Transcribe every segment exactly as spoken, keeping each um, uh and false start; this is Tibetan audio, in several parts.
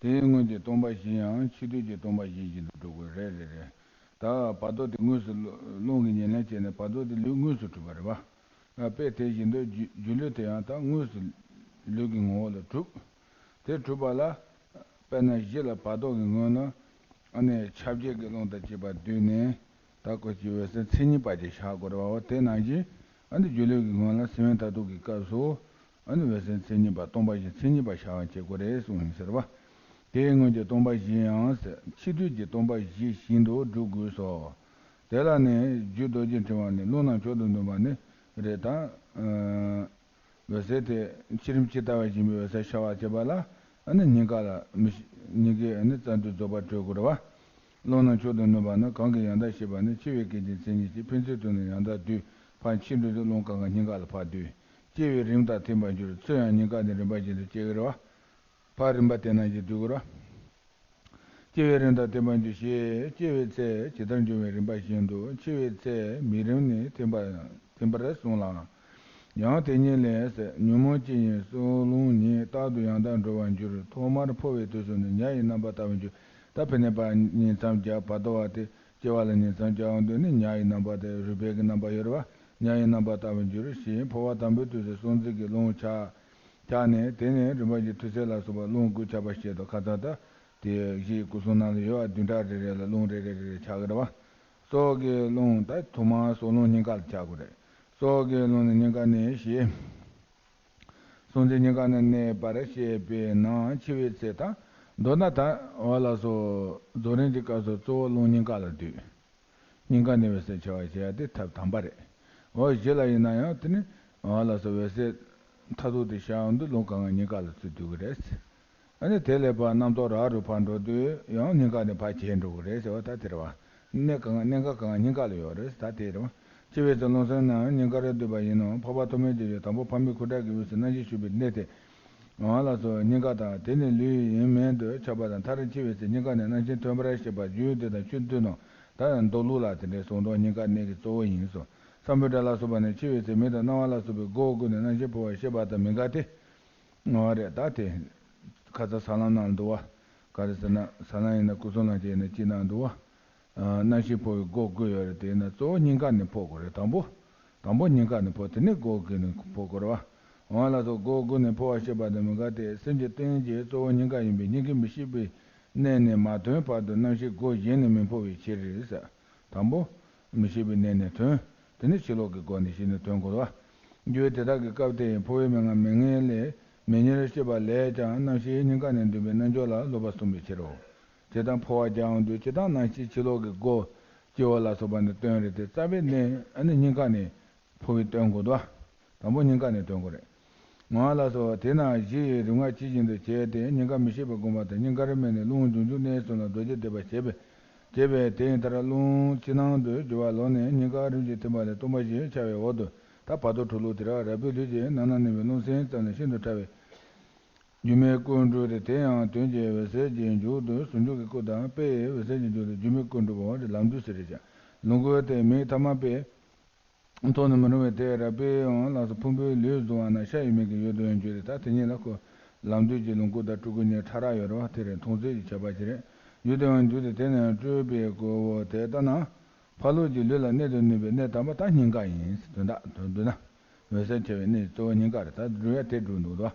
དེའི་སྔོན་གྱི་སྟོང་པ་བཞི་ཡང་ཕྱི་དུས་ཀྱི་སྟོང་པ་བཞི་བཞིན་དུ་འགྲོ་དགོས། རེད་རེད་རེད། ད་བར་དོ་དེ་དངོས་སུ་རླུང་གི་ཉེར་ལེན་བྱས་ནས་བར་དོ་དེ་ལུས་དངོས་སུ་གྲུབ་པ་རེད་པ། དཔེ་དེ་བཞིན་དུ་སྒྱུ་སྒྱུ་ལུས་དེ་ཡང་ད་དངོས་སུ་ལུས་ཀྱི་ངོ་བོ་ལ་གྲུབ། དེ་གྲུབ་པ་ལ། དཔེར་ན་གཞི་ལ་བར་དོ་གི་སྔོན་ལ། ཨ་ནི་ཁྱབ་བྱེད་ཀྱི་རླུང་དང་བཅས་པ་བསྡུས་ནས། ད་ཁོ་ཀྱི་འོད་གསལ་མཚན་ཉིད་པ་ཅིག་བཞག་དགོས་རེད་པ། འོ་དེ་ནང་བཞིན། ཨ་ནི་སྒྱུ་ལུས་ཀྱི་སྔོན་ལ་སེམས་དབེན་མཐར་ཐུག་གི་སྐབས་སུ། ཨ་ནི་འོད་གསལ་མཚན་ཉིད་པ་སྟོང་པ་བཞི་མཚན་ཉིད་པ་བཞག་པ་བྱེད་དགོས་རེད་གསུངས་ཡིན་ཟེར་བ། དེའི་སྔོན་གྱི་སྟོང་པ་བཞི་ཡང་ཟེར། ཕྱི་དུས་ཀྱི་སྟོང་པ་བཞི་བཞིན་དུ་སྒྲུབ་དགོས་སོ། དེ་ལ་ནི་རྒྱུ་རྡོ་རྗེ་ཕྲེང་བ་ནས་རླུང་རྣམས་མཆོག་ཏུ་འདུས་པ་ནི་རེད་ད། འོད་གསལ་དེ་ཕྱི་རིམ་ཇི་ལྟ་བ་བཞིན་པའི་འོད་གསལ་ཤར་བར་བྱེད་པ་ལ། ཨ་ནི་སྙིང་ག་ལ་མི་ཤེས་སྙིང་གའི་ཨ་ནི་རྩ་མདུད་རྫོགས་པར་གྲོལ་དགོས་རེད་པ། རླུང་རྣམས་མཆོག་ཏུ་འདུས་པ་ནི་གང་གི་ཡང་དག་ཤེས་པ་ནི་འཆི་བའི་སྐད་ཅིག་མཚན་ཉིད་ཀྱིས་ཕན་ཚུན་དུ་ནི་ཡང་དག་འདུས། ཕར་ཕྱིན་འགྲོ་དུས་རླུང་གང་ག་སྙིང་ག་ལ་ཕར་འདུས། སྐྱེ་བའི་རིམ་དང་མཐུན་པར་འགྱུར། ཚུར་ཡང་སྙིང་ག་ནས་རིམ་པ་བཞིན་དུ་སྐྱེ་གི་རེད་པ། ཕར་རིམ་པ་དེ་ནང་བཞིན་འདུས་གི་རེད་པ། སྐྱེ་བའི་རིམ་དང་མཐུན་པར་འགྱུར་ཞེས། སྐྱེ་བའི་ཚེ་ཇི་ལྟར་འབྱུང་བའི་རིམ་པ་བཞིན་དུ། འཆི་བའི་ཚེ་མིའི་རིམ་ནི་མཐུན་པ་མཐུན་པར་གསུངས་ལ། ཡང་དེ་ཉིད་ལས་ཟེར། ཉོན་མོངས་སྐྱེ་ཡི་སྲོག་རླུང་ཉིད་རྟག་ཏུ་ཡང་དག་འགྲོ་བར་འགྱུར། ཐོག་མར་འཕོ་བའི་དུས་སུ་ནི་ཉ་ཡི་རྣམ་པ་ལྟ་བུར་འགྱུར། ད་ཕན་ནུས་པ་ཉིང་མཚམས་རྒྱག་བར་དོ་བ་སྟེ། སྐྱེ་བ་ལ་ཉིང་མཚམས་རྒྱག་འོང་དུས་ནི་ཉ་ཡི་རྣམ་པ་སྟེ་རུས་སྦལ་གྱི་རྣམ་པ་ཡོད་རེད་པ། ཉ་ཡི་རྣམ་པ་ལྟ་བུར་འགྱུར་ཞེས། འཕོ་བ་དང་པོའི་དུས་སུ་སྲོག་འཛིན་གྱི་རླུང་ཆགས། ཆགས་ནས་དེ་ནས་རིམ་པ་བཞིན་ཐུར་སེལ་ལ་སོགས་པ་རླུང་དགུ་ཆགས་པར་བཤད་དོ། ཁ་ཙ་ད་དེ་གཞི་སྐུ་གསུང་ནང་ལ་ཡོད་པ། བདུན་ཕྲག་རེ་རེ་ལ་རླུང་རེ་རེ་རེ་རེ་ཆགས་ཀྱི་རེད་པ། སྲོག་གི་རླུང་ད་ཐོག་མར་སྲོག་རླུང་སྙིང་ག་ལ་ཆགས་དགོས་རེད། སྲོག་གི་རླུང་ནི་སྙིང་ག་ནས་ཞེས། སྲོག་འཛིན་སྙིང་ག་ནས་གནས་པར་བཤད་པས་ན་འཆི་བའི་ཚེ་དང་། མདོར་ན་ད་འོ་ལགས་སོ། རྫོགས་རིམ་གྱི་སྐབས་སུ་གཙོ་བོ་རླུང་སྙིང་ག་ལ་འདུས། སྙིང་ག་ནས་འོད་གསལ་འཆར་བར་བྱེད་ཡ་དེ་ཐབས་དམ་པ་རེད། འོ་གཞི་ལ་ཡིན་ན་ཡང་དེ་ནི་འོ་ལགས་སོ། འོད་གསལ་མཐར་ཐུག་དེ་ཤར་འོང་དུས་རླུང་གང་ག་སྙིང་ག་ལ་ཚུར་འདུས་ཀྱི་རེད། ཨ་ནི་དེ་ལས་ཕར་རྣམ་རྟོག་རགས་རུ་ཕར་འགྲོ་དུས་ཡང་སྙིང་ག་ནས་ཕར་གྱེས་འགྲོ་གི་རེད་ཟེར་བ་ད་དེ་རེད་པ། གནས་གང་ག་གནས་འགག་གང་ག་སྙིང་ག་ལ་ཡོད་རེད་ད་དེ་རེད་པ། འཆི་བའི་ཚེ་རླུང་སེམས་རྣམས་སྙིང་གར་འདུས་པ་ཡིན་ནོ། འཕོ་བ་ཐོག་མའི་རྗེས་སུ་དང་པོ་ཕ་མའི་ཁུ་ཁྲག་གི་དབུས་སུ་རྣམ་ཤེས་ཞུགས་པའི་གནས་དེ། འོ་ལགས་སོ། སྙིང་ག་དང་དེ་ནི་ལུས་ཡིན་མིན་དུ་ཁྱབ་པ་དང་། མཐར་འཆི་བའི་ཚེ་སྙིང་ག་ནས་རྣམ་ཤེས་ཐོན་པར་བཤད་པ་རྒྱུད་སྡེ་དང་ཆོས་མཐུན་ནོ། ད་མདོ་ལུགས་ལ་དེ་འདྲའི་གསུང་དོན་སྙིང་ག་གནས་ཀྱི་གཙོ་བོ་ཡིན་གསུངས། སམ་བྷོ་ཊ་ལ་སོགས་པ་ནི་འཆི་བའི་ཚེ་མིག་དང་རྣ་བ་ལ་སོགས་པའི་སྒོ་ཀུན་ནས་རྣམ་ཤེས་འཕོ་བར་བཤད་པ་དང་མི་འགལ་ཏེ། འོ་རེད་ད་དེ། ཁ་ཙ་ས་ལམ་ནང་ལ་འདུག་པ། ག་རེ་ཟེར་ན་ས་ལམ་ཡིན་ན་སྐུ་གསུང་ལམ་གྱི་ཡིན་ན་ཅི་ནང་འདུག་པ། རྣམ་ཤེས་འཕོ་བའི་སྒོ་ཀུན་ཡོད་རེད། དེ་ཡིན་ན་གཙོ་བོ་སྙིང་ག་ནས་འཕོ་དགོས་རེད། དང་པོ། དང་པོ་སྙིང་ག་ནས་འཕོ། དེ་ནས་སྒོ་ཀུན་ནས་འཕོ་དགོས་རེད་པ། འོ་ལགས་སོ། སྒོ་ཀུན་ནས་འཕོ་བར་བཤད་པ་དང་མི་འགལ་ཏེ། སེམས་ཀྱི་རྟེན་གྱི་གཙོ་བོ་སྙིང་ག་ཡིན་པས་སྙིང་གའི་མི་ཤིགས་པའི་གནས་ནས་མ་ཐོན་བར་དུ་རྣམ་ཤེས་སྒོ་གཞན་ནས་མི་འཕོ་བའི་ཕྱིར་ཟེར། དང་པོ། མི་ཤིགས་པའི་གནས་ནས་ཐོན། དེ་ནས་ཕྱི་ལོགས་ཀྱི་སྒོ་ནས་གཞི་ནས་ཐོན་དགོས་པ། རྒྱུ་དེ་དག་གི་སྐབས་དེ་ཡི་འཕོ་བའི་མན་ངག་མེད་ངེས་ལས་མེད་ཉིད་ཤེས་པ་ལས་ཀྱང་རྣམ་ཤེས་སྙིང་ག་ནས་འདུས་པའི་རྣལ་འབྱོར་ལ་སློབ་པ་གསུངས་པའི་ཕྱིར་རོ། དེ་ལྟར་འཕོ་བ་རྒྱག་འོང་དུས་སྤྱིར་བཏང་རྣམ་ཤེས་ཕྱི་ལོགས་ཀྱི་སྒོ་སྤྱི་བོ་ལ་སོགས་པ་ནས་བཏོན་རེད་དེ། རྩ་བའི་གནས་ཨ་ནི་སྙིང་ག་ནས་འཕོ་བའི་བཏོན་དགོས་དོ། དང་པོ་སྙིང་ག་ནས་བཏོན་དགོས་རེད། འོ་ལགས་སོ། དེས་ན་གཞི་ཡི་རིམ་ལྔ་ཇི་བཞིན་དུ་བྱས་ཏེ་སྙིང་ག་མི་ཤིགས་པའི་དགོངས་པ་དང་། སྙིང་གར་སྨིན་ནས་རླུང་འབྱུང་འཇུག་གནས་གསུམ་ལ་རྡོ་རྗེ་བཟླས་པ་བྱས་པས། བྱས་པས་དེ་ཡི་མཐར་རླུང་ཕྱི་ནང་དུ་རྒྱུ་བ་ལོག་ནས་སྙིང་ག་རིམ་གྱིས་ཐིམ་པ་ལས་སྟོང་པ་བཞི་འཆར་བའི་འོག་ཏུ་ད་བར་དོ་འཕྲོ་ལུགས་དེ་ར་རལ་པའི་ལུས་ཀྱི་ནང་ན་གནས་པའི་རླུང་སེམས་ཙམ་ལས་ཤིན་ཏུ་ཕྲ་བའི་སྒྱུ་མའི་སྐུ་འགྲུབ་སྟེ། དེ་ཡང་དོན་གྱི་འོད་གསལ་གྱི་མཇུག་ཏུ་ཟུང་འཇུག་གི་སྐུ་དང་དཔེ་ཡི་འོད་གསལ་གྱི་མཇུག་ཏུ་སྒྱུ་མའི་སྐུ་འགྲུབ་པའོ། ལམ་འགྲོས་ཟེར་རེད་ཀྱང་ལོངས་སྐུ་སྟེ་མིང་ཐ་མ་པས། མཐོང་ནས་མི་རུང་བའི་དེ་རལ་པའི་ཡང་ལགས་སོ་ཕུང་པོའི་ལུས་བཟུང་བ་ན་ཤ་ཡི་མིག་གི་ཡུལ་དུ་ཡང་འགྱུར་ཏེ། ད་དེ་ཉིད་ལ་ཁོ་ལམ་འགྲོས་ཀྱི་ལོངས་སྐུ་དང་སྤྲུལ་སྐུ་གཉིས་ཕྲ་རགས་ཡོད་རེད་པ། དེ་རེད་མཐོང་ཚུལ་གྱི་ཁྱད་པར་ཅིག་རེད། ཡུལ་དུ་ཡང་འགྱུར་ཏེ་དེ་ནས་སྤྲུལ་པའི་སྐུ་བོ་དེ་ལྟ་ན། ཕ་རོལ་གྱི་ལུས་ལ་གནད་དུ་བསྣུན་པའི་གནད་དམ་པ་ད་སྙིང་ག་ཡིན། དོན་དག་དོན་བསྡུ་ན། འོད་གསལ་འཆར་བའི་གནས་གཙོ་བོ་སྙིང་ག་རེད། ད་སྒྲུབ་ཡ་དེ་སྒྲུབ་འདུག་དོ།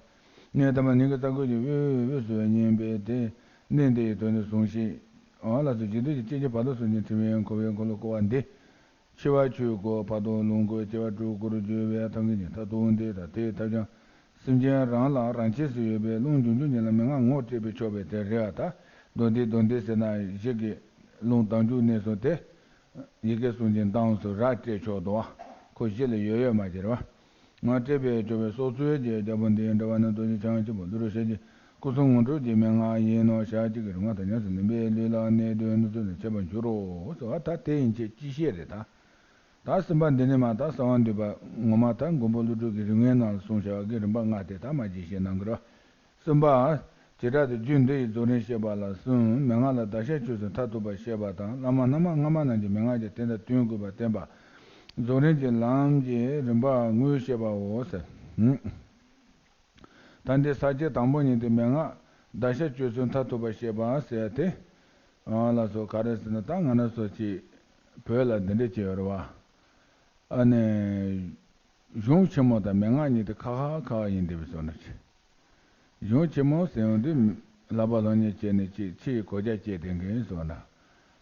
གནད་དམ་པ་སྙིང་གའི་རྩ་འཁོར་གྱི་དབུས་དབུས་སུ་གཉིས་པས་དེ། གནད་འདི་ཡི་དོན་ནི་ཟུངས་ཤིག་འོ་ལགས་སོ། རྒྱུད་སྡེ་གི་སྐྱེ་མཆེད་བར་དོ་གསུམ་གྱི་ཕྲེང་བའི་འཁོར་བའི་འཁོར་ལོ་བསྐོར་བ་འདི། འཆི་བ་ཆོས་སྐུ་བར་དོ་ལོངས་སྐུ་སྐྱེ་བ་སྤྲུལ་སྐུ་རུ་བརྗོད་པའི་ཐབས་མཁས་ཀྱི་མཐར་ཐུག་འདི་དང་དེའི་ཐབས་ཀྱང་སེམས་ཅན་རང་ལ་རང་ཆས་སུ་ཡོད་པའི་རླུང་འབྱུང་འཇུག་ཉིད་ལ་མན་ངག་ངོ་སྤྲད་པས་ཆོག་པས་དེ་རེད་པ། ད་མདོ་སྡེ་མདོ་སྡེ་ཟེར་ན་གཞི་གི་རླུང་ལྡང་འཇུག་གནས་གསུམ་དེ། ཡི་གེ་གསུམ་གྱི་མདངས་སུ་ར་སྤྲད་ཆོག་འདུག་པ། ཁོ་གཞི་ལ་ཡོད་ཡོད་མ་བྱེད་པ། ང་སྤྲད་པས་ཆོག་པའི་སྲོག་རྩོལ་གྱི་རྒྱལ་པོ་འདིའི་འགྲེལ་པ་ནི་རྡོ་རྗེ་འཆང་ཆེན་པོ་ལུ་རུ་ཤེར་གྱི་སྐུ་གསུང་ངོ་སྤྲོད་ཀྱི་མན་ངག་ཡིན་ནོ། ཞག་གཅིག་གི་རིང་ལ་ད་ཉམས་སུ་ལེན་པའི་ལུས་ལ་གནད་དོན་ནི་ཚུལ་ནི་འཆད་པར་འགྱུར་རོ་ཟེར་བ། ད་དེ་ཡན་ཆད་སྤྱི་བཤད་རེད་ད། ད་གསུམ་པ་འདི་ནི་མ་ད་གསང་བ་འདུས་པ་ངོ་མ་ད་མགོན་པོ་ཀླུ་སྒྲུབ་ཀྱི་རིམ་ལྔའི་ནང་ལ་གསུངས་བཞག་པ་གི་རིམ་པ་ལྔ་དེ་ད་མ་ཅིག་བཤད་གནང་གི་རེད། གསུམ་པ། བྱེ་བྲག་ཏུ་རྒྱུད་འདི་ཡི་རྫོགས་རིམ་བཤད་པ་ལ་གསུམ། མན་ངག་ལ་བདག་ཤར་ཆོས་སུ་མཐར་ཐུག་པ་བཤད་པ་དང་། བླ་མ་སྔ་མ་སྔ་མ་རྣམས་ཀྱི་མན་ངག་གི་དོན་དང་དོན་དགོས་པ་བསྟན་པ། རྫོགས་རིམ་གྱི་ལམ་གྱི་རིམ་པ་དངོས་བཤད་པའོ་ཟེར། ད་འདི་ས་བཅད་དང་པོ་ཉིད་དུ་མན་ངག་ བརྡར་ཤ་གཅོད་ཚུལ་མཐར་ཐུག་པ་བཤད་པ་ཟེར་ཡ་དེ། ཨ་ལགས་སོ། ག་རེ་ཟེར་ན་ད་ང་རང་ཚོ་ཅིག་བོད་ལ་འདི་འདྲ་ཅིག་ཡོད་རེད་བ། ཨ་ནི། གཞུང་ཆེན་མོ་དང་མན་ངག་གཉིས་དེ་ཁ་ཁ་ཁ་ཁ་ཡིན་བསྡད་པའི་བཟོ་འདྲ་ཅིག་གཞུང་ཆེན་མོ་ཟེར་ཡོང་དུས་བསླབ་པ་སློབ་གཉེར་བྱས་ནས་ཅིག་ཕྱི་ཡི་གོ་རྒྱ་བསྐྱེད་བསྡད་མཁན་བཟོ་འདྲ།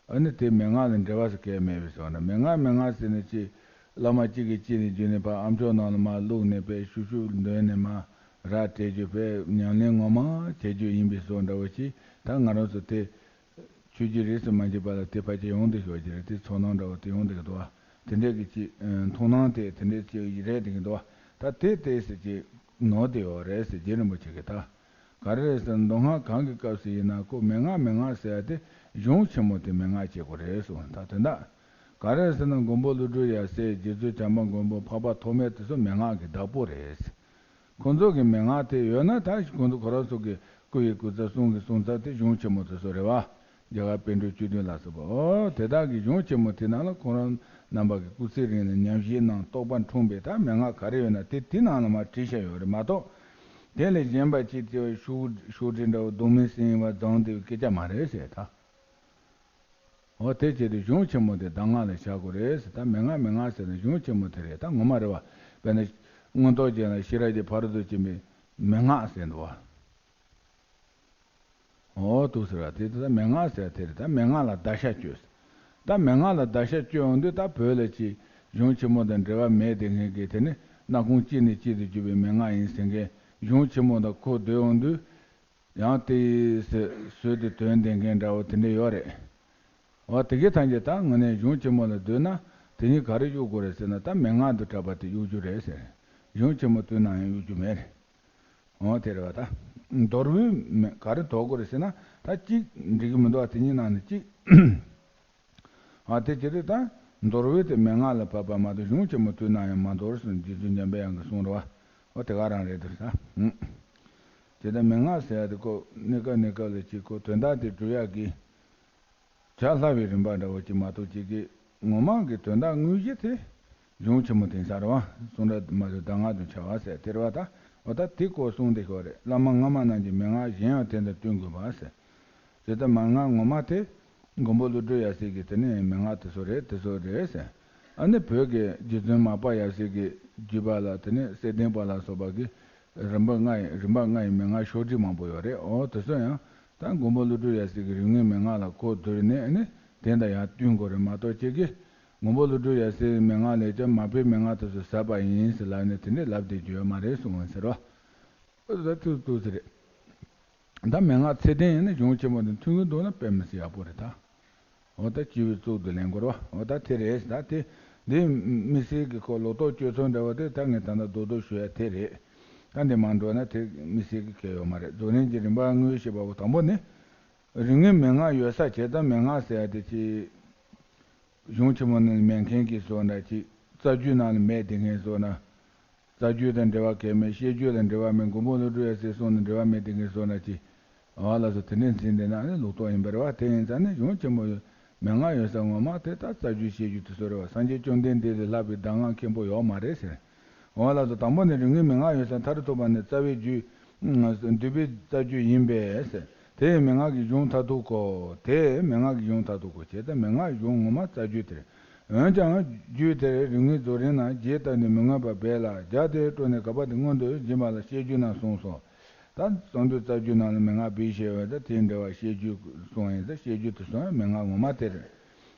ཨ་ནི་དེ་མན་ངག་ལ་འབྲེལ་བ་ཟེར་གང་ཡང་མེད་པའི་བཟོ་འདྲ། མན་ངག་མན་ངག་ཟེར་ནས་ཅིག་བླ་མ་གཅིག་གིས་ཅིག་ནས་བརྒྱུད་ནས་ཕར་ཨ་མཆོག་ནང་ལ་མར་བླུགས་ནས་ཕར་ཤུགས་ཤུགས་འདོན་ནས་མར་ར་སྤྲད་རྒྱུ་ཕར་ཉམས་ལེན་ངོ་མ་བྱེད་རྒྱུ་ཡིན་པའི་བཟོ་འདྲ་བོ་ཅིག་ད་ང་རང་ཚོ་དེ། ཆོས་བརྒྱུད་རིས་སུ་མ་ཆད་པ་ལ་དེ་ཕལ་ཆེར་ཡོང་བསྡད་ཤོག་ཅིག་རེད། དེ་ཚོར་སྣང་འདྲ་བོ་དེ་ཡོང་བསྡད་ཀྱི་འདུག་བ། དེ་འདྲས་ཀྱི་ཅིག་མཐོང་སྣང་དེ་དེ་འདྲས་ཅིག་རེད་བསྡད་ཀྱི་འདུག་བ། ད་དེ་དེ་ཟེར་ཅིག་ནོར་བསྡད་ཡོད་རེད་ཟེར། རྗེ་རིན་པོ་ཆེ་གིས་ད་ག་རེ་རེད་ཟེར་ན། མདོ་སྔགས་གང་གི་སྐབས་སུ་ཡིན་ན་ཁོ་མན་ངག་མན་ངག་ཟེར་ཡ་དེ་གཞུང་ཆེན་མོ་དེ་མན་ངག་བྱེད་དགོས་རེད་གསུངས། ད་དོན་དག་ག་རེ་རེད་ཟེར་ན་མགོན་པོ་ཀླུ་སྒྲུབ་ཡབ་སྲས་རྗེ་བཙུན་བྱམས་པ་མགོན་པོ་འཕགས་པ་ཐོགས་མེད་དེ་ཚོ་མན་ངག་གི་བདག་པོ་རེད། ཁོང་ཚོ་གི་མན་ངག་དེ་ཡོད་ན་ད་ཁོང་ཚོ་ཁོ་རང་ཚོ་གི་སྐུ་ཡི་སྐུ་ཚབ་གསུང་གི་གསུང་ཚབ་དེ་གཞུང་ཆེན་མོ་དེ་ཚོ་རེད་བ། རྒྱ་གར་པཎ་གྲུབ་བཅུ་བདུན་ལ་སོགས་པ། ཨོ་དེ་དག་གི་གཞུང་ཆེན་མོ་དེ་ནང་ལ་ཁོང་རང་རྣམ་པ་གི་སྐུ་ཚེ་རིང་ལ་ཉམས་བཞེས་གནང་རྟོགས་པ་འཁྲུངས་པའི་ད་མན་ངག་ག་རེ་ཡོད་ན་དེ་དེ་ནང་ལ་མར་བྲིས་བཞག་ཡོད་རེད་མ་གཏོགས། དེ་ལས་གཞན་པ་ཅིག་དེ་ཤོག་ཤོག་དྲིལ་འདྲ་བོ་གདོང་མའི་སེང་བ་བརྫངས་དེ་སྐད་ཆ་མ་རེད་ཟེར་ད། འོ་དེ་བྱས་ཏེ་གཞུང་ཆེན་མོ་དེ་གདམས་ངག་ལ་བཞག་དགོས་རེད་ཟེར། ད་མན་ངག་མན་ངག་ཟེར་ན་གཞུང་ཆེན་མོ་དེ་རེད། ད་ངོ་མ་རེད་བ། དཔེར་ན། མངོན་རྟོགས་རྒྱན་ལ་ཤེས་རབ་ཀྱི་ཕ་རོལ་ཏུ་ཕྱིན་པའི་མན་ངག་ཟེར་འདུག་བ། འོ་འདུག་ཟེར་བ་དེ་ད་མན་ངག་ཟེར་དེ་རེད། ད་མན་ངག་ལ་བརྡར་ཤ་གཅོད་ཟེར། ད་མན་ངག་ལ་བརྡར་ཤ་གཅོད་འོང་དུས་ད་བོད་ལ་ཅིག་གཞུང་ཆེན་མོ་དང་འབྲེལ་བ་མེད་དེ་ངེད་ཀྱི་དེ་ནི་སྣ་ཁུང་གཅིག་ནས་གཅིག་ཏུ་གྱུར་པའི་མན་ངག་ཡིན་ཟེར་མཁན་གཞུང་ཆེན་མོ་དང་གོ་བསྡུར་འོང་དུས། ཡང་དེ་ཟེར་བཟོས་ཏེ་དོན་ལྡན་མཁན་འདྲ་བོ་དེ་འདྲ་ཡོད་རེད། འོ་དེ་གའི་ཐམས་ཅད་ད་དངོས་གནས་གཞུང་ཆེན་མོ་ལ་བསྡུས་ན་དེ་གཉིས་ག་རེ་གཡུག་དགོས་རེད་ཟེར་ན། ད་མན་ངག་ཏུ་གྲགས་པ་དེ་གཡུག་རྒྱུ་རེད་ཟེར། གཞུང་ཆེན་མོ་བསྡུས་ན་ཡང་གཡུག་རྒྱུ་མེད་རེད། འོ་དེ་རེད་བ། ད་མདོར་བསྡུས་མེད་ག་རེ་དོགས་དགོས་རེད་ཟེར་ན། ད་གཅིག་འགྲིག་གི་མི་འདུག་བ། དེ་གཉིས་ནང་ནས་གཅིག་ཨ་དེ་ཅི་རེད། ད་མདོར་བསྡུས་དེ་མན་ངག་ལ་བབས་པ་མ་གཏོགས་གཞུང་ཆེན་མོ་བསྡུས་ན་ཡང་མ་འདོར་ཟེར། རྗེ་བཙུན་འཇམ་པའི་དབྱངས་ཀྱིས་གསུངས་རེད་བ། འོ་དེ་ག་རང་རེད་འདུག་ད། ཨུམ། དེ་ལྟར་མན་ངག་ཟེར་ཡ་དེ་ཁོ་གནས་སྐབས་གནས་སྐབས་ལ་ཅིག་ཁོ་དོན་དག་དེ་སྒྲུབ་ཡག་གི་བྱ་སླ་བའི་རིམ་པ་འདྲ་བོ་ཅིག་མ་གཏོགས་ཅིག་གི་ངོ་མ་གི་དོན་དག་དངོས་གཞི་དེ་གཞུང་ཆེན་མོ་དེང་སང་རེད་བ། གསུང་རབ་མ་གཏོགས་གདམས་ངག་ཏུ་བྱ་བ་ཟེར་དེ་རེད་བ། ད་འོ་ད་དེ་སྐོར་གསུངས་དེ་ཤོག་རེད། བླ་མ་སྔ་མ་རྣམས་ཀྱི་མན་ངག་གཞན་ཡང་དེ་དང་བསྟུན་དགོས་པ་ཟེར། དེ་ལྟར་མན་ངག་ངོ་མ་དེ་མགོན་པོ་ཀླུ་སྒྲུབ་ཡབ་སྲས་ཀྱི་དེ་ནས་མན་ངག་དེ་ཚོ་རེད། དེ་ཚོ་རེད་ཟེར། ཨ་ནི་བོད་ཀྱི་རྗེ་བཙུན་མར་པ་ཡབ་སྲས་ཀྱི་བརྒྱུད་པ་ལ་དེ་ནས་གསེར་ལྡན་པ་ལ་སོགས་པ་གི་རིམ་པ་ལྔ་ཡི་རིམ་པ་ལྔ་ཡི་མན་ངག་ཤོག་དྲིལ་མང་པོ་ཡོད་རེད། འོ་དེ་ཚོ་ཡང་ད་མགོན་པོ་ཀླུ་སྒྲུབ་ཡབ་སྲས་ཀྱི་རིམ་ལྔའི་མན་ངག་ལ་གོ་བསྡུར་ནས་ཨ་ནི་དེ་དང་ཡང་བསྟུན་དགོས་རེད་མ་གཏོགས་ཁྱེད་ཀྱིས་མགོན་པོ་ཀླུ་སྒྲུབ་ཡབ་སྲས་ཀྱི་མན་ངག་ལས་ཀྱང་མར་པའི་མན་ངག་དེ་ཚོ་ཟབ་པ་ཡིན་ཟེར་ལབ་ནས་དེ་འདྲས་ལབ་བསྡད་རྒྱུ་ཡོད་མ་རེད་གསུངས་ཟེར་བ། ད་ཐུག་ཐུག་ཟེར་རེད། ད་མན་ངག་ཚད་ལྡན་ཡིན་ན་གཞུང་ཆེན་མོ་དང་མཐུན་གྱི་འདུག་ན་དཔེ་མི་སྲིད་ཡག་པོ་རེད་ད། འོ་ད་སྤྱི་བོའི་གཙུག་ཏུ་ལེན་དགོས་རེད་བ། འོ་ད་དེ་རེད། ད་དེ་འདི་མི་སྲིད་ཀྱི་ཁོ་ལོག་རྟོག་གཅོད་ཚུལ་འདྲ་བ་དེ་ད་ངས་ད་ལྟ་རྡོག་རྡོག་ཞུ་ཡ་དེ་རེད། ད་འདི་མ་འགྲོ་ན་དེ་མི་སྲིད་ཀྱི་གལ་ཡོད་མ་རེད། རྫོགས་རིམ་གྱི་རིམ་པ་དངོས་བཤད་པ་པོ་དང་པོ་ནི། རིམ་ལྔའི་མན་ངག་ཡོད་ས་བྱས་ཙང་མན་ངག་ཟེར་ཡ་དེ་ཅི། གཞུང་ཆེན་མོ་ནང་ལ་མེད་མཁན་གྱི་བཟོ་འདྲ་ཅིག་རྩ་རྒྱུད་ནང་ལ་མེད་དེ་མཁན་བཟོ་འདྲ། རྩ་རྒྱུད་དང་འབྲེལ་བ་གལ་མེད། བཤད་རྒྱུད་ལ་འབྲེལ་བ་མེད། མགོན་པོ་ཀླུ་སྒྲུབ་ཡབ་སྲས་གསུང་ནས་འབྲེལ་བ་མེད་དེ་མཁན་བཟོ་འདྲ་ཅིག་འོ་ལགས་སོ། དེ་འདྲས་འཛིན་བསྡད་ན་ནི་ལོག་རྟོག་ཡིན་པ་རེད་བ། དེ་ཡིན་ཙང་ནི་གཞུང་ཆེན་མོ་ཡོད་མན་ངག་ཡོད་ས་ངོ་མ་དེ་ད་རྩ་རྒྱུད་བཤད་རྒྱུད་དེ་ཚོ་རེད་བ། སངས་རྒྱས་བཅོམ་ལྡན་འདས་ལས་ལྷག་པའི་གདམས་ངག་མཁན་པོ་ཡོད་མ་རེད་ཟེར། འོ་ལགས་སོ། དང་པོ་ནི་རིམ་ལྔའི་མན་ངག་ཡོད་ས་མཐར་ཐུག་པ་ནི་རྩ་བའི་རྒྱུད། འདུས་པའི་རྩ་རྒྱུད་ཡིན་པས་ཟེར། དེ་ཡི་མན་ངག་གི་གཞུང་མཐར་ཐུག་གོ། དེ་མན་ངག་གི་གཞུང་མཐར་ཐུག་གོ། བྱས་ཙང་མན་ངག་གཞུང་ངོ་མ་རྩ་རྒྱུད་དེ་རེད། འོན་ཀྱང་རྒྱུད་དེར་རིམ་ལྔའི་རྫོགས་རིམ་རྣམས་རྒྱས་བཏབ་ནས་མི་མངོན་པ་སྦས་ལ། རྒྱ་དེ་སྤྲོས་ནས་གབ་པ་དེ་མངོན་དུ་བྱེད་པ་ལ་བཤད་རྒྱུད་ན་གསུངས་སོ། ད་གསང་འདུས་རྩ་རྒྱུད་ནང་ལ་མན་ངག་བི་ཞེས་པ་དང་དེའི་འགྲེལ་བ་བཤད་རྒྱུད་གསུངས་ཡིན་ཙང་བཤད་རྒྱུད་དེ་གསུངས་ཡང་མན་ངག་ངོ་མ་དེ་རེད།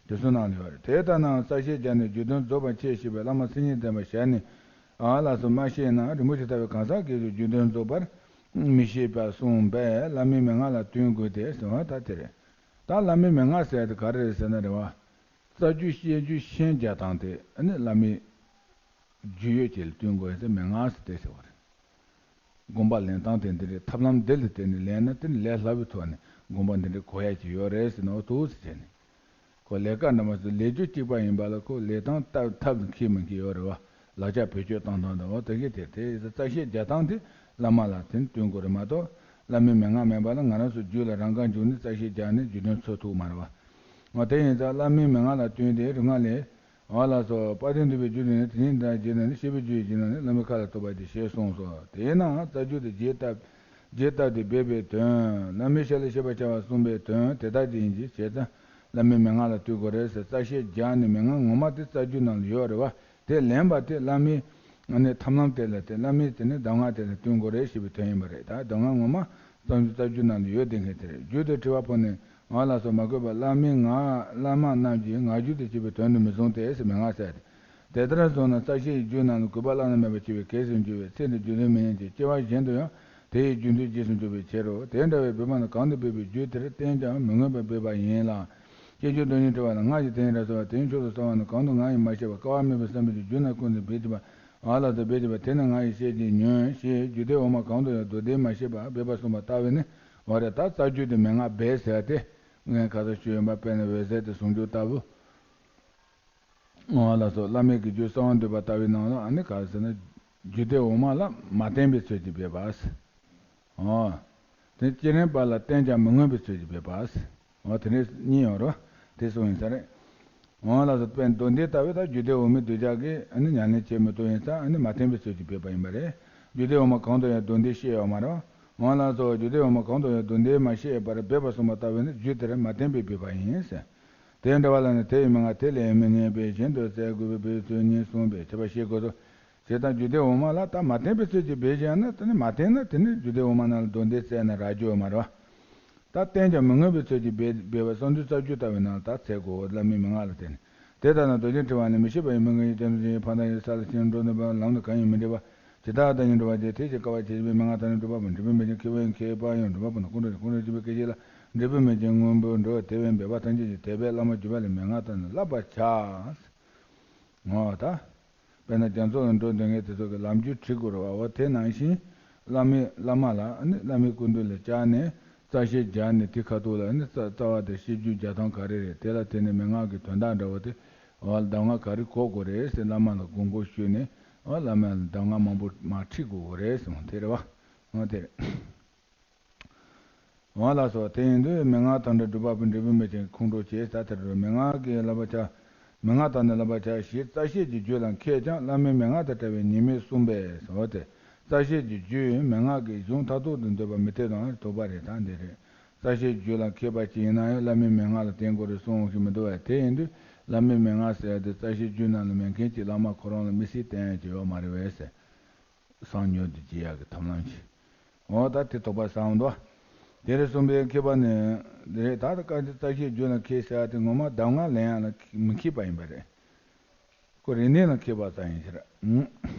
དེ་ཚོ་ནང་ལ་ཡོད་རེད། དེ་ལྟར་ན་རྩ་ཤེས་བརྒྱ་ནི་རྒྱུད་དོན་རྫོགས་པར་འཆད་ཞེས་པའི་བླ་མ་མཚན་ཉིད་ལྡན་པ་ཞལ་ནས། ཨ་ལགས་སོ། མ་ཤེས་ན་རིན་པོ་ཆེ་ལྟ་བུའི་གང་ཟག་གིས་ཀྱང་རྒྱུད་དོན་རྫོགས་པར་མི་ཤེས་པར་གསུངས་པས་བླ་མའི་མན་ངག་ལ་བསྟུན་དགོས་ཏེ་ཟེར་བ་ད་དེ་རེད། ད་བླ་མའི་མན་ངག་ཟེར་ཡ་དེ་ག་རེ་རེད་ཟེར་ན་རེད་བ། རྩ་རྒྱུད་བཤད་རྒྱུད་ཤན་རྒྱག་སྟངས་དེ་ཨ་ནི་བླ་མའི་རྒྱུས་ཡོད་ཅིག་ལ་བསྟུན་དགོས་ཟེར་མན་ངག་ཟེར་དེ་ཟེར་བ་རེད། དགོངས་པ་ལེན་སྟངས་དེ་འདི་རེད། ཐབས་ལམ་འདི་ལ་བརྟེན་ནས་ལེན་ན་དེ་ནི་ལས་སླ་བའི་ཐོག་ནས་དགོངས་པ་འདི་འདྲ་གོ་ཡ་ཅིག་ཡོད་རེད་ཟེར་ན། འོ་འདུག་ཟེར་བྱས་ནས། ཁོ་ལས་ཀ་འདྲ་མ་ཟེར་ལས་རྒྱུ་གཅིག་པ་ཡིན་པ་ལ་ཁོ་ལས་སྟངས་ཐབས་ཐབས་འཁྱེར་མི་འཁྱེར་ཡོད་རེད་བ། ལག་ཆ་བེད་སྤྱོད་བཏང་སྟངས་དང་འོ་དེ་གི་དེ་དེ་རྩ་ཤེས་རྒྱག་སྟངས་དེ་བླ་མ་ལ་དེ་ནི་བསྟུན་དགོས་རེད་མ་གཏོགས་བླ་མའི་མན་ངག་མེད་པ་ལ་ང་རང་ཚོ་རྒྱུད་ལ་རང་ག་འཇུག་ནས་རྩ་ཤེས་རྒྱག་ནས་རྒྱུད་དོན་འཚོལ་ཐུབ་མ་རེད་བ། འོ་དེ་ཡིན་ཙང་བླ་མའི་མན་ངག་ལ་བསྟུན་ཏེ་རིམ་ལྔ་ལས། འོ་ལགས་སོ། དཔལ་ལྡན་འདུས་པའི་རྒྱུད་ནི་དེ་ཉིད་དང་རྗེས་ནི་ཤེས་པའི་རྒྱུད་ཀྱི་ནང་ནས་བླ་མའི་ཁ་ལ་ཐུག་པ་དེ་ཞེས་གསུངས་སོ། དེས་ན་རྩ་རྒྱུད་དེ་རྒྱས་བཏབ་ ཇི་ལྟ་སྟེ་སྦས་པའི་དོན། བླ་མའི་ཞལ་ལས་བཤད་པར་བྱ་བ་གསུངས་པའི་དོན་དེ་ལྟ་སྟེ་ཡིན་གྱི། བྱས་ཙང་བླ་མའི་མན་ངག་ལ་བསྟུན་དགོས་རེད་ཟེར། རྩ་ཤེས་བརྒྱ་ནི་མན་ངག་ངོ་མ་དེ་རྩ་རྒྱུད་ནང་ལ་ཡོད་རེད་བ། དེ་ལེན་པ་དེ་བླ་མའི་ཨ་ནི་ཐབས་ལམ་དེ་ལ་དེ་བླ་མའི་དེ་ནི་གདམས་ངག་དེ་ལ་བསྟུན་དགོས་རེད་ཞེས་པའི་དོན་ཡིན་པ་རེད། ད་གདམས་ངག་ངོ་མ་རྩ་རྒྱུད་རྩ་རྒྱུད་ནང་ལ་ཡོད་བསྡད་མཁན་དེ་རེད། རྒྱུད་དུ་དྲི་བ་ཕོག་ནས། འོ་ལགས་སོ། མ་གུས་པ་བླ་མའི་ངག་བླ་མ་རྣམས་ཀྱིས་ངག་རྒྱུན་དུ་བྱས་པའི་དོན་དུ་མི་གསུངས་ཏེ་ཟེར་མན་ངག་གསལ་ཏེ། དེ་ལྟར་སོང་ན་རྩ་ཤེས་ཀྱི་རྒྱུད་རྣམས་ལ་གུས་པ་བླ་ན་མེད་པ་ཆེ་བའི་གེགས་སུ་འགྱུར་བས་ཚེ་འདིར་རྒྱུད་ལུང་མི་ཉན་ཅིང་། སྐྱེ་བ་གཞན་དུ་ཡང་དེ་ཡི་རྒྱུད་འདི་རྗེས་སུ་འཇུག་པའི་ཕྱིར་རོ། དེ་འདྲ་བའི་བོད་པ་ནི་གང་དུ་སྦས་པའི་རྒྱུད་དེར་བརྟེན་ཀྱང་མི་མངོན་པར་སྦས་པ་ཡིན་ལ། སྐྱེ་རྒྱུད་སྡུག་བསྔལ་བྲལ་བ་ལ་སྔར་གྱི་དེ་ཉིད་རབ་གསལ་བ་དེའི་མཆོག་ཏུ་གསལ་བ་ནི་གང་དུ་ང་ཡིས་མ་ཤེས་པར་སྐལ་བ་མེད་པའི་བསམ་པས་ཀྱང་རྒྱུད་ན་ཀུན་ཏུ་སྦས་ཀྱི་པ། འོ་ལགས་སོ། སྦས་ཀྱི་པ་དེ་ནི་ང་ཡིས་ཤེས་ཀྱི་ཉོན་ཞེས་རྒྱུད་སྡེ་འོག་མ་གང་དུ་ཡང་སྡུག་བདེན་མ་ཤེས་པར་སྦས་པ་གསུངས་པ་ལྟ་བུ་ནི། འོ་རེད། ད་རྩ་རྒྱུད་དེ་མན་ངག་སྦས་ཟེར་བ་དེ་ངས་ཁ་སང་ཞུས་ཡོད་པ། དཔེར་ན་འོད་གསལ་དེ་ཟུང་འཇུག་ལྟ་བུ། འོ་ལགས་སོ། བླ་མེད་ཀྱི་རྒྱུད་གསང་བ་འདུས་པ་ལྟ་བུའི་ནང་ལ་ཨ་ནི་ག་རེ་ཟེར་ན། རྒྱུད་སྡེ་འོག་མ་ལ་མ་བརྟེན་པའི་ཚུལ་གྱིས་སྦས་པ། འོ། དེ་སྐྱེ་རན་པ་ལ་བརྟེན་ཀྱང་མི་མངོན་པའི་ཚུལ་གྱིས་སྦས་པ། འོ་དེ་ནས་གཉིས་ཡོད་རེད་བ། དེ་གསུངས་ཡིན་ས་རེད། འོ་ལགས་སོ། དཔེར་མདོ་འདི་ལྟ་བུའི་ད་རྒྱུད་སྡེ་འོག་མའི་གདུལ་བྱ་གིས་ཨ་ནི་ཉམས་ལེན་བྱེད་མི་ཐུབ་ཡིན་ཙང་ཨ་ནི་མ་བརྟེན་པའི་ཚུལ་གྱིས་སྦས་པ་ཡིན་པ་རེད། རྒྱུད་སྡེ་འོག་མ་གང་དུ་ཡང་སྡུག་བདེན་ཤེས་ཡོད་མ་རེད་བ། འོ་ལགས་སོ། རྒྱུད་སྡེ་འོག་མ་གང་དུ་ཡང་སྡུག་བདེན་མ་ཤེས་པར་སྦས་པ་གསུངས་པ་ལྟ་བུ་ནི་རྒྱུད་དེར་མ་བརྟེན་པས་སྦས་པ་ཡིན་ཟེར། དེ་འདྲ་བ་ལ་ནི་དེ་ཡི་མན་ངག་དེ་ལས་མི་ཉན་པས་གཞན་དུ་བཙལ་དགོས་པའི་བོད་ཚུལ་ཉིད་གསུངས་པས་ཁྱབ་པ་ཤེས་དགོས་སོ། ཞེས་དང་རྒྱུད་སྡེ་འོག་མ་ལ་ད་མ་བརྟེན་པའི་ཚུལ་གྱིས་སྦས་ཀྱང་ན་དེ་ནི་མ་བརྟེན་ན་དེ་ནི་རྒྱུད་སྡེ་འོག་མ་ནང་ལ་སྡུག་བདེན་བཙལ་ན་རག་རྒྱུ་ཡོད་མ་རེད་བ། ད་བརྟེན་ཀྱང་མི་མངོན་པའི་ཚུལ་གྱིས་སྦས་སྦས་པ་གསང་འདུས་རྩ་རྒྱུད་ལྟ་བུའི་ནང་ལ་ད་འཚོལ་དགོས། བླ་མའི་མན་ངག་ལ་བརྟེན་ནས། དེ་ལྟར་ན་རྡོ་རྗེ་ཕྲེང་བ་ནི་མི་ཤེས་པ་ཡི་མི་མངོན་གྱི་སྐྱབས་འགྲོ་ཞིང་ཕ་མཐའ་ཡི་ས་ལ་ཕྱིན་འགྲོ་ནུས་པ་ལམ་དུ་གང་ཡང་མི་འབྲལ་བ། ཇི་ལྟར་བདག་ཉིད་འགྲོ་བ་བྱེད། དེ་ཕྱིར་དཀའ་བ་སྤྱད་པས་མན་ངག་དང་ནི་སྒྲུབ་པ་པོ་འབྲས་བུ་མེད་ཅིང་མཁས་པའི་མཁས་པ་ཡང་སྒྲུབ་པ་པོ་ནི་ཀུན་འགྲོ་ཀུན་འགྲོ་བྱེད་པའི་སྐད་ཅིག་ལ་འབྲས་བུ་མེད་ཅིང་སྔོན་པོར་འགྲོ། དེ་བས་འབད་པ་ཐམས་ཅད་ཀྱིས་དད་པས་བླ་མ་བརྒྱུད་པ་ལས་མན་ངག་དང་ནི་བསླབ་པར་བྱ། འོ་ད། དཔེར་ན་རྒྱ་མཚོ་ལ་འགྲོ་འདོད་མཁན་དེ་ཚོ་གི་ལམ་རྒྱུས་བྲི་དགོས་རེད་བ། འོ་དེ་ནང་བཞིན་བླ་མའི་བླ་མ་ལ་ནི་བླ་མའི་སྐུ་མདུན་ལ་བཅར་ནས་རྩ་ཤེས་སྦྱར་ནས་དེ་ཁ་ཐུག་ལ་ནི་རྩ་རྩ་བ་དང་བཤད་རྒྱུད་རྒྱག་སྟངས་ག་རེ་རེད། དེ་ལ་བརྟེན་ནས་མན་ངག་གི་དོན་དག་འདྲ་བོ་དེ་འོ་གདམས་ངག་ག་རེ་གོ་དགོས་རེད་ཟེར་བླ་མ་ལ་དགོངས་སྐོར་ཞུས་ནས་འོ་བླ་མ་ལ་གདམས་ངག་མང་པོ་མར་ཁྲིད་དགོས་དགོས་རེད་ཟེར། འོ་དེ་རེད་བ། འོ་དེ་རེད། འོ་ལགས་སོ། དེ་ཡིན་དུས་མན་ངག་དང་འབྲེལ་སྒྲུབ་པ་པོའི་འབྲས་བུ་མེད་ཅིང་ཁོང་ཁྲོ་བྱེད་ས་དེར་མན་ངག་གིས་བསླབ་པར་བྱ། མན་ངག་དང་ནི་བསླབ་པར་བྱ་ཞེས་རྩ་ཤེས་ཀྱི་རྒྱུད་ལ་མཁས་ཀྱང་བླ་མའི་མན་ངག་དང་བྲལ་བའི་ཉེས་དམིགས་གསུངས་པས་སོ། དེ་རྩ་ཤེས་ཀྱི་རྒྱུད་མན་ངག་གི་གཞུང་མཐར་ཐུག་ཏུ་འདོད་པ་མི་འཐད་དང་དོགས་པ་རེད། ད་འདི་རེད། རྩ་ཤེས་རྒྱུད་ལ་མཁས་པ་ཅིག་ཡིན་ན་ཡང་བླ་མའི་མན་ངག་ལ་བརྟེན་དགོས་རེད་གསུང་འོང་ཞིག་མི་འདུག་བས། དེ་ཡིན་དུས་བླ་མའི་མན་ངག་ཟེར་ཡ་དེ་རྩ་ཤེས་རྒྱུད་ནང་ལ་མེད་མཁན་གྱི་བླ་མ་ཁོ་རང་ལ་དམིགས་བསལ་བསྟན་ཡ་ཅིག་ཡོད་མ་རེད་བས་ཟེར། གསང་མྱུར་དུ་བརྗེ་ཡག་གི་ཐབས་ལམ་ཞིག་འོ་ད་དེ་དོགས་པ་ཟ་འོང་དོ། དེ་རེད་གསུངས་པའི་མཁས་པ་ནི། དེ་རེད་ད་ལྟ་བཀའ་འདི་རྩ་ཤེས་རྒྱུད་ལ་མཁས་ཟེར་བ་དེ་ངོ་མ་གདམས་ངག་ལེན་ཡག་ལ་མི་མཁས་པ་ཡིན་པ་རེད། ཁོ་རིག་གནས་ལ་མཁས་པ་ཙམ་ཡིན་ཕྱིར།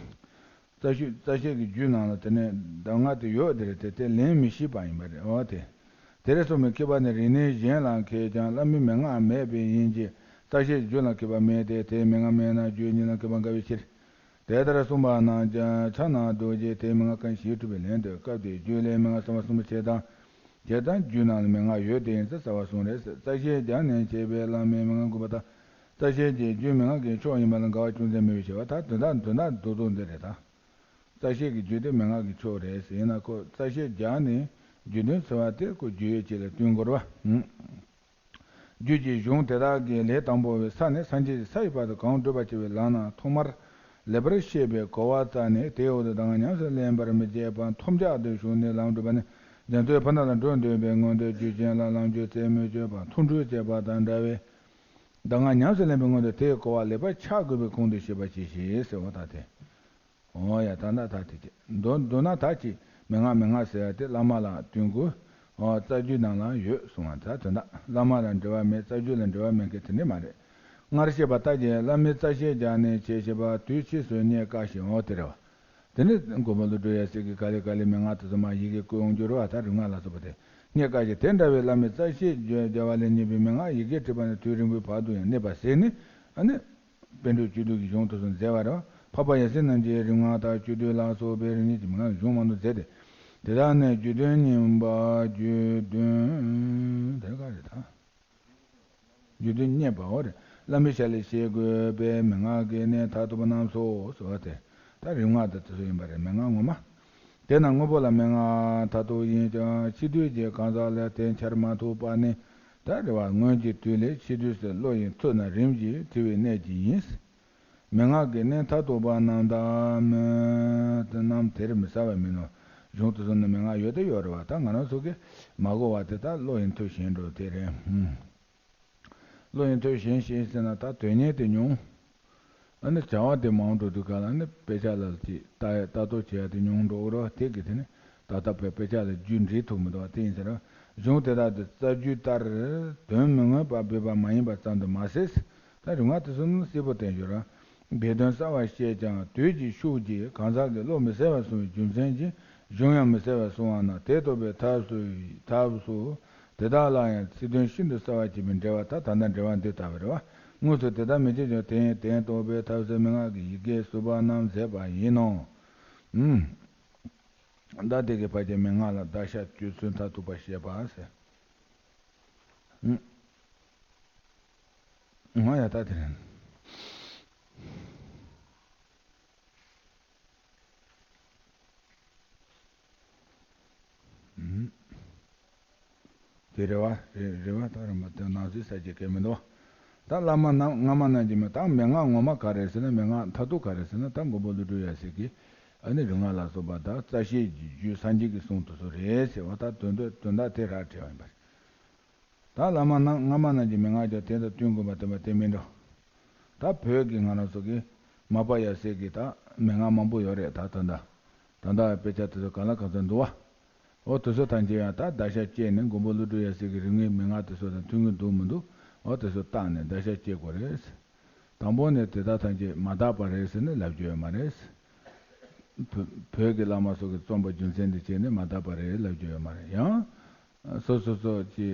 རྩ་ཤེས་རྩ་ཤེས་ཀྱི་རྒྱུད་ནང་ལ་དེ་ནས་གདམས་ངག་དེ་ཡོད་དེ་རེད། དེ་དེ་ལེན་མི་ཤེས་པ་ཡིན་པ་རེད། འོ་དེ། དེ་རེད་གསུངས་པའི་མཁས་པ་ནི་རིག་གནས་གཞན་ལ་མཁས་ཀྱང་བླ་མའི་མན་ངག་མེད་པས་ཡིན་གྱི། རྩ་ཤེས་ཀྱི་རྒྱུད་ལ་མཁས་པ་མེད་དེ། དེའི་མན་ངག་མེད་ན་རྒྱུད་གཉིས་ལ་མཁས་པ་འགལ་བའི་ཕྱིར། དེ་ལྟར་གསུངས་པ་རྣམས་ཀྱང་ཕྱག་ན་རྡོ་རྗེ་དེའི་མན་ངག་གང་ཞིག་གྲུབ་པའི་ལན་དུ་སྐབས་དེའི་རྒྱུད་ལས་མན་ངག་གསལ་བར་གསུངས་པ་བྱས་དང་། བྱས་དང་རྒྱུད་ནང་ལ་མན་ངག་ཡོད་དེ་ཡིན་ཙང་གསལ་བར་གསུངས་རེད་ཟེར། རྩ་ཤེས་སྦྱར་ནས་བྱས་པའི་བླ་མའི་མན་ངག་དགོས་པ་དང་། རྩ་ཤེས་ཀྱི་རྒྱུད་མན་ངག་གི་མཆོག་ཡིན་པ་ལ་འགལ་བ་ཅུང་ཟད་མེད་པའི་ཕྱིར་བ། ད་དོན་དག་དོན་དག་རྡོག་རྡོག་འདི་རེད་ད། རྩ་ཤེས་ཀྱི་རྒྱུད་དེ་མན་ངག་གི་མཆོག་རེད་ཟེར། ཡིན་ན་ཁོ་རྩ་ཤེས་སྦྱར་ནས་རྒྱུད་དོན་འཚོལ་བ་དེ་ཁོ་རྒྱུད་ཡོད་ཅིག་ལ་བསྟུན་དགོས་རེད་བ། རྒྱུད་ཀྱི་གཞུང་དེ་དག་གི་ལས་དང་པོ་བའི་ས་ནས་སངས་རྒྱས་ཀྱི་ས་ཡི་བར་དུ་གང་བགྲོད་པར་བྱ་བའི་ལམ་རྣམས་ཐོག་མར་ལེགས་པར་ཤེས་པའི་གོ་བ་བཙལ་ནས་དེའི་འོག་ཏུ་གདམས་ངག་ཉམས་སུ་ལེན་པར་མི་བྱེད་པར་ཐོབ་བྱ་དུ་ཞུགས་ནས་ལམ་སྒྲུབ་པ་ནི་རྒྱ་མཚོའི་ཕ་མཐའ་ལ་འགྲོ་འདོད་པའི་སྔོན་དུ་རྒྱུད་ཆེན་ལ་ལམ་རྒྱུད་བཙལ་མི་བྱེད་པར་ཐོག་འགྲོས་བྱེད་པ་དང་འདྲ་བས། གདམས་ངག་ཉམས་སུ་ལེན་པའི་སྔོན་དུ་དེའི་གོ་བ་ལེགས་པར་ཆགས་དགོས་པའི་གོང་དུ་བཤད་པ་ཅིག་བྱེད་ཟེར་བ་ད་དེ། འོ་ཡ་ད་ན་ད་དེ་ཅི། མདོར་མདོར་ན་ད་ཅི་མན་ངག་མན་ངག་ཟེར་ཡ་དེ་བླ་མ་ལ་བསྟུན་དགོས། འོ་རྩ་རྒྱུད་ནང་ལ་ཡོད་གསུང་བ་ད་དོན་དག་བླ་མ་ལ་འབྲེལ་བ་མེད་རྩ་རྒྱུད་ལ་འབྲེལ་བ་མེད་མཁན་དེ་འདྲ་མ་རེད། སྔར་བཤད་པ་ལྟར་གྱི་བླ་མའི་རྩ་ཤེས་སྦྱར་ནས་བྱས་ཞེས་པ་དུས་ཕྱིས་སུ་རྙེད་དཀའ་ཞིང་འོ་དེ་རེད་བ། དེ་ནི་མགོན་པོ་ཀླུ་སྒྲུབ་ཡབ་སྲས་ཀྱིས་ག་ལེ་ག་ལེ་མན་ངག་དེ་ཚོ་མར་ཡི་གེ་བཀོད་ཡོང་རྒྱུ་རེད་བ། ད་རིག་སྔགས་ལ་སོགས་པ་དེ་རྙེད་དཀའ་ཞིང་དེ་འདྲ་བའི་བླ་མའི་རྩ་ཤེས་སྦྱར་བ་ལས་རྙེད་པའི་མན་ངག་ཡི་གེར་བྲིས་པ་ནི་དུས་རིང་པོའི་བར་དུ་ཡང་གནས་པ་ཟེར་ནས་ཨ་ནི། པཎ་གྲུབ་བཅུ་བདུན་གྱི་གཞུང་དེ་ཚོ་མཛད་པ་རེད་བ། འཕགས་པ་ཡབ་སྲས་རྣམས་ཀྱིས་རིག་སྔགས་དང་བཅུད་བསྡུས་ལ་སོགས་པའི་རིག་གནས་ཀྱི་མན་ངག་གི་གཞུང་མང་དུ་མཛད་དེ། དེ་དག་ནས་རྒྱུད་དོན་བསྙེན་པ་རྒྱུད་དོན་དེ་ག་རེ་ད། རྒྱུད་དོན་བསྙེན་པའོ་རེད། བླ་མའི་ཞལ་ལས་བཤད་དགོས་པའི་མན་ངག་གི་གནད་མཐར་ཐུག་པ་རྣམས་སོ་ཟེར་བ་དེ། ད་རིག་སྔགས་དང་དེ་ཚོ་ཡིན་པ་རེད། མན་ངག་ངོ་མ། དེས་ན་དངོས་པོ་ལ་མན་ངག་མཐར་ཐུག་ཡིན་ཀྱང་ཕྱི་དུས་ཀྱི་གང་ཟག་ལ་དེ་འཆར་མ་ཐུབ་པ་ནི། ད་རེ་བ་སྔོན་གྱི་དུས་ལས་ཕྱི་དུས་སུ་བློ་ཡིས་ཚོད་ན་རིམ་གྱིས་བྲི་བའི་གནད་ཀྱིས་ཡིན། མན་ངག་གི་གནད་མཐར་ཐུག་པ་རྣམས་དང་མི་རྣམས་དེར་མི་གསལ་བ་མིན་ནོ། གཞུང་དེ་ཚོ་ནི་མན་ངག་ཡོད་དེ་ཡོད་རེད་བ། ད་ང་རང་ཚོ་གི་མ་གོ་བ་དེ་ད་བློ་ཡིས་མཐོལ་ཞེན་འགྲོ་དེ་རེད། ཧུམ། བློ་ཡིས་མཐོལ་ཞེན་ཞེས་ཟེར་ན་ད་དོན་གཉེར་དེ་ཉུང་། ཨ་ནི་བྱ་བ་དེ་མང་འགྲོ་དུས་ག་ལ་ནི་དཔེ་ཆ་ལ་ཅིག་ལྟ་ལྟ་རྟོག་བྱེད་ཡ་དེ་ཉུང་འགྲོ་གི་རེད་བ། དེ་གི་དེ་ནི་ད་ལྟ་བའི་དཔེ་ཆ་ལ་རྒྱུས་འབྲི་ཐུབ་མི་འདུག་བ། དེ་ཡིན་ཟེར་ར། གཞུང་དེ་དག་ཏུ་རྩ་རྒྱུད་ལྟར་དོན་མི་མངོན་པ་འབོད་པ་མ་ཡིན་པ་ཙམ་དུ་མ་ཟད། ད་རིག་སྔགས་དེ་ཚོ་ནི་གསལ་པོ་བསྟན་ཡོད་ར། སྦས་དོན་གསལ་བར་བཤད་ཀྱང་དུས་ཀྱི་ཤུགས་ཀྱིས་གང་ཟག་གི་བློ་མི་གསལ་བར་སོང་བའི་རྒྱུ་མཚན་གྱིས། གཞུང་ཡང་མི་གསལ་བར་སོང་བ་ན་དེ་རྟོགས་པའི་ཐབས་སུ་ཐབས་སུ་དེ་དག་ལ་ཡང་ཚིག་དོན་ཤིན་ཏུ་གསལ་བར་བྱེད་པའི་འགྲེལ་པ། ད་ད་ལྟ་འགྲེལ་པ་འདི་ལྟ་བུ་རེད་བ། དངོས་སུ་དེ་ལྟར་མི་བྱེད་ཀྱང་དེ་ཡང་དེ་རྟོགས་པའི་ཐབས་སུ་མན་ངག་གི་ཡི་གེ་ཟུར་པ་རྣམས་མཛད་པ་ཡིན་ནོ། ཨུམ། ད་དེ་གི་ཕར་ཕྱིན་མན་ངག་ལ་བརྡར་ཤ་གཅོད་ཚུལ་མཐར་ཐུག་པ་བཤད་པ་ཟེར། ཨུམ། ང་ཡ་ད་དེ་རེད། ཨུམ། དེ་རེད་བ། རེད་རེད་བ། ད་རེད་མ་གཏོགས་ནང་གསེས་ས་བཅད་གལ་མི་འདུག་ད་བླ་མ་རྣམས་སྔ་མ་རྣམས་ཀྱི་མི་ད་མན་ངག་ངོ་མ་ག་རེ་ཟེར་ན། མན་ངག་མཐར་ཐུག་ག་རེ་ཟེར་ན། ད་མགོན་པོ་ཀླུ་སྒྲུབ་ཡབ་སྲས་ཀྱིས་ཨ་ནི་རིག་སྔགས་ལ་སོགས་པ་ད་རྩ་ཤེས་ཀྱི་རྒྱུད་སངས་རྒྱས་ཀྱི་གསུང་དུ་སོགས་རེད་ཟེར་བ། ད་དོན་དུ་དོན་དག་དེ་ར་བྲིས་པ་ཡིན་པ་རེད། ད་བླ་མ་རྣམས་སྔ་མ་རྣམས་ཀྱི་མན་ངག་ཀྱང་དེ་དང་བསྟུན་དགོས་པ་སྟོན་པ་དེ་མིན་འགྲོ། ད་བོད་ཀྱི་ང་རང་ཚོ་གི་མ་པ་ཡབ་སྲས་ཀྱི་ད་མན་ངག་མང་པོ་ཡོད་རེད། ད་ད་ད་ད་ད་དཔེ་ཆ་དེ་ཚོ་གང་ལ་གང་འཚམ་འདུག་བ། འོ་དེ་ཚོ་ཐམས་ཅད་ཡང་ད་བརྡར་ཤ་བཅད་ནས་མགོན་པོ་ཀླུ་སྒྲུབ་ཡབ་སྲས་ཀྱི་རིག་གནས་མན་ངག་དེ་ཚོ་དང་མཐུན་གྱི་འདུག་མི་འདུག་འོ་དེ་ཚོ་བརྟག་ནས་བརྡར་ཤ་བཅད་དགོས་རེད། དང་པོ་ནས་དེ་དག་ཐམས་ཅད་མ་དག་པ་རེད་ཟེར་ནས་ལབ་རྒྱུ་ཡོད་མ་རེད། བོད་བོད་ཀྱི་བླ་མ་སོགས་ཀྱིས་རྩོམ་པ་རྒྱུ་མཚན་དེ་བྱས་ནས་མ་དག་པ་རེད་ལབ་རྒྱུ་ཡོད་མ་རེད། ཡང་སོ་སོ་སོ་ཀྱི་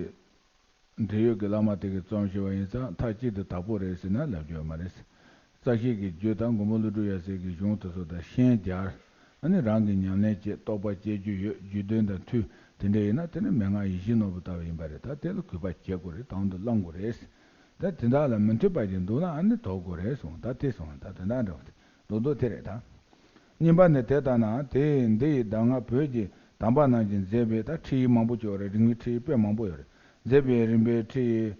འབྲེལ་ཡོད་ཀྱི་བླ་མ་དེ་གིས་རྩོམ་ཞུས་པ་ཡིན་ཙང་མཐའ་གཅིག་ཏུ་དག་པོ་རེད་ཟེར་ན་ལབ་རྒྱུ་ཡོད་མ་རེད། རྩ་ཤེས་ཀྱི་རྒྱུད་དང་མགོན་པོ་ཀླུ་སྒྲུབ་ཡབ་སྲས་ཀྱི་གཞུང་དེ་ཚོ་དང་ཤན་སྦྱར། ཨ་ནི་རང་གིས་ཉམས་ལེན་བྱེད། རྟོགས་པ་སྐྱེ་རྒྱུ་ཡོད། རྒྱུད་དོན་དང་མཐུན། དེ་འདྲ་ཡིན་ན་དེ་ནི་མན་ངག་ཡིད་བཞིན་ནོར་བུ་ལྟ་བུ་ཡིན་པ་རེད། ད་དེ་ལ་གུས་པ་བྱེད་དགོས་རེད། དང་དུ་བླང་དགོས་རེད། ད་དེ་དག་ལ་མི་མཐུན་པ་ཞིག་འདུག་ན་ཨ་ནི་དོར་དགོས་རེད་གསུངས། ད་དེ་གསུངས། ད་དེ་འདྲ་འདྲ་བ་དེ་རྡོག་རྡོག་དེ་རེད་ད། གཉིས་པ་ནི་དེ་ལྟ་ན་དེ་འདི་ཡི་གདམས་ངག་བོད་ཀྱི་དམ་པ་རྣམས་ཀྱིས་མཛད་པའི་ད་ཁྲིད་ཡིག་མང་པོ་ཅིག་ཡོད་རེད། རིག་གནས་ཁྲིད་ཡིག་དཔེ་མང་པོ་ཡོད་རེད། མཛད་པའི་རིམ་པའི་ཁྲིད་ཡིག་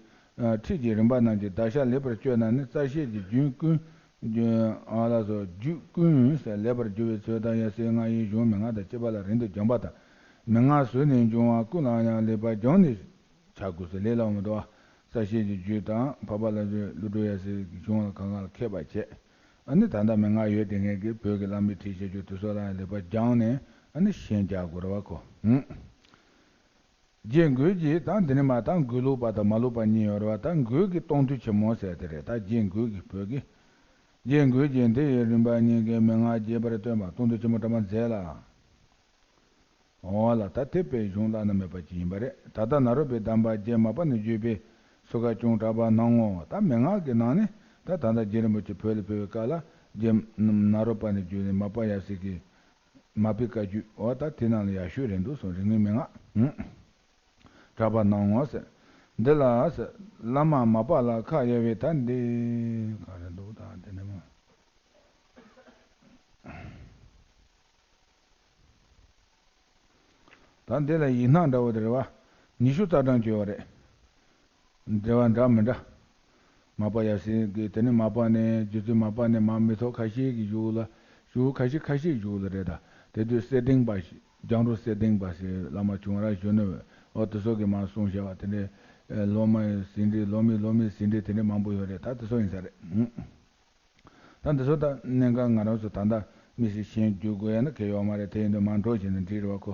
ཁྲིད་ཀྱི་རིམ་པ་རྣམས་ཀྱི་བརྡར་ཤ་ལེགས་པར་གཅོད་ན་ནི་རྩ་ཤེས་ཀྱི་རྒྱུད་ཀུན། རྒྱུད་ཨ་ལ་སོགས་རྒྱུད་ཀུན་ལེགས་པར་སྒྱུར་བའི་ཚུལ་དང་། ཡབ་སྲས་ལྔ་ཡི་གཞུང་མན་ངག་དང་བཅས་པ་ལ་རིང་དུ་སྦྱངས་པ་དང་། མན་ངག་ཟུར་ནས་འབྱུང་བ་ཀུན་ལའང་ལེགས་པར་སྦྱངས་ནས་བྱ་དགོས་སོ། ལས་སླ་བོ་མི་འདུག་བ། རྩ་ཤེས་ཀྱི་རྒྱུད་དང་འཕགས་པ་ལྷ་ཆོས་ཀླུ་སྒྲུབ་ཡབ་སྲས་ཀྱི་གཞུང་ལ་གང་ག་ལ་མཁས་པ་བྱས། ཨ་ནི་ད་ལྟ་མན་ངག་ཡོད་དེ་ངེད་ཀྱི་བོད་ཀྱི་བླ་མའི་ཁྲིད་བྱེད་རྒྱུ་དེ་ཚོ་ལ་ལེགས་པར་སྦྱངས་ནས་ཨ་ནི་ཤན་རྒྱག་དགོས་རེད་བ་ཁོ། ཧུམ། རྗེ་འགོས་ཀྱིས་ད་འདི་ནི་མ་ད་འགོས་ལུགས་པ་དང་མ་ལུགས་པ་གཉིས་ཡོད་རེད་བ། ད་འགོས་ཀྱི་སྟོང་ཐུན་ཆེན་མོ་ཟེར་དེ་རེད། ད་རྗེ་འགོས་ཀྱི་བོད་ཀྱི། རྗེ་འགོས་ཀྱིས་འདི་ཡི་རིམ་པ་གཉིས་ཀྱི་མན་ངག་རྒྱས་པར་སྟོན་པ་སྟོང་ཐུན་ཆེན་མོ་གྲངས་མ་མཛད་ལ། འོ་ལ་ད་དེ་དཔེ་གཞུང་བླ་ན་མེད་པ་ཅིག་ཡིན་པ་རེད། ད་ལྟ་ནཱ་རོ་པའི་གདམས་པ་རྗེ་མ་པ་ནས་བརྒྱུད་པའི་སོ་ཁ་ཅུང་དྲག་པར་སྣང་ངོ་། ད་མན་ངག་གི་ནང་ནས་ད་ད་ལྟ་རྗེ་རིན་པོ་ཆེ་བོད་ལ་ཕེབས་པའི་སྐབས་ལ་རྗེ་ནཱ་རོ་པ་ནས་བརྒྱུད་ནས་མ་པ་ཡབ་སྲས་ཀྱི་མ་པའི་བཀའ་བརྒྱུད། འོ་ད་དེ་ནང་ལ་ཡག་ཤོས་རེད་འདུག་གསུངས། རིག་གནས་མན་ངག་ཧུམ། གྲགས་པ་སྣང་ངོ་ཟེར། འདི་ལ་ཟེར་བླ་མ་མ་པ་ལ་ཁ་གཡར་བའི་ད་འདི་ག་རེ་འདུག་ད་འདི་ནི་མ། ད་འདི་ལ་ཡིག་སྣ་འདྲ་བོ་དེ་རེད་བ། ཉི་ཤུ་རྩ་གྲངས་ཅིག་ཡོད་རེད། འབྲེལ་བ་འདྲ་མི་འདྲ། མ་པ་ཡབ་སྲས་ཀྱི་དེ་ནི་མ་པ་ནས་རྗེ་བཙུན་མ་པ་ནས་མར་མི་ཐོག་ཁ་ཤས་ཀྱི་གཞུག་ལ། གཞུག་ཁ་ཤས་ཁ་ཤས་གཞུག་ལ་རེད་ད། དེ་དུས་གསེར་ལྡན་པ་ཞིག་རྒྱང་རོ་གསེར་ལྡན་པ་ཞིག་བླ་མ་བྱུང་ར་གཞོན་ནུ། འོ་དེ་ཚོ་གིས་མར་གསུངས་བཞག་པ་དེ་འདྲའི་སློབ་མའི་ཟིན་བྲིས། སློབ་མའི་སློབ་མའི་ཟིན་བྲིས་དེ་འདྲའི་མང་པོ་ཡོད་རེད། ད་དེ་ཚོ་ཡིན་ས་རེད། ད་འདི་ཚོ་ད་གནད་འགག་ང་རང་ཚོ་ད་ལྟ་མི་ཞིག་གཞན་བརྒྱུད་དགོས་ཡ་ན་གལ་ཡོད་མ་རེད། དེ་ཡིན་དུས་མར་འགྲོ་བྱས་ནས་འབྲི་རེད་བ་ཁོ།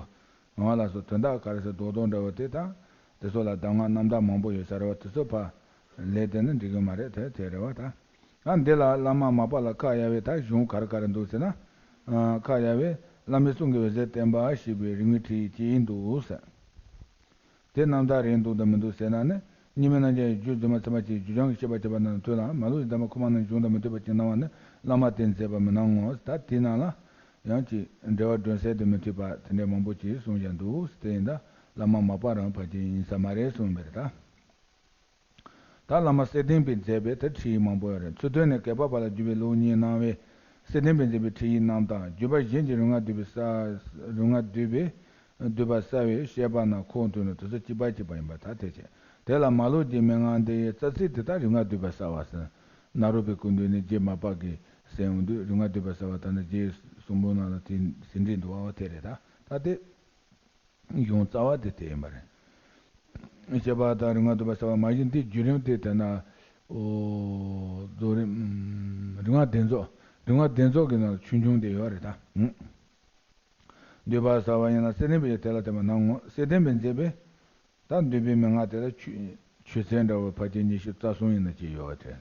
ང་ལ་སོགས་དོན་དག་ག་རེ་ཟེར་རྡོག་རྡོག་འདྲ་བོ་དེ་དང་། དེ་ཚོ་ལ་གདམས་ངག་རྣམ་དག་མང་པོ་ཡོད་ས་རེད་བ། དེ་ཚོ་ཕར་ལས་དེ་ནི་འགྲིག་གི་མ་རེད། དེ་དེ་རེད་བ་ད། ཨ་འདི་ལ་བླ་མ་མ་པ་ལ་ཁ་གཡར་བའི་ད་གཞུང་ག་རེ་ག་རེ་འདུག་ཟེར་ན། ཨ་ཁ་གཡར་བའི་བླ་མའི་གསུང་གི་འོད་ཟེར་བསྟན་པ་ཞེས་པའི་རིག་གནས་ཁྲིད་ཡིག་ཅིག་འདུག་ཟེར། དེ་རྣམ་ཐར་རེད་འདུག་དང་མི་འདུག་ཟེར་ན་ནི། རྙིང་མའི་རྣམ་བཤད་རྒྱུད་རྫོགས་མ་ཚན་པ་གཅིག་རྒྱུད་སྦྱང་གི་བཤད་པ་བྱས་པ་རྣམས་ཐོས་ལ། མ་ལུས་ཀྱི་གདམས་པ་ཁོ་མ་རྣམས་གཞུང་དང་མི་མཐུན་པ་ཅིག་སྣང་བ་ནི་བླ་མ་དེས་མཛད་པ་མི་སྣང་ངོ་། ད་དེའི་ནང་ལ་ཡང་ཅིག་འགྲེལ་པ་སྒྲོན་གསལ་དུ་མི་མཐུན་པ་དེ་འདྲའི་མང་པོ་ཅིག་གསུངས་བཞག་འདུག་དེ་ཡིན་ད་བླ་མ་མ་པ་རང་ཕལ་ཆེར་ཡིན་ས་མ་རེད་གསུངས་པ་རེད་ད། ད་བླ་མ་གསེར་ལྡན་པས་མཛད་པའི་ད་ཁྲིད་ཡིག་མང་པོ་ཡོད་རེད། ཚུལ་ཁྲིམས་ནས་བརྒྱད་པ་བར་ལ་བརྒྱུད་པའི་ལུགས་གཉིས་སྣང་བའི་གསེར་ལྡན་པས་མཛད་པའི་ཁྲིད་ཡིག་རྣམས་དང་། བརྒྱུད་པ་གཞན་གྱི་རིག་སྔགས་བསྡུས་པའི་ས་རིག་སྔགས་བསྡུས་པའི། བསྡུས་པ་གསལ་བའི་བཤད་པ་རྣམས་ཁོང་དུ་ནི་དེ་ཚོ་གཅིག་པ་གཅིག་པ་ཡིན་པར་ཐག་བཅད་ཅིང་། དེ་ལ་མ་ལུས་ཀྱི་མན་ངག་འདི་ཡི་རྩ་ཚིག་དེ་དག་རིག་སྔགས་བསྡུས་པ་གསལ་བ་ཟེར། ནཱ་རོ་པའི་སྐུ་མདུན་ནས་རྗེ་མ་པ་གིས་གསན་འོང་དུས་རིག་སྔགས་བསྡུས་པ་གསལ་བ་དང་ནི་རྗེའི་གསུང་འབུམ་ནང་ལ་དེ་ཟིན་བྲིས་འདུག་བ། དེ་རེད་ད། ད་དེ་གཞུང་རྩ་བ་དེ་དེ་ཡིན་པ་རེད། ཞེས་པ་དང་རིག་སྔགས་བསྟོད་པ་གསལ་བ་མ་བཞིན་དེའི་བརྒྱུད་རིམ་དེ་དེ་ན། ཨོ། རྫོགས་རིམ། རིག་སྔགས་གདན་རྫོགས། རིག་སྔགས་གདན་རྫོགས་ཀྱི་ནང་ལ་ཆུང་ཆུང་དེ་ཡོད་རེད་ད། བསྟོད་པ་གསལ་བ་ཡིན་ན་བསིལ་ལྡན་པའི་དེ་ལ་བརྟེན་པ་ནང་ངོ་། བསིལ་ལྡན་པའི་མཛད་པས། ད་འདུས་པའི་མན་ངག་དེ་ལ་ཆོས་ཆོས་ཚན་འདྲ་བོ་ཕལ་ཆེར་ཉི་ཤུ་རྩ་གསུམ་ཡིན་ན་ཅི་ཡོད་པ་དེ་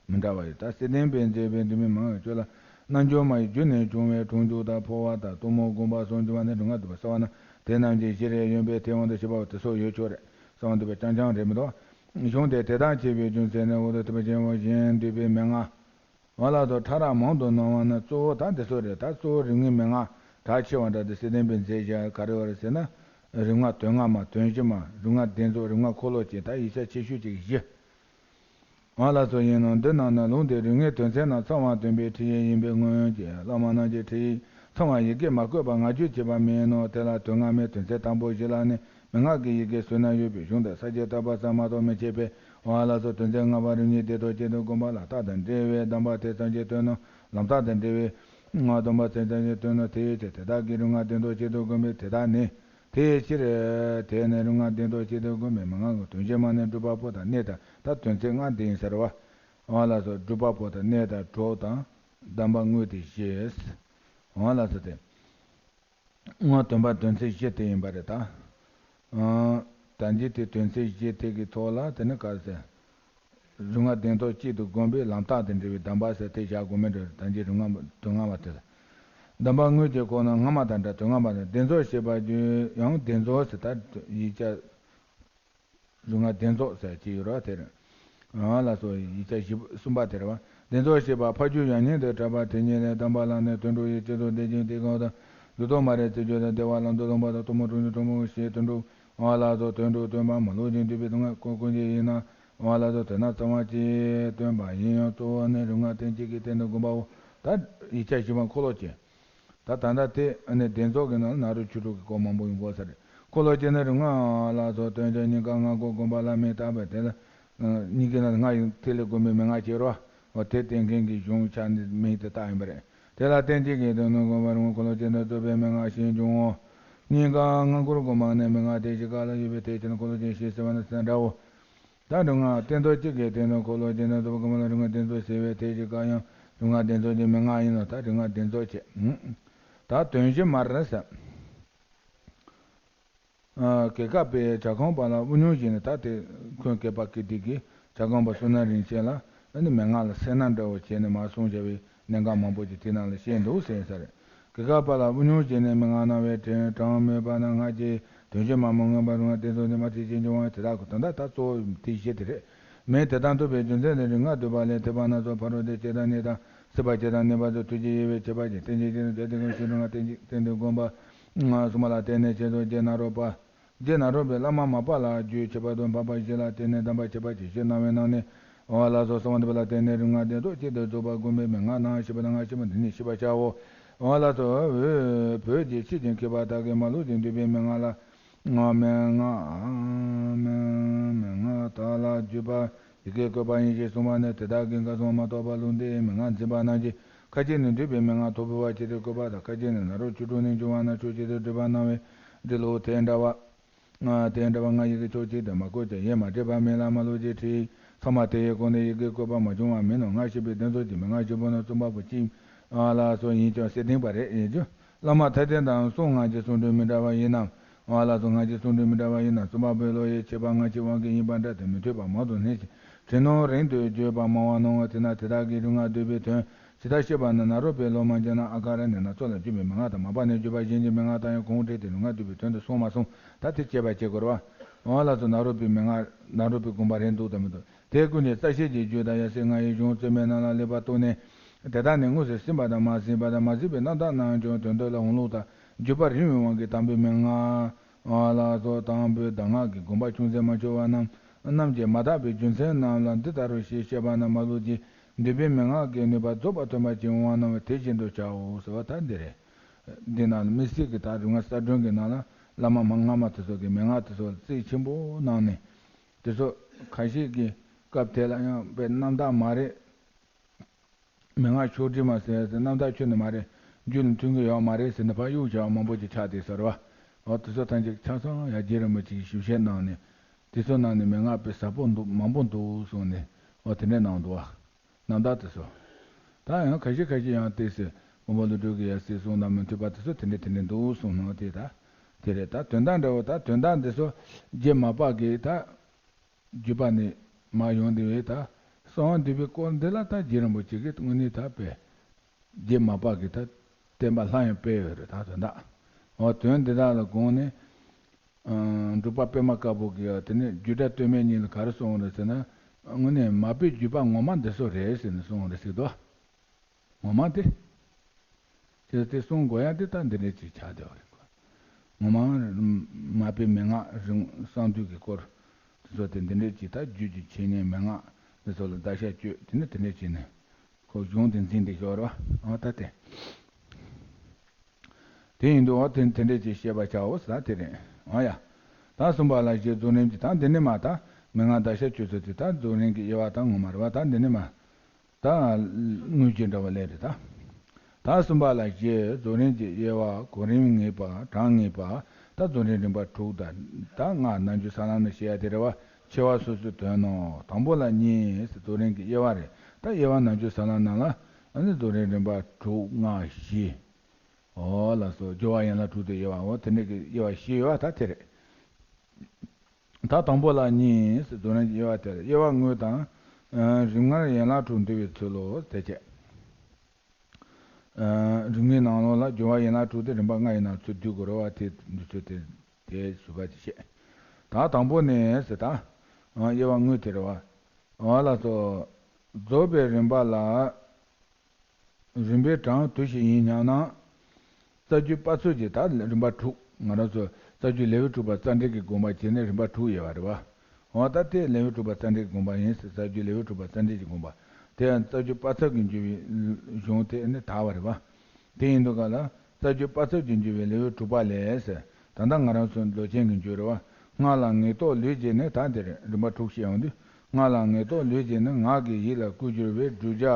མི་འདྲ་བ་ཡོད། ད་བསིལ་ལྡན་པའི་མཛད་པས་འདུས་པའི་མན་ངག་གི་སྤྱོད་ལ་རྣལ་འབྱོར་མ་ཡི་རྒྱུ་ནས་བྱུང་བའི་གྲོང་འཇུག་དང་འཕོ་བ་དང་གཏུམ་མོ་སྒོམ་པ་སོགས་འབྱུང་བ་ནི་རིག་སྔགས་བསྟོད་པ་གསལ་བ་ན་དེ་རྣམས་ཀྱི་གཞི་རེད། གཡོན་པས་མཐེ་བོང་དང་ཞེས་པ་དེ་སོགས་ཡོད་ཆོག་རེད། གསལ་བ་འདུས་པ་རྐྱང་རྐྱང་རེད་མི་འདུག་གཞུང་དེ་དེ་དག་བྱས་པའི་རྒྱུ་མཚན་ནི་འོ་དོ་ཐུབ་པ་ཆེན་པོ་གཞན་འདུས་པའི་མན་ངག་འོ་ལགས་སོ། ཕྲ་རགས་མང་དུ་སྣང་བ་ནི་གཙོ་བོ་ད་འདི་ཚོ་རེད། ད་གཙོ་བོ་རིག་སྔགས་མན་ངག་གྲགས་ཆེ་བ་འདྲ་དེ་བསིལ་ལྡན་པའི་མཛད་བྱ་ག་རེ་བ་རེད་ཟེར་ན། རིག་སྔགས་དོན་ལྔ་མ། དོན་བཞི་མ། རིག་སྔགས་གདན་རྫོགས། རིག་སྔགས་འཁོར་ལོ་ཅན། ད་ཡིག་ཆ་ཆེ་ཤོས་ཅིག་བཞི། འོ་ལགས་སོ། ཡིན་ནོ། འདི་རྣམས་ནི་ལུང་དེ་རིག་སྔགས་དོན་ཚན་རྣམས་ཚང་བར་སྟོན་པའི་ཁྲིད་ཡིག་ཡིན་པའི་ངོས་ཀྱི་བླ་མ་རྣམས་ཀྱི་ཁྲིད་ཡིག་ཚང་བ་ཡི་གེ་མ་བཀོད་པར་ངག་བརྗོད་བྱས་པ་མིན་ནོ། དེ་ལ་དོན་ལྔ་མའི་དོན་ཚན་དང་པོ་བཞི་ལ་ནི། མན་ངག་གི་ཡི་གེ་བསོད་ནམས་ཡོད་པའི་གཞུང་དང་ས་བཅད་བརྟག་པ་ཙམ་མ་གཏོགས་མི་འཆད་པས། འོ་ལགས་སོ། དོན་ཚན་ལྔ་པ་རིམ་གཉིས་བདེ་ཐོབ་གཅིག་ཏུ་བསྒོམ་པ་ལ་རྟགས་དང་འབྲེལ་བའི་གདམས་པ་དེ་ཙམ་གྱིས་སྟོན་ནོ། ལམ་རྟགས་དང་འབྲེལ་བའི་གདམས་པ་དེ་ཙམ་གྱིས་སྟོན་ནོ། དེའི་ཕྱིར་དེ་དག་གིས་རིག་སྔགས་གདན་རྫོགས་གཅིག་ཏུ་བསྒོམ་པའི་དེ་དག་ནི། དེའི་ཕྱིར་དེ་ནི་རིག་སྔགས་གདན་རྫོགས་གཅིག་ཏུ་བསྒོམ་པའི་མན་ངག་གི་དོན་བཞི་མ་ནི་སྒྲུབ་པ་པོ་དང་གནས་དང་། ད་དོན་ཚན་ལྔ་འདི་ཡིན་ཟེར་བ། འོ་ལགས་སོ། སྒྲུབ་པ་པོ་དང་གནས་དང་གྲོགས་དང་གདམས་པ་དངོས་དེ་བཞི། འོ་ལགས་སོ། དེ། སྔོན་སྟོན་པ་དོན་ཚན་བཞི་དེ་ཡིན་པ་རེད་ད། ཨང་། ད་འདི་དེ་དོན་ཚན་བཞི་དེ་གི་ཐོག་ལ་དེ་ནི་ག་རེ་ཟེར། རིག་སྔགས་གདན་རྫོགས་གཅིག་ཏུ་བསྒོམ་པའི་ལམ་རྟགས་དང་འབྲེལ་བའི་གདམས་པ་ཟེར་དེ་བཞག་དགོས་མེད་འགྲོ། ད་འདི་རིག་སྔགས་དོན་ལྔ་པ་དེ་ལ། གདམས་པ་དངོས་ཀྱི་སྐོར་ན་སྔ་མ་དང་འདྲ། དོན་ལྔ་པ་ནི་གདན་རྫོགས་ཞེས་པ་བརྗོད་ཡང་གདན་རྫོགས་ཟེར། ད་ཡིག་ཆ། རིག་སྔགས་གདན་རྫོགས་ཟེར་གྱི་ཡོད་ར་དེར། ཨ་ལ་སོགས་ཡིག་ཆ་བཞི་པ་གསུམ་པ་དེར་བ། གདན་རྫོགས་ཞེས་པ་ཕ་རྒྱུད་ཡང་སྙིང་དུ་གྲགས་པ་དེ་ཉིད་ལས། གདམས་པ་ལ་ནི་དོན་གྲུབ་ཡིད་ཆེས་སུ་བདེ་ཞིང་བདེ་གང་དང་། ལུས་རྟོག་མ་རིག་རྩེ་གཅོད་དང་བདེ་བ་ལམ་དུ་ལྷུང་བ་དང་གཏུམ་མོ་གྲོང་འཇུག་གྲོང་མོ་ཞེས་དོན་གྲུབ། ཨ་ལ་སོགས་དོན་གྲུབ་སྟོན་པ་མ་ལུས་ཀྱི་འདུས་པའི་སྔགས་སྐོར་ཀུན་གྱི་ཡིན་ན། ཨ་ལ་སོགས་དོན་རྣམས་ཚང་བ་གཅིག་སྟོན་པ་ཡིན་ཡང་གཙོ་བོ་ནི་རིག་སྔགས་གདན་གཅིག་གི་སྟེང་དུ་བསྒོམ་པའོ། ད་ཡིག་ཆ་བཞི་མ་འཁོར་ལོ་ཅན། ད་ད་ལྟ་དེ་ཨ་ནི་གདན་རྫོགས་ཀྱི་ནང་ལ་ནཱ་རོ་ཆོས་དྲུག་གི་སྐོར་མང་པོ་ཡོང་གི་ཡོད་ས་རེད། འཁོར་ལོ་ཅན་ནི་རིག་སྔགས་ལ་སོགས་དོན་བྱེད་སྙིང་ག་སྔགས་སྐོར་བསྒོམ་པ་ལ་མིང་བཏགས་པས། དེ་ལ་སྙིང་གའི་ནང་ལ་སྔགས་ཡིན་ཐིག་ལེ་བསྒོམ་པའི་མན་ངག་བྱེད་རོ། འོ་དེ་བསྟན་མཁན་གྱི་གཞུང་ཆ་ནི་མིང་དེ་བཏགས་ཡིན་པ་རེད། དེ་ལ་གདན་གཅིག་གི་སྟེང་དུ་བསྒོམ་པ་རིག་སྔགས་འཁོར་ལོ་ཅན་དུ་རྫོགས་པའི་མན་ངག་ཞེས་འབྱུང་ངོ་། སྙིང་ག་སྔགས་སྐོར་བསྒོམ་པ་ནི་མན་ངག་དེ་བཞི་ག་ལ་ཡོད་པའི་དེ་ཕྱིར་འཁོར་ལོ་ཅན་ཞེས་ཟེར་བ་ནི་ཟེར་ན་འདྲའོ། ད་རིག་སྔགས་གདན་རྫོགས་གཅིག་གི་སྟེང་དུ་འཁོར་ལོ་ཅན་ནི་རྫོགས་པ་གང་ལ་རིག་སྔགས་གདན་རྫོགས་ཟེར་བས། དེ་བཞི་ག་ཡང་རིག་སྔགས་གདན་རྫོགས་ཀྱི་མན་ངག་ཡིན་ནོ། ད་རིག་སྔགས་གདན་རྫོགས་བྱེད། ད་དོན་བཞི་མར་ཟེར། ཨ། གེ་ཀ་པའི་བྱ་ཁང་པ་ལ་དབུ་སྙུང་བཞེས་ནས། ད་དེ་ཁོང་གེ་པ་ཀིརྟི་གིས་བྱ་ཁང་པ་བསོད་ནམས་རིན་ཆེན་ལ་ཨ་ནི་མན་ངག་ལ་སེར་སྣ་འདྲ་བོ་བྱས་ནས་མར་གསུངས་བཞག་པའི་གནད་འགག་མང་པོ་ཅིག་དེ་ནང་ལ་བཤད་འདུག་ཟེར་ས་རེད། གེ་ཀ་པ་ལ་དབུ་སྙུང་བྱས་ནས་མན་ངག་གནང་བའི་དྲིན་དྲང་མོས་པ་ན་སྔགས་ཀྱི་དོན་བཞི་མ་མ་མངོན་པར་རུང་བ་དེ་ཚོ་ནི་མ་ཐེག་ཆེན་འབྱུང་བ་དེ་དག་གི་དོན་དག་ད་གཙོ་བོ་དེ་བཞི་དེ་རེད། མིང་དེ་དག་འདོགས་པའི་རྒྱུ་མཚན་ནི་རིག་སྔགས་འདུས་པ་ལས་ཐེག་པ་སྣ་ཚོགས་ཕ་རོལ་ཏུ་སྐྱེ་དང་གནས་དང་སྲིད་པ་སྐྱེ་དང་གནས་པ་ཚོ་ཐུགས་རྗེ་ཡི་བའི་ཁྱད་པར་གྱིས་རྟེན་ཅིང་འབྱེད་དང་བཅས་ཏེ་གང་ཞིག་རིག་སྔགས་གདན་གཅིག་སྟེང་དུ་བསྒོམ་པ། གསུམ་པ་ལ་བརྟེན་ནས་ཆེད་དུ་རྗེ་ནཱ་རོ་པ། རྗེ་ནཱ་རོ་པའི་བླ་མ་མ་པ་ལ་རྒྱུད་ཁྱད་པར་དུ་འཕགས་པ་བཞི་ལ་བརྟེན་ནས་གདམས་པ་ཁྱད་པར་གྱིས་བཞི་གནང་བའི་ནང་ནས། འོ་ལགས་སོ། གསང་བ་འདུས་པ་ལ་བརྟེན་ནས་རིག་སྔགས་གདན་རྫོགས་གཅིག་ཏུ་རྫོགས་པར་བསྒོམ་པའི་མན་ངག་ནང་བཞིན་པ་དང་སྔ་ཕྱི་མ་འདི་ནས་ཤེས་པར་བྱའོ། འོ་ལགས་སོ། བོད་ཀྱི་ཕྱིས་ཀྱི་མཁས་པ་དག་གིས་མ་ལུས་ཀྱི་འདུས་པའི་མན་ངག་ལ། མན་ངག་མན་ངག་དག་ལ་བརྒྱུད་པ་ཡི་གེ་བཀོད་པ་ཡིན་ཞེས་གསུངས་པ་ནི། དེ་དག་གིས་འགལ་སོང་མ་གཏོགས་པ་ལུང་དེའི་མན་ངག་འཛིན་པ་རྣམས་ཀྱིས་ཁ་ཅིག་ནི་འདུས་པའི་མན་ངག་ཐོར་བུ་བ་ཅིག་ཏུ་བཀོད་པ་དང་། ཁ་ཅིག་ནི་ནཱ་རོ་ཆོས་དྲུག་ནས་འབྱུང་བ་རྣམས་ཕྱོགས་གཅིག་ཏུ་སྒྲིལ་བ་གནང་བའི་འབྲི་ལུགས་དེ་འདྲ་བ། དེ་འདྲ་བ་ལྔ་ཡི་གེ་ཕྱོགས་གཅིག་ཏུ་མ་བཀོད་ཀྱང་ཡེ་མ་བྲལ་བ་མིན་ལ་མ་ལུས་ཀྱི་ཁྲིད་ཡིག་ཚང་མ་དེ་ཡི་སྒོ་ནས་ཡི་གེ་བཀོད་པ་མ་བྱུང་བ་མིན་ནོ། སྔ་ཕྱི་པའི་གདན་རྫོགས་ཀྱི་མན་ངག་བཞི་པོ་ནི་རྩོམ་པ་པོ་གཅིག་ལ་སོགས་ཡིན་ཀྱང་གསེར་ལྡན་པ་རེད་ཡིན་རྒྱུ། བླ་མ་ཐར་ལྡན་དང་གསུང་སྔགས་ཀྱི་གསུང་སྒྲོས་མི་འདྲ་བ་ཡིན་ནམ། ཨ་ལ་སོགས་སྔགས་ཀྱི་གསུང་སྒྲོས་མི་འདྲ་བ་ཡིན་ན། རྩོམ་པ་པོའི་བློ་ཡི་ཁྱད་པར་སྔ་ཕྱི་དབང་གིས་ཡིན་པ་འདྲ་སྟེ་མི་འཐད་པ་མང་དུ་སྣེ་ཞིང་བྲིས་ནོ། རིང་དུ་བརྗོད་པ་མང་བ་སྣང་ངོ་། དེས་ན་དེ་དག་གིས་རིག་སྔགས་འདུས་པའི་དོན་ཇི་ལྟར་བཤད་པ་ནི། ནཱ་རོ་པའི་སློབ་མ་ལྗེ་ན་ཨ་ཀ་ར་ནས་ན་ཚོ་ལ་བརྒྱུད་པའི་མན་ངག་དང་། མ་པ་ནས་བརྒྱུད་པ་གཞན་གྱི་མན་ངག་དང་ཡང་གོང་འགྲིག་སྟེ་རིག་སྔགས་འདུས་པའི་དོན་དུ་གསུངས་མ་གསུངས། ད་དེ་དཔྱད་པ་བྱེད་དགོས་རེད་བ། ཨ་ལ་སོགས་ནཱ་རོ་པའི་མན་ངག་ནཱ་རོ་པའི་དགོངས་པ་རེད་འདུག་དང་མི་འདུག་དེ་ཀུན་གྱི་རྩ་ཤེས་ཀྱི་རྒྱུད་དང་ཡབ་སྲས་ལྔ་ཡི་གཞུང་རྩོད་མེད་རྣམས་ལ་ལེགས་པར་རྟོགས་ནས། དེ་དག་ནི་དངོས་སུ་ཟིན་པ་དང་མ་ཟིན་པ་དང་། མ་ཟིན་པའི་རྣམ་དག་རྣམས་ཀྱང་དོན་དུ་ལ་འོང་ལུགས་དང་། བརྒྱུད་པ་རིམ་བའི་དབང་གིས་དང་པོའི་མན་ངག་ཨ་ལ་སོགས་དང་པོའི་གདམས་ངག་གི་དགོངས་པ་ཅུང་ཟད་མ་འཆོལ་བ་རྣམས། རྣམས་ཀྱིས་མ་དག་པའི་རྒྱུ་མཚན་རྣམས་ལ་འདི་ལྟར་རོ་ཞེས་བཤད་པ་ན། མ་ལུས་ཀྱི་འདུས་པའི་མན་ངག་གི་ནུས་པ་རྫོགས་པ་སྟོན་པ་ཅིག་འོང་བ་སྣང་བས་དེ་བཞིན་དུ་བྱའོ་ཟེར་བ་ད་འདི་རེད། འདི་ནང་ལ་དམིགས་བསལ་གྱི་ད་རིག་སྔགས་གསལ་སྒྲོན་གྱི་ནང་ལ་བླ་མ་མ་སྔ་མ་དེ་ཚོ་གི་མན་ངག་དེ་ཚོ་ལ་རྩིས་ཆེན་པོ་གནང་ནས། དེ་ཚོ་ཁ་ཤས་ཀྱི་སྐབས་དེ་ལ་ཡང་དཔེ་རྣམ་དག་མ་རེད། མན་ངག་ཕྱོགས་སྒྲིལ་མ་ཟེར་ཟེར་རྣམ་དག་ཁྱོན་ནས་མ་རེད། རྒྱུད་ལ་མཐུན་གྱི་ཡོད་མ་རེད་ཟེར་ནས་ཕར་གཡུག་བྱས་པ་མང་པོ་ཅིག་ཆགས་བསྡད་ས་རེད་བ། འོ་དེ་ཚོ་ཐམས་ཅད་ཆ་ཚང་ཡང་རྗེ་རིན་པོ་ཆེ་གིས་ཞིབ་བཤེར་གནང་ནས། དེ་ཚོ་ནང་ནས་མན་ངག་དཔེ་ཟབ་པོ་འདུག་མང་པོ་འདུག་གསུངས་ནས། འོ་དེ་འདྲ་གནང་འདུག་བ། རྣམ་ཐར་དེ་ཚོ། ད་ཡང་ཁ་ཤས་ཁ་ཤས་ཡང་ཏོག་ཙམ་མགོན་པོ་ཀླུ་སྒྲུབ་ཀྱི་ཡང་སྲིད་གསུང་དང་མི་མཐུན་པ་དེ་ཚོ་དེ་འདྲ་དེ་འདྲ་འདུག་གསུངས་གནང་དེ་ད། དེ་རེད། ད་དོན་དག་འདྲ་བོ། ད་དོན་དག་འདི་ཚོ་རྗེ་མར་པ་གིས་ད་བརྒྱུད་པ་ནས་མར་ཡོང་བསྡད་པའི་ད་གསང་བ་འདུས་པའི་སྐོར་འདི་ལ་ད་རྗེ་རིན་པོ་ཆེ་གིས་དངོས་གནས་ད་དཔེ་རྗེ་མར་པ་གིས་ད་བསྟན་པ་སླར་ཡང་སྤེལ་ཡོད་རེད། ད་དོན་དག་འོ་དོན་འདི་དག་ལ་དགོངས་ནས། ཨ། འབྲུག་པ་པདྨ་དཀར་པོ་གིས་དེ་ནས་རྒྱུད་གྲྭ་སྟོད་སྨད་གཉིས་ལ་ག་རེ་གསུངས་རེད་ཟེར་ན། དངོས་གནས་མར་པའི་བརྒྱུད་པ་ངོ་མ་འདི་ཚོ་རེད་ཟེར་ནས་གསུངས་རེད་ཟེར་དོ། ངོ་མ་དེ། ཁྱེད་དེ་གསུང་དགོས་ཡ་དེ་ད་འདི་འདྲ་ཅིག་ཆགས་བསྡད་པ་རེད། ངོ་མ་མར་པའི་མན་ངག་རིང་གསང་འདུས་ཀྱི་སྐོར་དེ་ཚོ་དེ་འདི་འདྲ་ཅིག་ད་རྒྱུད་ཀྱི་འཆད་ཉན་མན་ངག་འདི་ཚོ་ལ་བརྡར་ཤ་གཅོད་དེ་ནས་དེ་འདྲ་བྱས་ནས་ཁོ་གཞུང་དེ་འཛིན་བསྡད་ཤོར་བ། འོ་ད་དེ། དེ་ཡིན་དུས་འོ་དེ་དེ་འདྲ་ཅིག་བཤད་པ་བྱའོ་ཟེར་དེ་རེད། འོ་ཡ། ད་གསུམ་པ་ལ་ཞེས་རྫོགས་རིམ་གྱི། ད་འདི་ནས་མར་ད་མན་ངག་བརྡར་ཤ་གཅོད་ཚུལ་དེ་ད་རྫོགས་རིམ་གྱི་དབྱེ་བ་ད་ངོ་མ་རེད་བ། ད་འདི་ནས་མར། ད་དངོས་རྒྱུ་འདྲ་བ་ལས་རེད་ད། ད་གསུམ་པ་ལ་ཞེས་རྫོགས་རིམ་གྱི་དབྱེ་བ་གོ་རིམ་ངེས་པ་གྲངས་ངེས་པ། ད་རྫོགས་རིམ་རིམ་པ་དྲུག་དང་ད་ལྔ་ནམ་རྒྱུན་ཟབ་ལམ་ནས་བཤད་ཡ་དེ་རེད་བ། ཕྱེ་བ་སོ་སོའི་དོན་ནོ། དང་པོ་ལ་གཉིས་ཟེར་རྫོགས་རིམ་གྱི་དབྱེ་བ་རེད། ད་དབྱེ་བ་ནམ་རྒྱུན་ཟབ་ལམ་ནང་ལ་ཨ་ནི་རྫོགས་རིམ་རིམ་པ་དྲུག་ལྔ་བཞི། འོ་ལགས་སོ། སྦྱོར་བ་ཡན་ལག་དྲུག་ཏུ་དབྱེ་བ། འོ་དེ་འདྲ་གི་དབྱེ་བ་བཞི་ཡོད་པ་ད་དེ་རེད། ད་དང་པོ་ལ་གཉིས་ཟེར་རྫོགས་རིམ་གྱི་དབྱེ་བ་དེ་རེད། དབྱེ་བ་དངོས་དང་། ཨ། རིམ་ལྔར་ཡན་ལག་དྲུག་འདུས་པའི་ཚུལ་ལོ་ཟེར་བྱས། ཨ། རིམ་ལྔའི་ནང་ལོགས་ལ་སྦྱོར་བ་ཡན་ལག་དྲུག་སྟེ་རིམ་པ་ལྔ་ཡི་ནང་ཚུར་བསྡུ་དགོས་རེད་བ། དེ་འདི་ཚོ་དེ་དེ་ཞུ་བ་ཅིག་བྱས། ད་དང་པོ་ནས་ཟེར་ད། ཨ། དབྱེ་བ་དངོས་དེ་རེད་བ། འོ་ལགས་སོ། རྫོགས་པའི་རིམ་པ་ལ། རིམ་པའི་གྲངས་དུ་ཞིག་ཡིན་སྙམ་ན། རྩ་རྒྱུད་དཔག་ཚད་ཀྱི་ད་རིམ་པ་དྲུག་ང་རང་ཚོ་རྩ་རྒྱུད་ལེའུ་དྲུག་པ་རྩ་འགྲེལ་གྱི་དགོངས་པ་བྱས་ནས་རིམ་པ་དྲུག་དབྱེ་བ་རེད་བ། འོ་ད་དེ་ལེའུ་དྲུག་པ་རྩ་འགྲེལ་གྱི་དགོངས་པ་ཡིན་ཟེར། རྩ་རྒྱུད་ལེའུ་དྲུག་པ་རྩ་འགྲེལ་གྱི་དགོངས་པ། དེ་ཡང་རྩ་རྒྱུད་དཔག་ཚད་ཀྱིས་འཇུག་པའི་གཞུང་དེ་ནི་དག་པ་རེད་བ། དེ་ཡིན་དུས་ག་ལ་རྩ་རྒྱུད་དཔག་ཚད་ཀྱིས་འཇུག་པའི་ལེའུ་དྲུག་པ་ལས་ཟེར། ད་ལྟ་ང་རང་ཚོ་མདོ་ཆེན་གྱིས་འཇུག་རེད་བ། ངག་ལ་ངེས་རྟོགས་ལུས་ཀྱིས་ནི། ད་འདིར་རིམ་པ་དྲུག་བཤད་ཡོང་དུས། ངག་ལ་ངེས་རྟོགས་ལུས་ཀྱིས་ནི། ངག་གིས་ཡིད་ལ་བསྐུལ་གྱུར་པའི་བསྒྲུབ་བྱ་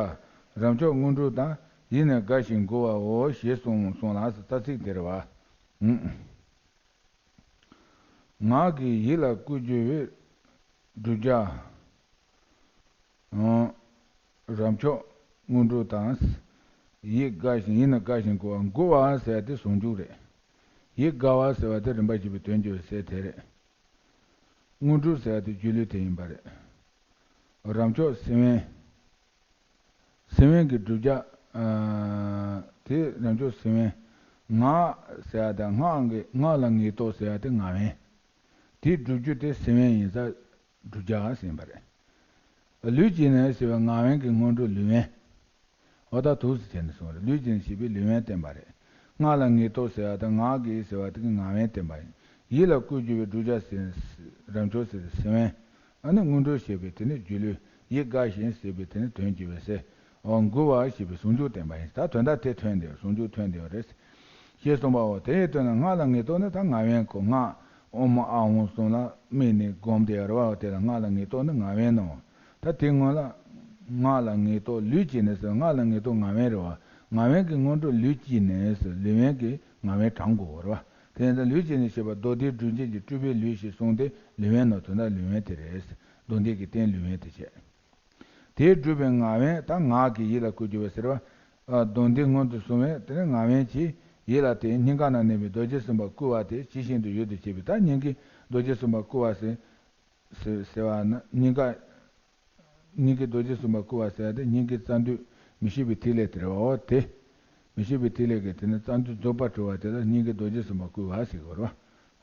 རབ་མཆོག་དངོས་གྲུབ་དང་། ཡིད་ནི་དགའ་ཞིང་མགུ་བའོ་ཞེས་གསུངས་གསུངས་ལ་ཟེར། རྩ་ཚིག་དེ་རེད་བ། ངག་གིས་ཡིད་ལ་བསྐུལ་གྱུར་པའི་བསྒྲུབ་བྱ་རབ་མཆོག་དངོས་གྲུབ་དང་། ཡིད་དགའ་ཞིང་། ཡིད་ནི་དགའ་ཞིང་མགུ་བ། མགུ་བ་ཟེར་ཡ་དེ་ཟུང་འཇུག་རེད། ཡིད་དགའ་བ་ཟེར་བ་དེ་རིམ་པ་བཞི་པའི་དོན་བསྡུ་བའི་ཚུལ་དེ་རེད། དངོས་གྲུབ་ཟེར་བ་དེ་སྒྱུ་ལུས་དེ་ཡིན་པ་རེད། རབ་མཆོག་སེམས་དབེན། སེམས་དབེན་གྱི་བསྒྲུབ་བྱ། ཨ། དེ་རབ་མཆོག་སེམས་དབེན། ངག་ཟེར་བ་དང་ངག་གི་ངག་ལ་ངེས་རྟོགས་ཟེར་བ་དེ་ངག་དབེན། དེའི་བསྒྲུབ་རྒྱུ་དེ་སེམས་དབེན་ཡིན་ཙང་བསྒྲུབ་བྱ་ཟེར་ཡིན་པ་རེད། ལུས་ཀྱིས་ནི་ཟེར་བའི་ངག་དབེན་གྱི་སྔོན་འགྲོ་ལུས་དབེན། འོ་ད་དུས་སུ་བྱས་ནས་གསུངས་རེད། ལུས་ཀྱིས་ནི་ཞེས་པའི་ལུས་དབེན་བསྟན་པ་རེད། ངག་ལ་ངེས་རྟོགས་ཟེར་བ་དང་ངག་གིས་ཟེར་བ་དེ་གི་ངག་དབེན་བསྟན་པ་ཡིན། ཡིད་ལ་བསྐུལ་གྱུར་པའི་བསྒྲུབ་བྱ་ཟེར། རབ་མཆོག་ཟེར་སེམས་དབེན། ཨ་ནི་དངོས་གྲུབ་ཞེས་པའི་དེ་ནི་སྒྱུ་ལུས། ཡིད་དགའ་ཞིང་ཟེར་བའི་དེ་ནི་དོན་བྱེད་པའི་སེམས། འོ་མགུ་བ་ཞེས་པའི་ཟུང་འཇུག་བསྟན་པ་ཡིན། ད་དོན་དག་དེ་ཐོན་བསྡད། ཟུང་འཇུག་ཐོན་བསྡད་པ་རེད། ཞེས་གསུངས་པའོ། དེ་ཡི་དོན་ནི་ངག་ལ་ངེས་རྟོགས་ནི་ད་ངག་དབེན་གོ། ངག་ཨོཾ་ཨཱཿཧཱུྃ་གསུམ་ལ་དམིགས་ནས་བསྒོམས་ཏེ་ཡོད་རེད་བ། དེ་ལ་ངག་ལ་ངེས་རྟོགས་ནི་ངག་དབེན་ནོ། ད་དེའི་སྔོན་ལ་ངག་ལ་ངེས་རྟོགས་ལུས་ཀྱིས་ནི་ཟེར། ངག་ལ་ངེས་རྟོགས་ངག་དབེན་རེད་བ། ངག་དབེན་གྱི་སྔོན་འགྲོ་ལུས་ཀྱིས་ནི་ཟེར། ལུས་དབེན་གྱི་ངག་དབེན་དྲངས་དགོས་རེད་བ། དེ་ཡིན་ཙང་ལུས་ཀྱིས་ནི་ཞེས་པ་མདོ་སྡེའི་སྒྲུབ་བྱེད་ཀྱི་སྤྲུལ་པའི་ལུས་ཞེས་གསུངས་ཏེ་ལུས་དབེན་ནོ། དོན་དག་ལུས་དབེན་དེ་རེད། མདོ་སྡེ་གི་རྟེན་ལུས་དབེན་དེ་བྱས། དེས་བསྒྲུབས་པའི་ངག་དབེན། ད་ངག་གིས་ཡིད་ལ་བསྐུལ་གྱུར་པའི་ཟེར་བ། ཨ། མདོ་སྡེ་སྔོན་དུ་སོང་བས་དེ་ནི་ངག་དབེན་གྱིས་ཡིད་ལ་དེ་སྙིང་ག་ན་གནས་པའི་རྡོ་རྗེ་སེམས་དཔའ་བསྐུལ་བ་དེ་ཇི་བཞིན་དུ་ཡུལ་དུ་བྱེད་པའི། ད་སྙིང་གའི་རྡོ་རྗེ་སེམས་དཔའ་བསྐུལ་བ་ཟེར་ཟེར་ཟེར་བ་ན་སྙིང་ག་སྙིང་གའི་རྡོ་རྗེ་སེམས་དཔའ་བསྐུལ་བ་ཟེར་བ་དེ་སྙིང་གའི་རྩ་མདུད་མི་ཤིགས་པའི་ཐིག་ལེ་དེ་རེད་བ། འོ་དེ། མི་ཤིགས་པའི་ཐིག་ལེ་གི་དེ་ནི་རྩ་མདུད་རྫོགས་པར་གྲོལ་བ་དེ་ལ་སྙིང་གའི་རྡོ་རྗེ་སེམས་དཔའ་བསྐུལ་བ་ཟེར་གྱི་ཡོད་རེད་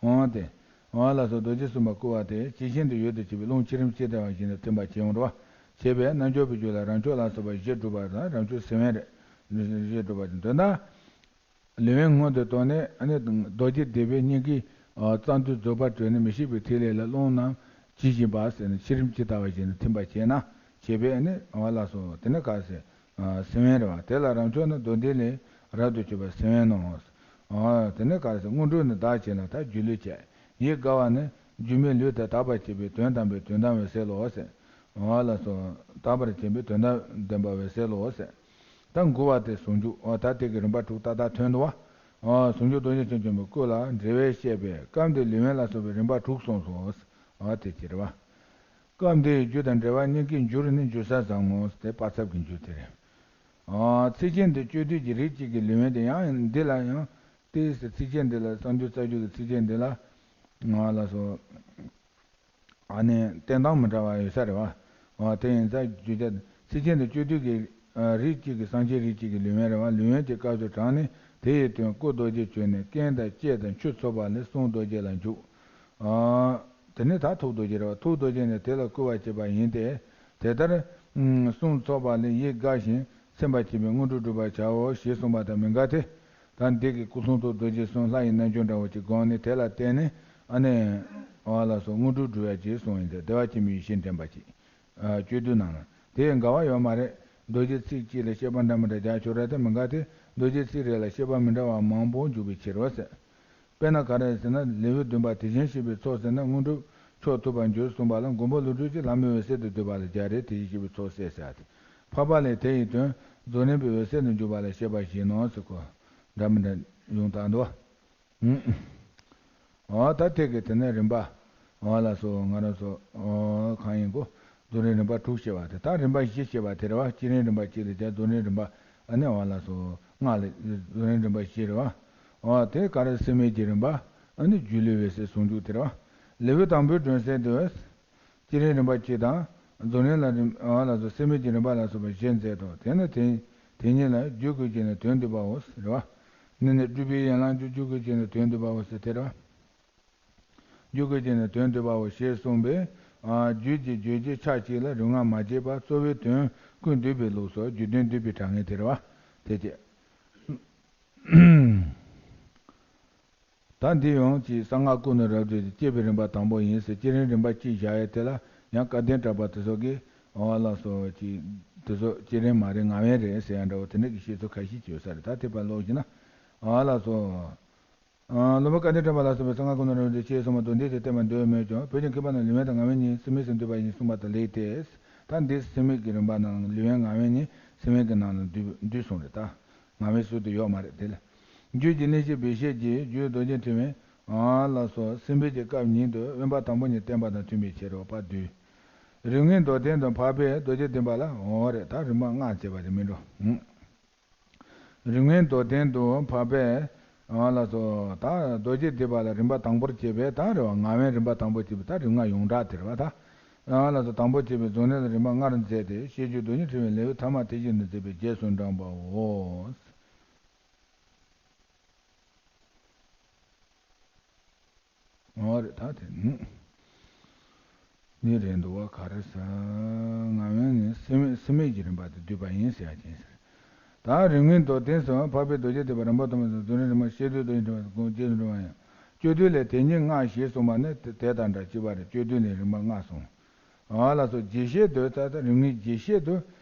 བ། འོ་དེ། འོ་ལགས་སོ། རྡོ་རྗེ་སེམས་དཔའ་བསྐུལ་བ་དེ་ཇི་བཞིན་དུ་ཡུལ་དུ་བྱེད་པའི་རླུང་ཇི་ལྟར་ལྡིར་བ་བཞིན་དུ་ཐིམ་པར་བྱེད་ཡོང་རེད་བ། བྱེད་པས་རྣལ་འབྱོར་པའི་རྒྱུད་ལ་རབ་མཆོག་ལ་སོགས་པ་བཞི་སྒྲུབ་པ་དང་། རབ་མཆོག་སེམས་དབེན་རེད། བཞི་སྒྲུབ་པ་དང་། དོན་དག་ལུས་དབེན་སྔོན་དུ་བཏང་ནས་ཨ་ནི་རྡོ་རྗེ་སྡེ་པའི་སྙིང་གའི་རྩ་མདུད་རྫོགས་པར་གྲོལ་ནས་མི་ཤིགས་པའི་ཐིག་ལེ་ལ་རླུང་རྣམས་ཇི་བཞིན་པ་ཟེར་ནས་ལྡིར་ལྡིར་ལྟ་བུ་བཞིན་དུ་ཐིམ་པར་བྱས་ན། བྱས་པས་ནི་འོ་ལགས་སོ། དེ་ནི་ག་ཟེར། ཨ། སེམས་དབེན་རེད་བ། དེ་ལ་རབ་མཆོག་ནི་མདོ་སྡེ་ལས་རབ་ཏུ་གྱུར་པ་སེམས་དབེན་ནོ། ཨ། དེ་ནི་ག་ཟེར། དངོས་གྲུབ་ནི་བདག་བྱེད་ལ་ད་སྒྱུ་ལུས་བྱས། ཡིད་དགའ་བ་ནི་སྒྱུ་མའི་ལུས་དེ་དག་པར་བྱེད་པའི་དོན་དམ་པའི་དོན་དམ་འོད་གསལ་ལོ་ཟེར། འོ་ལགས་སོ། དག་པར་བྱེད་པའི་དོན་དམ་བདེན་པ་འོད་གསལ་ལོ་ཟེར། ད་མགུ་བ་དེ་ཟུང་འཇུག་ཨོ་ད་དེ་གི་རིམ་པ་དྲུག་ཏག་ཏག་ཐོན་འདུག་བ། ཨོ་ཟུང་འཇུག་རྡོ་རྗེ་ཆེན་ཆེན་པོའི་སྐུ་ལ་འགྲེལ་བས་བཤད་པའི་སྐབས་འདིར་ལེའུ་ལ་སོགས་པའི་རིམ་པ་དྲུག་གསུངས་སོ། ཨོ་དེ་ཅི་རེད་བ། སྐབས་འདིའི་རྒྱུ་དང་འབྲེལ་བ་གཉིས་ཀྱི་འགྱུར་ནི་འགྱུར་ས་བཟང་ངོ་། དེ་དཔག་ཚབ་ཀྱི་འགྱུར་དེ་རེད། ཨོ་ཚིགས་བཅད་འདི་སྤྱོད་བསྡུས་ཀྱི་རིགས་གཅིག་གི་ལེའུ་དེ་ཡང་འདི་ལ་ཡང་དེའི་ཚིགས་བཅད་འདི་ལ་གསར་འགྱུར་རྩ་རྒྱུགས་ཀྱི་ཚིགས་བཅད་འདི་ལ་ང་ལ་སོ། ཨ་ནི་བསྟན་སྟངས་མི་འདྲ་བ་ཡོད་ས་རེད་བ། ཨ་དེ་ཡིན་ཙང་རྒྱུ་ཆ་ཚིགས་བཅད་འདི་སྤྱོད་བསྡུས་ཀྱི་ཨ་རིགས་གཅིག་གི་སངས་རྒྱས་རིགས་གཅིག་གི་ལེའུ་རེད་བ། ལེའུ་གྱི་སྐབས་སུ་དྲངས་ནས་དེ་ཡི་དོན་སྐུ་རྡོ་རྗེ་གྱུར་ནས་རྐན་དང་ལྕེ་དང་མཆུ་ཚུགས་པ་ལས་གསུང་རྡོ་རྗེ་ལ་འཇུག་ཨ་དེ་ནས་ད་ཐུགས་རྡོ་རྗེ་རེད་བ། ཐུགས་རྡོ་རྗེ་ནས་དེ་ལ་བསྐུལ་བ་བྱེད་པ་ཡིན་ཏེ། དེ་ལྟར་གསུང་ཚུགས་པ་ལས་ཡིད་དགའ་ཞིང་སེམས་པ་སྐྱིད་པའི་དངོས་གྲུབ་སྒྲུབ་པར་བྱའོ་ཞེས་གསུངས་པ་དང་མི་འགལ་ཏེ། ད་འདི་གི་སྐུ་གསུང་ཐུགས་རྡོ་རྗེ་གསུམ་ལྷ་ཡི་རྣལ་འབྱོར་འདྲ་བོ་ཅིག་དགོངས་ནས་དེ་ལ་བརྟེན་ནས་ཨ་ནི་ཨ་ལ་སོགས་དངོས་གྲུབ་སྒྲུབ་ཡ་ཅེས་གསུངས་ཡིན་ཏེ། བདེ་བ་ཆེན་པོའི་ཡེ་ཤེས་འདྲེན་པ་ཅིག་ཨ་སྤྱོད་བསྡུས་ནང་ལ་དེ་འགལ་བ་ཡོད་མ་རེད། རྡོ་རྗེ་ཚིག་གཅིག་ལ་བཤད་པ་འདྲ་མི་འདྲ་རྒྱག་ཆོག་རེད་དེ་མི་འགལ་ཏེ། རྡོ་རྗེ་ཚིག་རེ་ལ་བཤད་པ་མི་འདྲ་བ་མང་པོ་འཇུག་པའི་ཕྱིར་རོ་ཟེར། དཔེར་ན་ག་རེ་ཟེར་ན། ལེའུ་བདུན་པ་དེ་བཞིན་གཤེགས་པའི་ཚོགས་ཟེར་ན་དངོས་གྲུབ་མཆོག་ཐོབ་པར་འགྱུར་གསུངས་པ་ལ་མགོན་པོ་ཀླུ་སྒྲུབ་ཀྱིས་ལྷ་མོའི་འོད་གསལ་དུ་བསྡུས་པ་ལ་སྦྱར་ཏེ་དེ་བཞིན་གཤེགས་པའི་ཚོགས་ཟེར་ཟེར་ཏེ། འཕགས་པ་ལས་དེ་ཡི་དོན་རྫོགས་རིམ་པའི་འོད་གསལ་དུ་འཇུག་པ་ལ་བཤད་པ་བཞིན་ནོ་ཟེར་གོ། འདྲ་མི་འདྲ་ཡོང་དང་འདུག་ཨ་ད་དེ་གི་དེ་ནས་རིམ་པ་ཨ་ལ་སོ་ང་རང་ཚོ་ཨ་གང་ཡིན་གོ། རྫོགས་རིམ་རིམ་པ་དྲུག་བཤད་པ་དེ་ད་རིམ་པ་བཞི་བཤད་པ་དེ་རེད་བ། བསྐྱེད་རིམ་རིམ་པ་གཅིག་ལ་སྦྱར། རྫོགས་རིམ་རིམ་པ་ཨ་ནི་ཨ་ལ་སོ་ལྔ་ལས་རྫོགས་རིམ་རིམ་པ་བཞི་རེད་བ། ཨ་དེ་ག་རེ་སེམས་མེད་ཀྱི་རིམ་པ་ཨ་ནི་སྒྱུ་ལུས་འོད་གསལ་ཟུང་འཇུག་དེ་རེད་བ། ལེའུ་དང་པོའི་སྒྲོན་གསལ་དུ། བསྐྱེད་རིམ་རིམ་པ་གཅིག་དང་། རྫོགས་རིམ་ལ་རིམ་པ་ལ་སོགས་སེམས་མེད་ཀྱི་རིམ་པ་ལ་སོགས་པ་བཞི་མཛད་དོ། དེ་ནི་དེ་དེ་ཉིད་ལ་རྒྱུད་བསྐུལ་བྱས་ནས་དོན་བསྡུས་པའོ། རེད་བ། ནི་ནི་སྤྲུལ་པའི་ཡན་ལག་རྒྱུད་བསྐུལ་བྱས་ནས་དོན་བསྡུས་པའོ་ཟེར་དེ་རེད་བ། རྒྱུད་བསྐུལ་བྱས་ནས་དོན་བསྡུས་པའོ་ཞེས་གསུངས་པས། ཨ་རྒྱུད་ཀྱི་རྗོད་བྱེད་ཆ་གཅིག་ལ་རིམ་ལྔ་མ་བྱས་པར་གཙོ་བོའི་དོན་ཀུན་བསྡུས་པའི་ལུགས་སོ། རྒྱུད་དོན་བསྡུས་པའི་དྲང་ངེས་དེ་རེད་བ། དེ་བྱས། ད་འདི་ཡང་ཅིག་གསང་སྔགས་ཀུན་ནས་རབ་བསྒྲེས་ཏེ་བསྐྱེད་པའི་རིམ་པ་དང་པོ་ཡིན་ཟེར། བསྐྱེད་རིམ་རིམ་པ་གཅིག་བཞག་ཡས་དེ་ལ་ཡང་སྐལ་ལྡན་གྲགས་པ་དེ་ཚོ་གིས་ཨ་ལ་སོ་ཅིག་དེ་ཚོ་བསྐྱེད་རིམ་མ་རེད་ངག་དབེན་རེད་ཟེར་ཡ་འདྲ་བོ་དེ་འདྲ་གི་བཤད་ཚུལ་ཁ་ཤས་ཅིག་ཡོད་ས་རེད། ད་དེ་པར་ཀློག་བཞིན་ན་ཨ་ལ་སོ། ཨ་སློབ་དཔོན་སྐལ་ལྡན་གྲགས་པ་ལ་སོགས་པས་གསང་སྔགས་ཀུན་ནས་རབ་བསྒྲེས་ཅེས་གསུངས་པ་མདོ་འདིས་དེ་བསྟན་པར་འདོད་མོད་ཀྱང་། བོད་ཀྱི་མཁས་པ་རྣམས་ལེའུ་བན་དང་ངག་དབེན་གཉིས་སེམས་མེད་ཟེར་འདུས་པ་ཡིན་གསུངས་པ་དང་ལེགས་ཏེ། ད་འདི་སེམས་མེད་ཀྱི་རིམ་པ་ནང་ལེའུ་བན་ངག་དབེན་གཉིས་སེམས་མེད་ཀྱི་ནང་ལ་འདུས་འདུས་གསུངས་རེད་ད། ངག་དབེན་ཟུར་དུ་ཡོད་མ་རེད་དེ་ལ། རྒྱུད་ཀྱི་གླེང་གཞི་འབུལ་བཤད་ཀྱི་རྒྱུད་རྡོ་རྗེ་ཕྲེང་བའི་ཨ་ལ་སོགས་སེམས་འཕེལ་གྱི་སྐབས་ཉིད་དུ་དབེན་པ་དང་པོ་ཉིད་བསྟན་པ་དང་མཐུན་པའི་ཕྱིར་རོ། པ་བསྡུས། རིམ་ལྔའི་མདོར་བསྟན་དུ་འཕགས་པས་རྡོ་རྗེ་བསྟན་པ་ལ་འོ་རེད་ད་རིམ་པ་ལྔ་བྱས་པ་དེ་མིན་འགྲོ། རིམ་ལྔའི་མདོར་བསྟན་དུ་འཕགས་པས་ཨ་ལ་སོགས་ད་རྡོ་རྗེ་བསྟན་པ་ལ་རིམ་པ་དང་པོར་བྱས་པས་ད་རེད་བ། ངག་དབེན་རིམ་པ་དང་པོ་བྱས་པས་ད་རིམ་ལྔ་ཡོངས་གྲགས་དེ་རེད་བ་ད། ཨ་ལ་སོགས་དང་པོ་བྱས་པས་རྫོགས་རིམ་ལ་རིམ་པ་ལྔར་མཛད་དེ་བཤད་རྒྱུད་རྡོ་རྗེ་ཕྲེང་བའི་ལེའུ་ཐ་མ་དེ་བཞིན་དུ་མཛད་པའི་རྗེས་སུ་འབྲངས་པའོ། འོ་རེད་ད་དེ་ནི། ནི་རེད་འདུག་བ་ག་རེ་ཟེར། ངག་དབེན་ནི་སེམས་སེམས་མེད་ཀྱི་རིམ་པ་དེ་བསྡུས་པ་ཡིན་ཟེར་ཡ་ཅན་ཟེར། ད་རིམ་ལྔའི་མདོར་བསྟན་སོགས་འཕགས་པའི་རྡོ་རྗེ་ཐེག་པ་རིམ་པ་ཐོབ་པ་སོགས་རྫོགས་རིམ་རིམ་པ་བཤད་སྡུད་རྡོ་རྗེ་ཐེག་པ་གོང་རྗེས་སུ་འགྲོ་བ་ཡང་། སྤྱོད་བསྡུས་ལས་དེ་ཉིད་ལྔ་ཞེས་གསུངས་པ་ནི་དེ་དེ་དང་འདྲ་གཅིག་པ་རེད། སྤྱོད་བསྡུས་ལས་རིམ་པ་ལྔ་གསུངས། ཨ་ལ་སོགས་རྒྱས་བཤད་དུ་ད་ལྟ་རིམ་ལྔའི་རྒྱས་བཤད་དུ་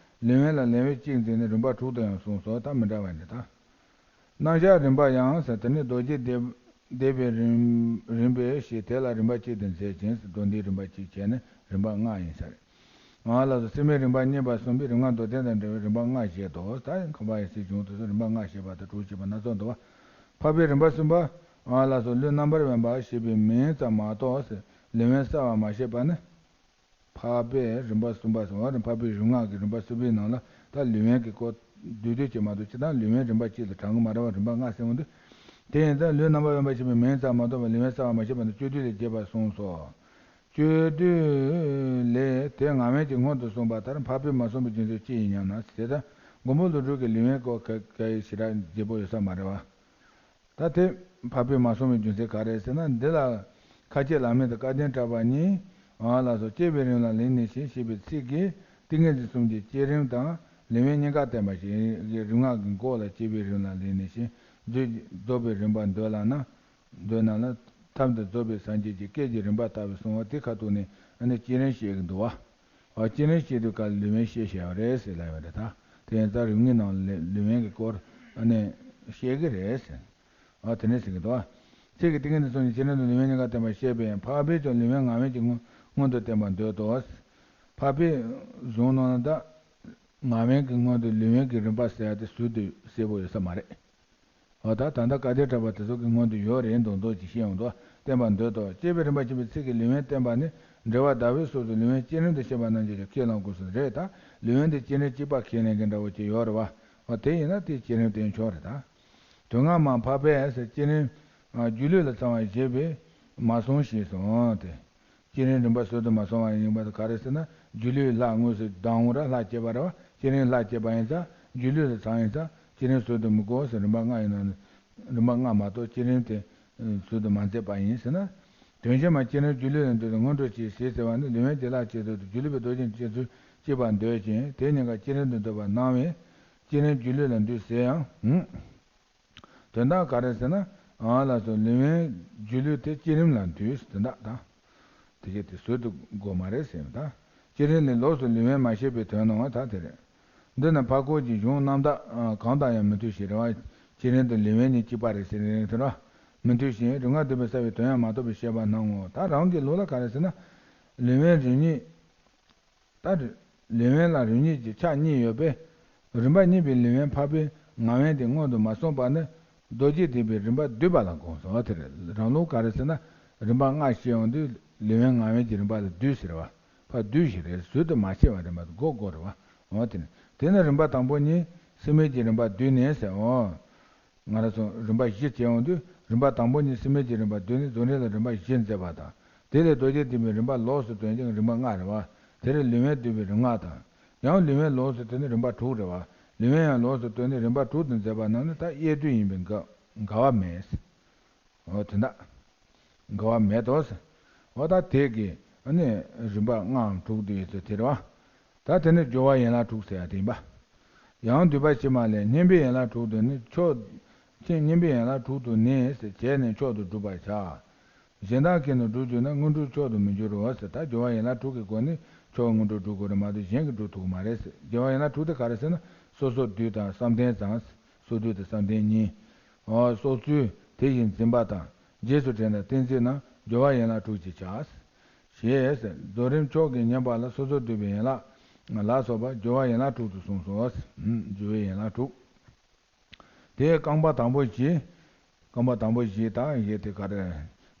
ལེའུ་བན་ལ་ལེའུ་བན་གཅིག་འཛིན་ནས་རིམ་པ་དྲུག་ཏུ་ཡང་གསུངས་སོ། ད་མི་འདྲ་བ་ནི་ད། རྣམ་གཞག་རིམ་པ་ཡང་ཟེར་དེ་ནི་རྡོ་རྗེ་བཟླས་བཟླས་པའི་རིམ་རིམ་པས་ཞེས་དེ་ལ་རིམ་པ་གཅིག་ཏུ་མཛད་ཅིང་ཟེར། མདོ་འདིའི་རིམ་པ་གཅིག་བྱས་ནས་རིམ་པ་ལྔ་ཡིན་ས་རེད། ཨ་ལ་སོགས་སེམས་མེད་རིམ་པ་བསྙད་པ་གསུངས་པས་རིམ་ལྔ་མདོར་བསྟན་དང་འབྲེལ་བའི་རིམ་པ་ལྔ་བཞེད་དོ། ད་ཁོ་པ་ཡི་སྲིད་བྱུང་དུ་སོགས་རིམ་པ་ལྔ་བཞེད་པ་དང་དྲུག་བྱས་པ་སྣ་ཚོགས་འདུག་བ། འཕགས་པའི་རིམ་པ་གསུམ་པ། ཨ་ལ་སོགས་ལུས་རྣམ་པར་དབེན་པ་ཞེས་པའི་མིང་ཙམ་མ་གཏོགས་ཟེར་ལེའུ་བན་གསལ་བར་མ་བཤད་པ་ནི། འཕགས་པའི་རིམ་པ་གསུམ་པ་ཟེར་བ་རེད། འཕགས་པའི་རིམ་ལྔ་གི་རིམ་པ་གསུམ་པའི་ནང་ལ་ད་ལེའུ་བན་གྱི་སྐོར་བསྡུས་བསྡུས་ཅིག་མ་གཏོགས་སྤྱིར་བཏང་ལེའུ་བན་རིམ་པ་གཅིག་ལ་དྲངས་ཀྱི་མ་རེད་བ། རིམ་པ་ལྔ་ཟེར་འོང་དུས། དེ་ཡིན་ཙང་ལུས་རྣམ་པར་དབེན་པ་ཞེས་པའི་མིང་ཙམ་མ་གཏོགས་པར་ལེའུ་བན་གསལ་བར་མ་བཤད་པ་ནི་སྤྱོད་བསྡུས་ལས་རྒྱས་པར་གསུངས་སོ། སྤྱོད་བསྡུས་ལས་དེ་ངག་དབེན་གྱི་སྔོན་དུ་གསུངས་པ་ལྟར་འཕགས་པས་མ་གསུངས་པའི་རྒྱུ་མཚན་ཅི་ཡིན་སྙམ་ན། དེ་ལྟར་མགོན་པོ་ཀླུ་སྒྲུབ་ཀྱིས་ལེའུ་བན་སྐོར་ག་ག་ཡི་ཞེ་དྲག་རྒྱས་པོ་ཡོད་ས་མ་རེད་བ། ད་དེ་འཕགས་པས་མ་གསུངས་པའི་རྒྱུ་མཚན་ག་རེ་ཟེར་ན། འདི་ལ་མཁའ་སྤྱོད་ལྷ་མོ་དང་སྐལ་ལྡན་གྲགས་པ་གཉིས་ཨ་ལ་སོགས་བསྐྱེད་པའི་རིམ་ལ་ལེན་ནས་ཞེས་བཤད་པའི་ཚིག་གིས་ཏིང་ངེ་འཛིན་གསུམ་གྱི་བསྐྱེད་རིམ་དང་ལེའུ་བན་གཉིས་ཀ་བསྟན་པ་ཞིག་རིམ་ལྔ་གི་འགོ་ལ་བསྐྱེད་པའི་རིམ་ལ་ལེན་ནས་ཞེས་རྫོགས་རྫོགས་པའི་རིམ་པ་འདོད་ལ་ན། འདོད་ན་ལ་ཐབས་འདི་རྫོགས་པའི་སངས་རྒྱས་ཀྱི་སྐད་ཀྱི་རིམ་པ་ལྟ་བུ་གསུངས་པ་དེ་ཁ་ཐུག་ནས་ཨ་ནི་བསྐྱེད་རིམ་བཤད་ཀྱི་འདུག་བ། ཨ་བསྐྱེད་རིམ་བཤད་དུས་སྐབས་ལེའུ་བན་བཤད་བཞག་ཡོད་རེད་ཟེར་ལབ་ཡོད་རེད་ད། དེ་ཡིན་ཙང་རིམ་ལྔའི་ནང་ལེ་ལེའུ་བན་གྱི་སྐོར་ཨ་ནི་བཤད་ཀྱི་རེད་ཟེར། ཨ་དེ་ནས་ཟེར་གྱི་འདུག་བ། ཚིག་གི་ཏིང་ངེ་འཛིན་གསུམ་གྱི་བསྐྱེད་རིམ་དང་ལེའུ་བན་གཉིས་ཀ་བསྟན་པར་བཤད་པས་འཕགས་པས་ཀྱང་ལེའུ་བན་ངག་དབེན་གྱི་སྔོན་སྔོན་དུ་བསྟན་པར་འདོད་དོ། འཕགས་པས་བཟུང་ནོ་ན་ད། ངག་དབང་གི་སྔོན་དུ་ལུས་དབང་གི་རིམ་པ་ཟེར་ཡ་དེ་ཟུར་དུ་གསལ་པོ་ཡོད་ས་མ་རེད། འོ་ད་ད་ལྟ་བཀའ་བསྟན་གྲགས་པ་དེ་ཚོ་གི་སྔོན་དུ་ཡོད་རེད་མདོག་མདོག་ཅིག་བཤད་ཡོང་དུས་བསྟན་པ་འདོད་དོ། ཅེས་པའི་རིམ་པ་བྱེད་པའི་ཚིག་གིས་ལུས་དབང་བསྟན་པ་ནི་འགྲེལ་པ་ཟླ་བའི་གསུང་དུ་ལུས་དབང་བསྐྱེད་རིམ་དུ་བཤད་པ་རྣམས་ཀྱི་ཁས་བླངས་དགོས་སོ། རེད་ད། ལུས་དབང་དེ་བསྐྱེད་རིམ་གཅིག་པ་ཁས་ལེན་མཁན་འདྲ་བོ་ཅིག་ཡོད་རེད་བ། འོ་དེ་ཡིན་ན་དེ་བསྐྱེད་རིམ་བསྟན་ཆོག་རེད་ད། དོན་ལྔ་མ་འཕགས་པས་ཟེར་བསྐྱེད་རིམ་སྒྱུ་ལུས་ལ་ཚང་བ་བཞེད་པས་མ་གསུངས་ཞེས་གསུངས་ཏེ། བསྐྱེད་རིམ་རིམ་པ་ཟུར་དུ་མ་སོང་བ་ཡིན་པ་དེ་ག་རེ་ཟེར་ན། སྒྱུ་ལུས་ལྷ་དངོས་སུ་ལྡང་བ་ར་ལྷ་སྐྱེས་པ་ར་བ། བསྐྱེད་རིམ་ལྷ་སྐྱེས་པ་ཡིན་ཙང་སྒྱུ་ལུས་ལ་ཚང་ཡིན་ཙང་བསྐྱེད་རིམ་ཟུར་དུ་མི་དགོས་ཟེར། རིམ་པ་ལྔ་ཡིན་ན། རིམ་པ་ལྔ་མ་གཏོགས་བསྐྱེད་རིམ་དེ་ཟུར་དུ་མ་མཛད་པ་ཡིན་ཟེར་ན། དོན་གཞན་མ་བསྐྱེད་རིམ་སྒྱུ་ལུས་ལ་འདུས་ཏེ་སྔོན་འགྲོ་བྱེད་ཟེར་ཟེར་བ་ནི་ལུས་དབང་གི་ལྷ་བསྐྱེད་ཚུལ་དང་སྒྱུ་ལུས་པའི་མདོ་རྒྱན་བསྐྱེད་ཚུལ་གཅིག་པར་འདོད་ཅིང་དེ་གཉིས་ཀ་བསྐྱེད་རིམ་དུ་འདོད་པར་སྣང་བས་བསྐྱེད་རིམ་སྒྱུ་ལུས་ལ་འདུས་ཟེར་ཡང་། དོན་དག་ག་རེ་ཟེར་ན། ཨ་ལགས་སོ། ལུས་དབང་སྒྱུ་ལུས་དེ་བསྐྱེད་རིམ་ལ་འདུས་དོན་དག་དང་། དེ་བྱས་ཏེ་ཟུར་དུ་དགོས་མ་རེད་ཟེར་ད། བསྐྱེད་རིམ་ལས་ལོགས་སུ་ལུས་དབང་མ་བཤད་པའི་དོན་ནོ་ད་དེ་རེད། འདི་ནི་འཕགས་སྐོར་གྱི་གཞུང་རྣམ་དག་གང་དང་ཡང་མི་མཐུན་ཞིང་རེད་བ། བསྐྱེད་རིམ་དང་ལུས་དབང་གཉིས་གཅིག་པ་རེད་ཟེར་རིང་དེ་ར། མི་མཐུན་ཞིང་རིམ་ལྔ་བསྡུས་པའི་རྩ་བའི་དོན་ཡང་མ་རྟོགས་པའི་བཤད་པ་སྣང་ངོ་། ད་རང་གི་ལུགས་ལ་ག་རེ་ཟེར་ན། ལུས་དབང་རིམ་གཉིས། ད་ལུས་དབང་ལ་རིམ་གཉིས་ཀྱི་ཆ་གཉིས་ཡོད་པས། རིམ་པ་གཉིས་པའི་ལུས་དབང་འཕགས་པའི་ངག་དབང་དེ་སྔོན་དུ་མ་སོང་བ་ནི། རྡོ་རྗེ་ཐེག་པའི་རིམ་པ་བསྡུས་པ་ལ་དགོངས་སོ། དེ་རེད། རང་ལུགས་ག་རེ་ཟེར་ན། རིམ་པ་ལྔ་བཤད་ཡོང་དུས་ལུས་དབང་ངག་དབང་གི་རིམ་པ་ལ་བསྡུས་ཟེར་བ། ཕར་བསྡུས་ཤིག་རེད། ཟུར་དུ་མ་བཤད་པ་རིམ་པ་དགོས་དགོས་རེད་བ། འོ་དེ་ནི་དེ་ནི་རིམ་པ་དང་པོ་གཉིས་སེམས་མེད་ཀྱི་རིམ་པ་བསྡུས་ནས་ཟེར་འོ། ང་རང་ཚོ་རིམ་པ་བཞི་བྱས་ཡོང་དུས་རིམ་པ་དང་པོ་གཉིས་སེམས་མེད་ཀྱི་རིམ་པ་བསྡུས་ནས་རྫོགས་རིམ་ལ་རིམ་པ་བཞི་མཛད་པ་དང་། དེ་ལས་རྡོ་རྗེ་ཐེག་པའི་རིམ་པ་ལོགས་སུ་སྟོན་ཀྱང་རིམ་པ་ལྔ་རེད་བ། དེ་ལས་ལུས་དབང་བསྡུས་པའི་རིམ་ལྔ་དང་། ཡང་ལུས་དབང་ལོགས་སུ་སྟོན་ནས་རིམ་པ་དྲུག་རེད་བ། ལུས་དབང་ཡང་ལོགས་སུ་སྟོན་ནས་རིམ་པ་དྲུག་ཏུ་མཛད་པ་རྣམས་ནི་ད་དབྱེ་བསྡུ་ཡིན་པས་འགལ་འགལ་བ་མེད། འོ་དེ་འདྲ། འགལ་བ་མེད་དོ། འོ་ད་དེ་གི་ཨ་ནི་རིམ་པ་ལྔའམ་དྲུག་ཏུ་ཡོད་ཚུལ་དེ་རེད་བ། ད་དེ་ནི་སྦྱོར་བ་ཡན་ལག་དྲུག་ཟེར་ཡ་དེ་ཡིན་པ། ཡང་འདུས་པ་ཕྱི་མ་ལས། བསྙེན་པའི་ཡན་ལག་དྲུག་ཏུ་ནི་མཆོག་ཕྱིན། བསྙེན་པའི་ཡན་ལག་དྲུག་ཏུ་ནི་ཟེར་བྱས་ནས་མཆོག་ཏུ་བསྒྲུབ་པར་བྱ། གཞན་དག་གིས་ནི་སྒྲུབ་གྱུར་ན་དངོས་གྲུབ་མཆོག་ཏུ་མི་འགྱུར་རོ་ཟེར། ད་སྦྱོར་བ་ཡན་ལག་དྲུག་གི་སྒོ་ནས་མཆོག་དངོས་གྲུབ་སྒྲུབ་དགོས་རེད་མ་གཏོགས་གཞན་གྱིས་སྒྲུབ་ཐུབ་ཀྱི་མ་རེད་ཟེར། སྦྱོར་བ་ཡན་ལག་དྲུག་དེ་ག་རེ་ཟེར་ན་སོ་སོར་སྡུད་དང་བསམ་གཏན་ཙམ། སོར་སྡུད་དེ་བསམ་གཏན་གཉིས། འོ་སོ་སོའི་དེ་བཞིན་འཛིན་པ་དང་རྗེས་སུ་དྲན་དང་གཏན་ཚིགས་རྣམས་སྦྱོར་བ་ཡན་ལག་དྲུག་ཅེས་བྱ། ཞེས་རྫོགས་རིམ་མཆོག་གི་བསྙེན་པ་ལ་སོ་སོར་སྡུད་པའི་ཡན་ལག་ལ་སོགས་པ་སྦྱོར་བ་ཡན་ལག་དྲུག་ཏུ་གསུངས་སོ། སྦྱོར་བའི་ཡན་ལག་དྲུག་དེའི་རྐང་པ་དང་པོ་བཞི། རྐང་པ་དང་པོ་བཞི་དང་བཞི་དེ་ག་རེ།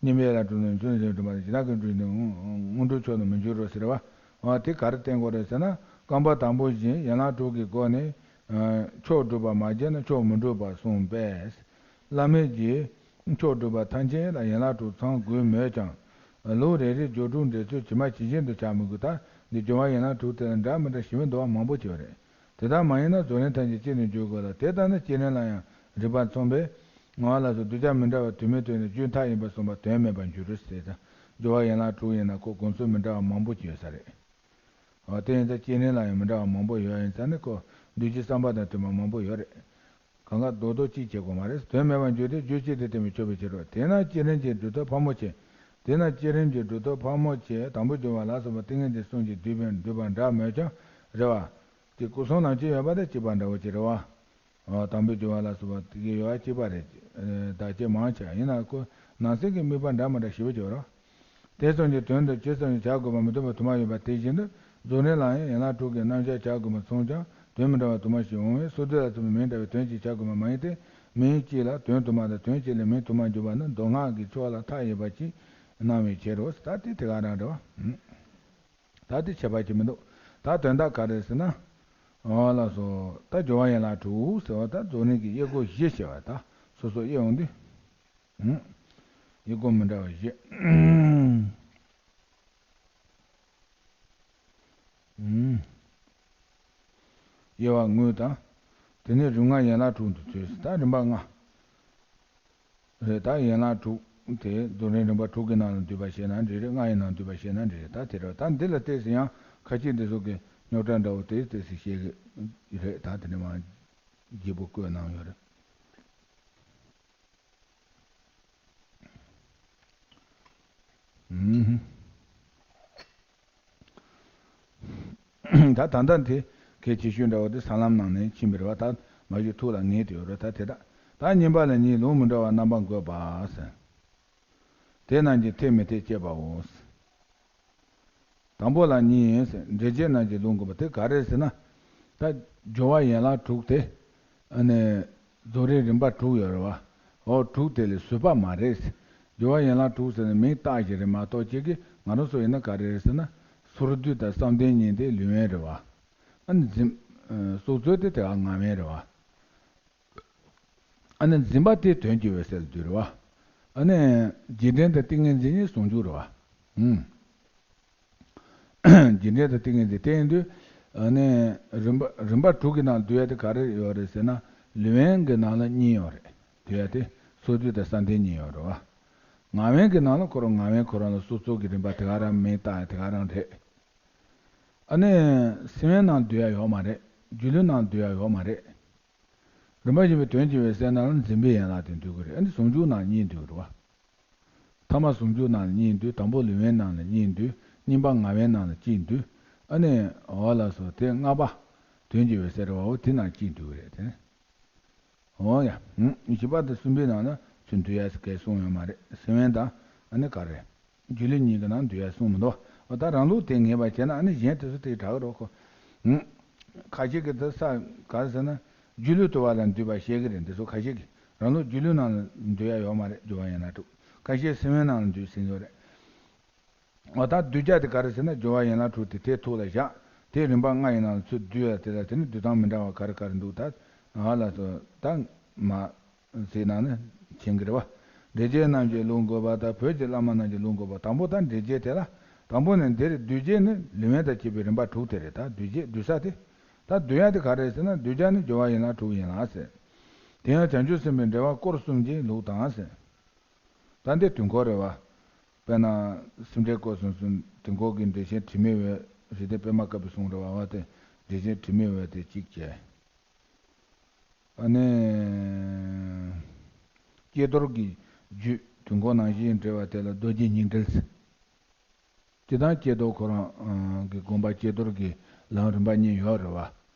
བསྙེན་པའི་ཡན་ལག་དྲུག་ནི་ཆོས་ཉིད་སྒྲུབ་པ་ནི་གཞན་དག་གིས་སྒྲུབ་ནས་དངོས་གྲུབ་མཆོག་ཏུ་མི་འགྱུར་རོ་ཟེར་བ། འོ་དེ་ག་རེ་བསྟན་དགོས་རེད་ཟེར་ན། རྐང་པ་དང་པོ་བཞི་ཡན་ལག་དྲུག་གི་སྒོ་ནས། མཆོག་སྒྲུབ་པ་མ་བྱས་ན་མཆོག་མི་འགྲུབ་པར་གསུངས་པས། བླ་མེད་ཀྱི་མཆོག་སྒྲུབ་པ་ཐམས་ཅད་ལ་ཡན་ལག་དྲུག་ཚང་དགོས་མོད་ཀྱང་། ལུགས་རེ་རེའི་སྦྱོར་དྲུག་འགྲེལ་ཚུལ་ཇི་མ་ཇི་བཞིན་དུ་བྱ་མི་དགོས། ད་འདི་སྦྱོར་བ་ཡན་ལག་དྲུག་དེ་ལ་འདྲ་མི་འདྲ་ཞེ་པོ་འདུ་བ་མང་པོ་ཅིག་ཡོད་རེད། དེ་ལྟར་མ་ཡིན་ན་རྫོགས་རིམ་ཐམས་ཅད་གཅིག་ཏུ་འཇོག་དགོས་ལ། དེ་ལྟར་ན་བསྐྱེད་རིམ་ལ་ཡང་རིགས་པ་མཚུངས་པས། ངག་ལ་སོགས་གདུལ་བྱ་མི་འདྲ་བ་དུ་མའི་དོན་ནི་རྒྱུན་མཐའ་ཡིན་པར་གསུངས་པ་དོན་མེད་པར་འགྱུར་ཟེར་ད། སྦྱོར་བ་ཡན་ལག་དྲུག་ཡིན་ན་ཁོ་དགོངས་ཚུལ་མི་འདྲ་བ་མང་པོ་ཅིག་ཡོད་ས་རེད། འོ་དེ་ཡིན་ཙང་བསྐྱེད་རིམ་ལ་ཡང་མི་འདྲ་བ་མང་པོ་ཡོད་ཡིན་ཙང་ནི་ཁོ་འདུས་བྱས་བསམ་པ་དང་མཐུན་པ་མང་པོ་ཡོད་རེད། གང་ག་རྡོག་རྡོག་གཅིག་བྱེད་དགོས་མ་རེད། དོན་མེད་པར་འགྱུར་ཏེ་རྒྱུ་གཅིག་ཏུ་བསྟན་པས་ཆོག་པའི་ཕྱིར་རོ། དེས་ན་བསྐྱེད་རིམ་གྱི་སྒྲུབ་ཐབས་ཕལ་མོ་ཆེ། དེས་ན་བསྐྱེད་རིམ་གྱི་སྒྲུབ་ཐབས་ཕལ་མོ་ཆེ་དང་པོ་སྦྱོར་བ་ལ་སོགས་པ་ཏིང་ངེ་འཛིན་གསུམ་གྱིས་བསྡུས་པའི་སྒྲུབ་པ་འདྲ་མོད་ཀྱང་རེད་བ། དེ་སྐུ་གསུམ་ནང་བཞིན་ཡོད་པ་དང་གཅིག་པ་འདྲ་བོ་ཅིག་རེད་བ། འོ་དང་པོའི་སྦྱོར་བ་ལ་སོགས་པ་དེ་གའི་ཡོད་པ་གཅིག་པ་རེད། བདག་བསྐྱེད་མང་ཆེ་བ་ཡིན་ན་ཁོ་ནང་གསེས་ཀྱི་དམིགས་པ་འདྲ་མི་འདྲ་ཞེ་པོ་ཅིག་ཡོད་རེད། དེ་གསུམ་གྱི་དོན་དུ་ཇི་ཙམ་ཞིག་བྱ་དགོས་པ་མི་མཐུན་པ་དུ་མ་ཡོད་པ་དེ་བཞིན་དུ་རྫོགས་རིམ་ལའང་ཡན་ལག་དྲུག་གི་རྣམ་གཞག་བྱ་དགོས་པ་མཚུངས་ཀྱང་དོན་མི་འདྲ་བ་དུ་མ་ཞིག་འོང་བས་སོར་སྡུད་ལ་སོགས་པའི་མིང་འདྲ་བའི་དོན་གཅིག་བྱ་དགོས་པ་མ་ཡིན་ཏེ། མིང་གཅིག་ལ་དོན་དུ་མ་དང་དོན་གཅིག་ལ་མིང་དུ་མ་འཇུག་པ་ནི་མདོ་སྔགས་ཀྱི་ཕྱོགས་ལ་མཐའ་ཡས་པ་ཅིག་སྣང་བའི་ཕྱིར་རོ། ད་དེ་དེ་ག་རང་རེད་བ། ད་དེ་ཁྱད་པར་ཅིག་མི་འདུག་ད་དོན་དག་ག་རེ་ཟེར་ན། འོ་ལགས་སོ། ད་སྦྱོར་བ་ཡན་ལག་དྲུག་ཟེར་བ་ད་རྫོགས་རིམ་གྱི་དབྱེ་སྒོ་བཞི་ཞེས་པ་ད་སོ་སོ་དབྱེ་ཡོང་དུས། ཨུམ། དབྱེ་སྒོ་མི་འདྲ་བ་བཞི། ཨུམ། དབྱེ་བ་དངོས་དང་། དེ་ནས་རིམ་ལྔ་ཡན་ལག་དྲུག་ཏུ་ཚུད་ཟེར་ད་རིམ་པ་ལྔ། རེད་ད་ཡན་ལག་དྲུག་དེ་རྫོགས་རིམ་རིམ་པ་དྲུག་གི་ནང་ལ་འདུས་པ་བཤད་ན་འགྲིག་རེད། ལྔ་ཡི་ནང་འདུས་པ་བཤད་ན་འགྲིག་རེད། ད་དེ་རེད། ད་འདི་ལ་བལྟས་ཟིན་ཡང་ཁ་ཅིག་འདི་ཚོ་གི་རྙོག་དྲ་འདྲ་བོ་དེ་བལྟས་ཟིན་བཤད་གི་རེད། ད་དེ་ནས་མ་བརྗེ་པོ་བཀོད་གནང་ཡོད་རེད། ཨུམ། ད་ད་ལྟ་དེ་གལ་ཆེ་ཤོས་འདྲ་བོ་དེ་ས་ལམ་ནང་ནས་ཕྱིན་པ་རེད་བ། ད་མ་གཞི་ཐུགས་ལ་ངེས་ཏེ་ཡོད་རེད། ད་དེ་དག་ད་བསྙེན་པ་ལ་གཉིས་ལུང་མི་འདྲ་བ་རྣམ་པ་འགོད་པ་ཟེར། དེ་རྣམས་ཀྱི་འཐད་མི་འཐད་དཔྱད་པའོ། དང་པོ་ལ་གཉིས་ཟེར་འགྲེལ་བྱེད་རྣམས་ཀྱི་ལུང་འགོད་པ་དེ་ག་རེ་ཟེར་ན། ད་སྦྱོར་བ་ཡན་ལག་དྲུག་དེ། ཨ་ནི། རྫོགས་རིམ་རིམ་པ་དྲུག་ཡོད་རེད་བ། འོ་དྲུག་དེ་ལས་བཟོས་པ་མ་རེད། སྦྱོར་བ་ཡན་ལག་དྲུག་ཟེར་ནས་མིང་བཏགས་ཤིག་རེད་མ་གཏོགས་ཅིག་གིས་ང་རང་ཚོ་ཡིན་ན་ག་རེ་རེད་ཟེར་ན། སོར་སྡུད་དང་བསམ་གཏན་གཉིས་དེ་ལུས་དབེན་རེད་བ། ཨ་ནི་འཛིན། སྲོག་རྩོལ་དེ་དེ་ག་ངག་དབེན་རེད་བ། ཨ་ནི་འཛིན་པ་དེ་དོན་གྱི་འོད་གསལ་བསྡུས་རེད་བ། ཨ་ནི་རྗེས་དྲན་དང་ཏིང་ངེ་འཛིན་གཉིས་ཟུང་འཇུག་རེད་བ། ཨུམ། རྗེས་དྲན་དང་ཏིང་ངེ་འཛིན་དེ་ཡིན་དུས། ཨ་ནི་རིམ་པ་རིམ་པ་དྲུག་གི་ནང་བསྡུ་ཡ་དེ་ག་རེ་ཡོད་རེད་ཟེར་ན། ལུས་དབེན་གྱི་ནང་ལ་གཉིས་ཡོད་རེད། བསྡུ་ཡ་དེ་སོར་སྡུད་དང་བསམ་གཏན་གཉིས་ཡོད་རེད་བ། ངག་དབེན་གྱི་ནང་ལ་ཁོ་རང་ངག་དབེན་ཁོ་རང་ལ་སོར་རྩོལ་གྱི་རིམ་པ་དེ་ག་རང་མིང་བཏགས་ཡ་དེ་ག་རང་རེད། ཨ་ནི་སེམས་དབེན་ནང་བསྡུ་ཡ་ཡོད་མ་རེད། སྒྱུ་ལུས་ནང་བསྡུ་ཡ་ཡོད་མ་རེད། རིམ་པ་བཞིན་པའི་དོན་གྱི་འོད་གསལ་ནང་ལ་འཛིན་པའི་ཡན་ལག་དེ་འདུས་ཀྱི་རེད། ཨ་ནི་ཟུང་འཇུག་ནང་གཉིས་འདུས་ཀྱི་རེད་བ། ཐ་མ་ཟུང་འཇུག་ནང་ལ་གཉིས་འདུས། དང་པོ་ལུས་དབེན་ནང་ལ་གཉིས་འདུས། གཉིས་པ་ངག་དབེན་ནང་ལ་གཅིག་འདུས། ཨ་ནི་འོ་ལགས་སོ། དེ་ལྔ་པ་དོན་གྱི་འོད་གསལ་རེད་བ། འོ་དེ་ནང་གཅིག་འདུས་ཀྱི་རེད་དེ། འོ་ཡ། ཧུམ། བཞི་པ་དང་གསུམ་པའི་ནང་ན་ཚུར་འདུས་ཡ་གས་གསུངས་ཡོད་མ་རེད། སེམས་དབེན་དང་ཨ་ནི་ག་རེ། སྒྱུ་ལུས་གཉིས་ཀྱི་ནང་འདུས་ཡ་གསུངས་མི་འདུག་འོ་ད་རང་ལུགས་དེ་ངེས་པ་བྱས་ན་ཨ་ནི་གཞན་དེ་ཚོ་དེ་དྲག་གི་རོགས་ཁོ། ཧུམ། ཁ་ཤས་ཀྱིས་དེ་ས་ག་རེ་ཟེར་ན། སྒྱུ་ལུས་དུ་བ་ལ་འདུས་པ་བཤད་ཀྱི་རེད། འདི་ཚོ་ཁ་ཤས་ཀྱིས་རང་ལུགས་སྒྱུ་ལུས་ནང་ལ་འདུས་ཡ་ཡོད་མ་རེད། སྦྱོར་བ་ཡན་ལག་དྲུག་ཁ་ཤས་སེམས་དབེན་ནང་ལ་འདུས་ཟིན་ཡོད་རེད། འོ་ད་གདུལ་བྱ་དེ་ག་རེ་ཟེར་ན། སྦྱོར་བ་ཡན་ལག་དྲུག་དེ་དེ་ཐུགས་ལ་བཞག་དེ་རིམ་པ་ལྔ་ཡི་ནང་ལ་ཚུར་བསྡུས་ཡ་དེ་ལ་དེ་ནི་བསྡུས་སྟངས་མི་འདྲ་བ་ག་རེ་ག་རེ་འདུག་ད་ཨ་ལ་སོ་ད་མ་ཟེར་ནང་ནས་མཁྱེན་གྱི་རེད་བ། འགྲེལ་བྱེད་རྣམས་ཀྱི་ལུགས་འགོད་པ་དང་བོད་ཀྱི་བླ་མ་རྣམས་ཀྱི་ལུགས་འགོད་པ། དང་པོ་ད་འགྲེལ་བྱེད་དེ་ལ། དང་པོ་ནི་འདིར་གདུལ་བྱ་ནི་ལུས་དབེན་དང་བཅས་པའི་རིམ་པ་དྲུག་དེ་རེད། ད་གདུལ་བྱ་བསྡུས་ས་དེ། ད་བསྡུ་ཡ་དེ་ག་རེ་ཟེར་ན། གདུལ་བྱ་ནི་སྦྱོར་བ་ཡན་ལག་དྲུག་ཡིན་ལ་ཟེར། དེ་ཡང་བྱང་ཆུབ་སེམས་དཔའི་འགྲེལ་པ་སྐོར་གསུམ་གྱི་ལུགས་དང་ཟེར། ད་འདི་དུས་འཁོར་རེད་བ། དཔེར་ན། སེམས་འགྲེལ་སྐོར་གསུམ་གསུམ་དུས་འཁོར་གྱི་འགྲེལ་ཆེན་དྲི་མེད་འོད་རེད་དེ། པདྨ་དཀར་པོའི་གསུང་རེད་བ། འོ་དེ་འགྲེལ་ཆེན་དྲི་མེད་འོད་དེ་གཅིག་བྱས། ཨ་ནི། ཀྱེ་རྡོར་གྱི་རྒྱུད་དུས་འཁོར་ནང་བཞིན་འགྲེལ་བ་དེ་ལ་རྡོ་རྗེ་སྙིང་འགྲེལ་ཟེར། སྤྱིར་བཏང་ཀྱེ་རྡོར་ཁོ་རང་གི་དགོངས་པ་ཀྱེ་རྡོར་གྱི་ལམ་རིམ་པ་གཉིས་ཡོད་རེད་བ།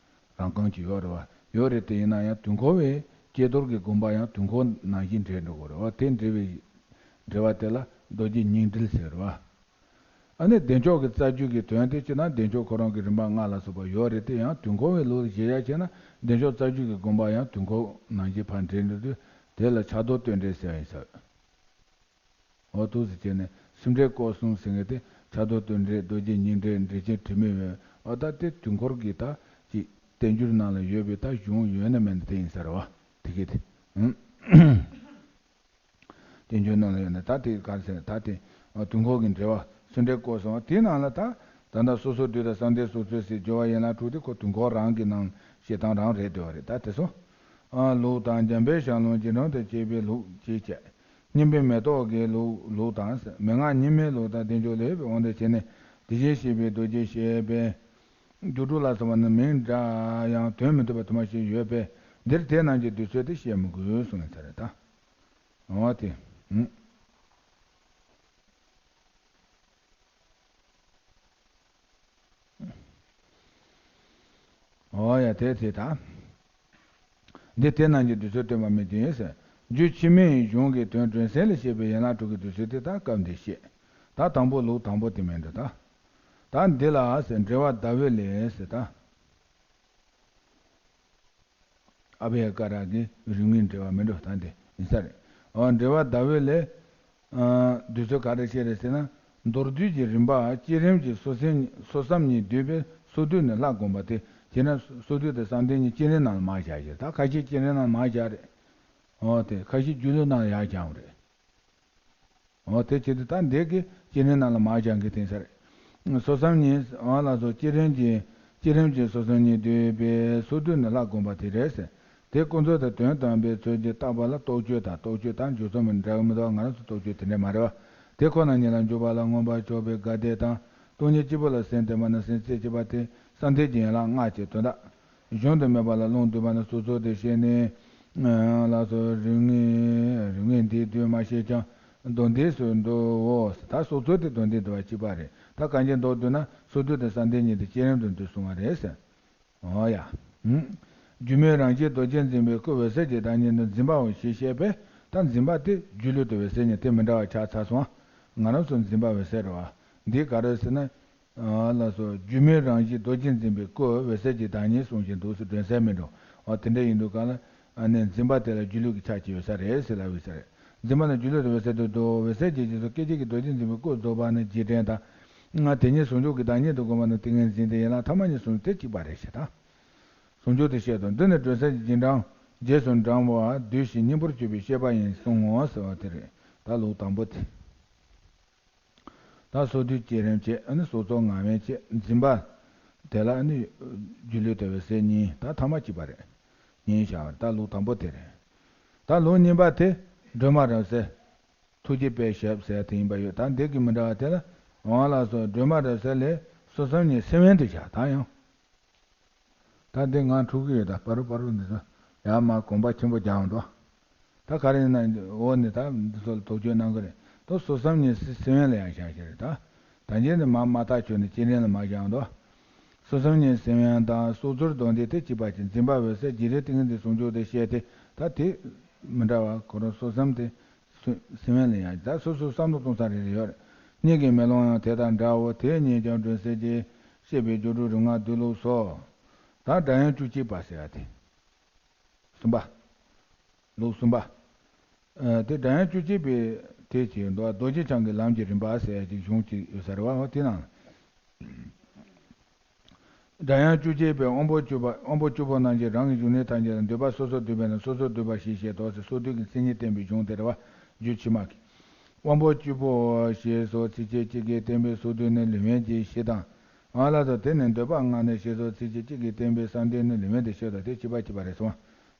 རང་རྐང་གཅིག་ཡོད་རེད་བ། ཡོད་རེད་དེ། ཡིན་ན་ཡང་དུས་འཁོར་བའི་ཀྱེ་རྡོར་གྱི་དགོངས་པ་ཡང་དུས་འཁོར་ནང་བཞིན་འགྲེལ་འགྲོ་དགོས་རེད་བ། དེ་འགྲེལ་བའི་འགྲེལ་བ་དེ་ལ་རྡོ་རྗེ་སྙིང་འགྲེལ་ཟེར་བ། ཨ་ནི་བདེ་མཆོག་གི་རྩ་རྒྱུད་ཀྱི་དོན་དེ་སྤྱིར་བཏང་བདེ་མཆོག་ཁོ་རང་གི་རིམ་པ་ལྔ་ལ་སོགས་པ་ཡོད་རེད་དེ། ཡང་དུས་འཁོར་བའི་ལུགས་ལ་གཞི་བཞག་བྱས་ན་བདེ་མཆོག་རྩ་རྒྱུད་ཀྱི་དགོངས་པ་ཡང་དུས་འཁོར་ནང་བཞིན་ཕར་འགྲེལ་འགྲོ་དུས་དེ་ལ་ཕྱག་རྡོར་བསྟོད་འགྲེལ་ཟེར་བ་ཡིན་ས། འོ་འདུག་སེ་བྱས་ནས་སེམས་འགྲེལ་སྐོར་གསུམ་ཟེར་མཁན་དེ་ཕྱག་རྡོར་བསྟོད་འགྲེལ། རྡོ་རྗེ་སྙིང་འགྲེལ། འགྲེལ་ཆེན་དྲི་མེད་འོད། འོ་ད་དེ་དུས་འཁོར་གྱི་ད་ཅིག་བསྟན་འགྱུར་ནང་ལ་ཡོད་པའི་ད་གཞུང་ཡོད་ན་མེད་ན་དེ་ཡིན་ས་རེད་བ། དེ་གི་དེ། ཧུམ། བསྟན་འགྱུར་ནང་ལ་ཡོད་ན་ད་དེ་ག་རེ་ཟེར་ན། ད་དེ་དུས་འཁོར་གྱི་འགྲེལ་བ་སེམས་འགྲེལ་སྐོར་གསུམ་དེའི་ནང་ལ་ད་ད་ལྟ་སོ་སོར་སྡུད་དང་བསམ་གཏན་སོར་རྩོལ་ཟེར་སྦྱོར་བ་ཡན་ལག་དྲུག་དེ་ཁོ་དུས་འཁོར་རང་གི་ནང་བཤད་སྟངས་རང་རེད་འདོད་པ་རེད། ད་དེ་ཚོ། ཨ། ལུགས་དང་། འཇམ་དཔལ་ཞལ་ལུང་རྗེས་འབྲང་དང་བཅས་པའི་ལུགས་ཅེས་བྱ། སྙིམ་པའི་མེ་ཏོག་གི་ལུགས་ལུགས་དང་། མན་ངག་སྙིམ་མའི་ལུགས་དང་། བདེ་མཆོག་ལེགས་པའི་དབང་དུ་བྱས་ནས་དེ་བཞིན་གཤེགས་པའི་རྡོ་རྗེ་ཞེས་པའི་སྒྱུ་འཕྲུལ་ལ་སོགས་པ་ནི་མིང་འདྲ་ཡང་དོན་མི་མཐུན་པ་དུ་མ་ཞིག་ཡོད་པས། འདིར་དེ་རྣམས་ཀྱི་བསྡུས་ཚུལ་དེ་བཤད་མི་དགོས་གསུངས་ནས་ཚར་རེད་ད། འོ་དེ། ཧུམ། འོ་ཡ། དེ་དེ་ད། འདི་དེ་རྣམས་ཀྱི་བསྡུས་ཚུལ་སྟོན་པ་མི་དེ་ཡིན་ཟེར། རྒྱུད་ཕྱི་མའི་གཞུང་གི་དོན་སྒྲོན་གསལ་ལ་བཤད་པའི་ཡན་ལག་དྲུག་གི་བསྡུས་ཚུལ་དེ་ད་སྐབས་འདིར་བཤད། ད་དང་པོ་ལུགས་དང་པོ་དེ་མིན་འགྲོ་ད། ད་འདི་ལ་ཟེར། འགྲེལ་བ་ཟླ་འོད་ལས་ཟེར་ད། ཨ་བྷྱ་ཀ་ར་གི་རིགས་ངེས་འགྲེལ་བ་མིན་འགྲོ་ད། འདི་ཡིན་ས་རེད། འོ། འགྲེལ་བ་ཟླ་འོད་ལས། ཨ། བསྡུས་ཚུལ་ག་རེ་བཤད་རེད་ཟེར་ན། མདོར་བསྡུས་ཀྱི་རིམ་པ་བསྐྱེད་རིམ་གྱིས་སོ་སེམས་སོ་བསམ་གཉིས་བསྡུས་པས་སོར་སྡུད་ནས་ལྷག་བསྒོམ་པ་སྟེ། བྱས་ན་སོར་སྡུད་དང་བསམ་གཏན་གཉིས་བསྐྱེད་རིམ་ནང་ལ་མར་བཞག་ཡོད། ད་ཁ་ཤས་བསྐྱེད་རིམ་ནང་ལ་མར་བཞག་རེད། འོ་དེ་ཁ་ཤས་སྒྱུ་ལུས་ནང་ལ་ཡར་བཞག་རེད། འོ་དེ་བྱེད་དུས་ད་འདི་གི་བསྐྱེད་རིམ་ནང་ལ་མར་བཞག་གི་དེ་ས་རེད། སོ་བསམ་གཉིས། འོ་ལགས་སོ། བསྐྱེད་རིམ་གྱིས་བསྐྱེད་རིམ་གྱིས་སོ་བསམ་གཉིས་བསྡུས་པས་སོར་སྡུད་ནས་ལྷག་བསྒོམ་པ་དེ་རེད་ཟེར། དེ་ཀུན་རྫོབ་དང་དོན་དམ་པའི་ཚུལ་གྱིས་བརྟག་པ་ལ་རྟོག་དཔྱོད་དང་། རྟོག་དཔྱོད་དང་འཇུག་ཚུལ་མི་འདྲ་གི་མི་འདུག་ང་རང་ཚོ་རྟོག་དཔྱོད་དེ་འདྲ་མ་རེད་བ། དེ་ཁོ་ན་ཉིད་ལ་འཇུག་པ་ལ་མངོན་པར་ཕྱོགས་པའི་དགའ་དད་དང་། སྟོང་ཉིད་གཅིག་པུ་ལ་སེམས་གཏད་པ་ན་སེམས་རྩེ་གཅིག་པ་སྟེ། བསམ་གཏན་གྱི་ཡན་ལག་ལྔ་བཅས་དོན་དག་གཞོམ་དུ་མེད་པ་ལ་ལུང་བསྡུས་པ་ནི་སོར་རྩོལ་དུ་བཤད་ནས། ལགས་སོ། རིགས་ངེས་རིགས་ངེས་འདིའི་དོན་མ་བཤད་ཀྱང་མདོར་འདས་སུ་འགྲོའོ། ད་སོར་རྩོལ་དེ་མདོར་འདས་འདུ་བ་གཅིག་པ་རེད། ད་གང་ཅི་མདོར་བསྡུ་ན་སོར་སྡུད་དང་བསམ་གཏན་གཉིས་དེ་བསྐྱེད་རིམ་དུ་འདུས་གསུངས་པ་རེད་ཟེར། འོ་ཡ། ཧུམ། སྒྱུ་མའི་རང་བཞིན་རྡོ་རྗེ་འཛིན་པའི་སྐུ་འོད་གསལ་གྱི་བདག་ཉིད་ནི་འཛིན་པའོ་ཞེས་བཤད་པས། ད་འཛིན་པ་དེ་སྒྱུ་ལུས་དང་འོད་གསལ་གཉིས་དེ་མི་འདྲ་བ་ཆགས་ཚར་སོང་། ང་རང་ཚོ་འཛིན་པ་འོད་གསལ་རེད་བ། འདི་ག་རེ་ཟེར་ན། ཨ་ལགས་སོ། སྒྱུ་མའི་རང་བཞིན་རྡོ་རྗེ་འཛིན་པའི་སྐུ་འོད་གསལ་གྱི་བདག་ཉིད་གསུངས་བཞིན་འདུག་ཟེར། སྒྲོན་གསལ་མི་འགྲོ། འོ་དེ་འདྲ་ཡིན་དུས་ག་ལ། ཨ་ནི་འཛིན་པ་དེ་ལ་སྒྱུ་ལུས་ཀྱི་ཆ་ཅིག་ཡོད་ས་རེད་ཟེར་ལབ་ཡོད་ས་རེད། འཛིན་པ་ནི་སྒྱུ་ལུས་དང་འོད་གསལ་དུ་འདུ། འོད་གསལ་གྱི་རྗེས་སུ་སྐད་ཅིག་གིས་རྡོ་རྗེ་འཛིན་པའི་སྐུ་རྫོགས་པ་ནི་རྗེས་དྲན་དང་། ང་དེ་ཉིད་ཟུང་འཇུག་གི་བདག་ཉིད་དུ་བསྒོམ་པ་ནི་ཏིང་ངེ་འཛིན་ཏེ། ཡན་ལག་ཐ་མ་གཉིས་གསུངས་ཏེ་གཅིག་པ་རེད་ཞེས་དང་། ཟུང་འཇུག་དེ་བཤད་དོ། འདི་ནི་སྒྲོན་གསལ་གྱི་རྗེས་འབྲང་། རྗེས་སུ་འབྲང་བ་བསྡུས་ཤིང་སྙིང་པོར་གྱུར་པའི་བཤད་པ་ཡིན་གསུང་ངོ་ཟེར་བ་དེ་རེད། ད་ལུགས་དང་པོ་དེ། ད་སོ་བསྡུས་བསྐྱེད་རིམ་བྱས། ཨ་ནི་སོ་སོ་ངག་དབང་བྱས། འཛིན་པ་དེ་ལ་ཨ་ནི་སྒྱུ་ལུས་དང་འོད་གསལ་གཉིས། ད་ཐ་མ་གཅིག་པ་རེད། གཉིས་བཞག་པ་རེད། ད་ལུགས་དང་པོ་དེ་རེད། ད་ལུགས་གཉིས་པ་དེ་སྒྲོན་མ་རབ་གསལ། ཐུགས་རྗེའི་དཔལ་ཞབས་ཟེར་ཡ་དེ་ཡིན་པ་ཡོད། ད་འདི་གི་མི་འདྲ་བ་དེ་ལ། འོ་ལགས་སོ། སྒྲོན་མ་རབ་གསལ་ལས་སོ་བསམ་གཉིས་སེམས་དབེན་དུ་བཞག། ད་ཡང་། ད་འདི་ང་འཁྲུག་གི་ཡོད། ད་པ་རུ་པ་རུ་འདི་ཚོ་ཡར་མར་གོམ་པ་ཆེན་པོ་རྒྱག་འདུག་ད་ག་རེ་ཡིན་ན། འོ་ནི་ད་འདི་ཚོ་ལ་དོགས་གཅོད་གནང་གི་རེད། ད་སོ་བསམ་གཉིས་སེམས་དབེན་ལ་ཡང་བཞག་གི་རེད། ད་ད་འཇལ་ནི་མ་མ་ཐག་ཆོད་ནས་བསྐྱེད་རིམ་ལ་མ་བཞག་འདུག་སོ་བསམ་གཉིས་སེམས་དབེན་དང་སྲོག་རྩོལ་སྡོམ་དེ་དེ་གཅིག་པ་ཅིག་འཛིན་པ་འོད་གསལ་རྗེས་དྲན་ཏིང་ངེ་འཛིན་ཟུང་འཇུག་དེ་བཤད་དེ། ད་དེ་མི་འདྲ་བ་ཁོ་རང་སོ་བསམ་དེ་སེམས་དབེན་ལ་ཡང་། ད་སོ་སོའི་བསམ་བློ་གཏོང་ས་རེ་རེ་ཡོད་རེད། གཉིས་ཀྱི་མེ་ལོང་ཡང་དེ་དང་འདྲའོ། དེ་གཉིས་ཀྱང་སྒྲོན་གསལ་གྱིས་བཤད་པའི་སྒྱུ་འཕྲུལ་རིམ་ལྔ་འདི་ལུགས་སོ། ད་སྒྲ་དབྱངས་བཅུ་གཅིག་པ་ཟེར་ཡ་དེ། གསུམ་པ། ལུགས་གསུམ་པ། ཨ་དེ་སྒྲ་དབྱངས་བཅུ་གཅིག་པའི་དེ་བྱས་འདུག་རྡོ་རྗེ་འཆང་གི་ལམ་གྱི་རིམ་པ་ཟེར་ཡ་ཅིག་གཞུང་གཅིག་ཡོད་ས་རེད་བ། འོ་དེ་ནང་། སྒྲ་དབྱངས་བཅུ་གཅིག་པའི་དབང་པོ་བཅུ་པ། དབང་པོ་བཅུ་པོ་རྣམས་ཀྱིས་རང་གི་བཞུགས་གནས་ཐམས་ཅད་ལ་འདོད་པ་སོ་སོར་བསྡུས་པས་ན་སོ་སོར་བསྡུས་པ་ཞེས་བཤད་དོ་ཟེར། སོ་བསྡུས་ཀྱི་མཚན་ཉིད་བསྟན་པའི་གཞུང་དེ་རེད་བ། རྒྱུད་ཕྱི་མ་གི། དབང་པོ་བཅུ་པོ་ཞེས་སོགས་ཚིགས་བཅད་གཅིག་གིས་བསྟན་པའི་སོ་བསྡུས་ནི་ལུས་དབེན་གྱི་གཞི་དང་། འོ་ལགས་སོ། དེ་ནི་འདོད་པ་ལྔ་ནི་ཞེས་སོགས་ཚིགས་བཅད་གཅིག་གིས་བསྟན་པའི་གསང་བསྡུས་ནི་ལུས་དབེན་དེ་བཤད་དོ། དེ་གཅིག་པ་གཅིག་པ་རེད་གསུངས།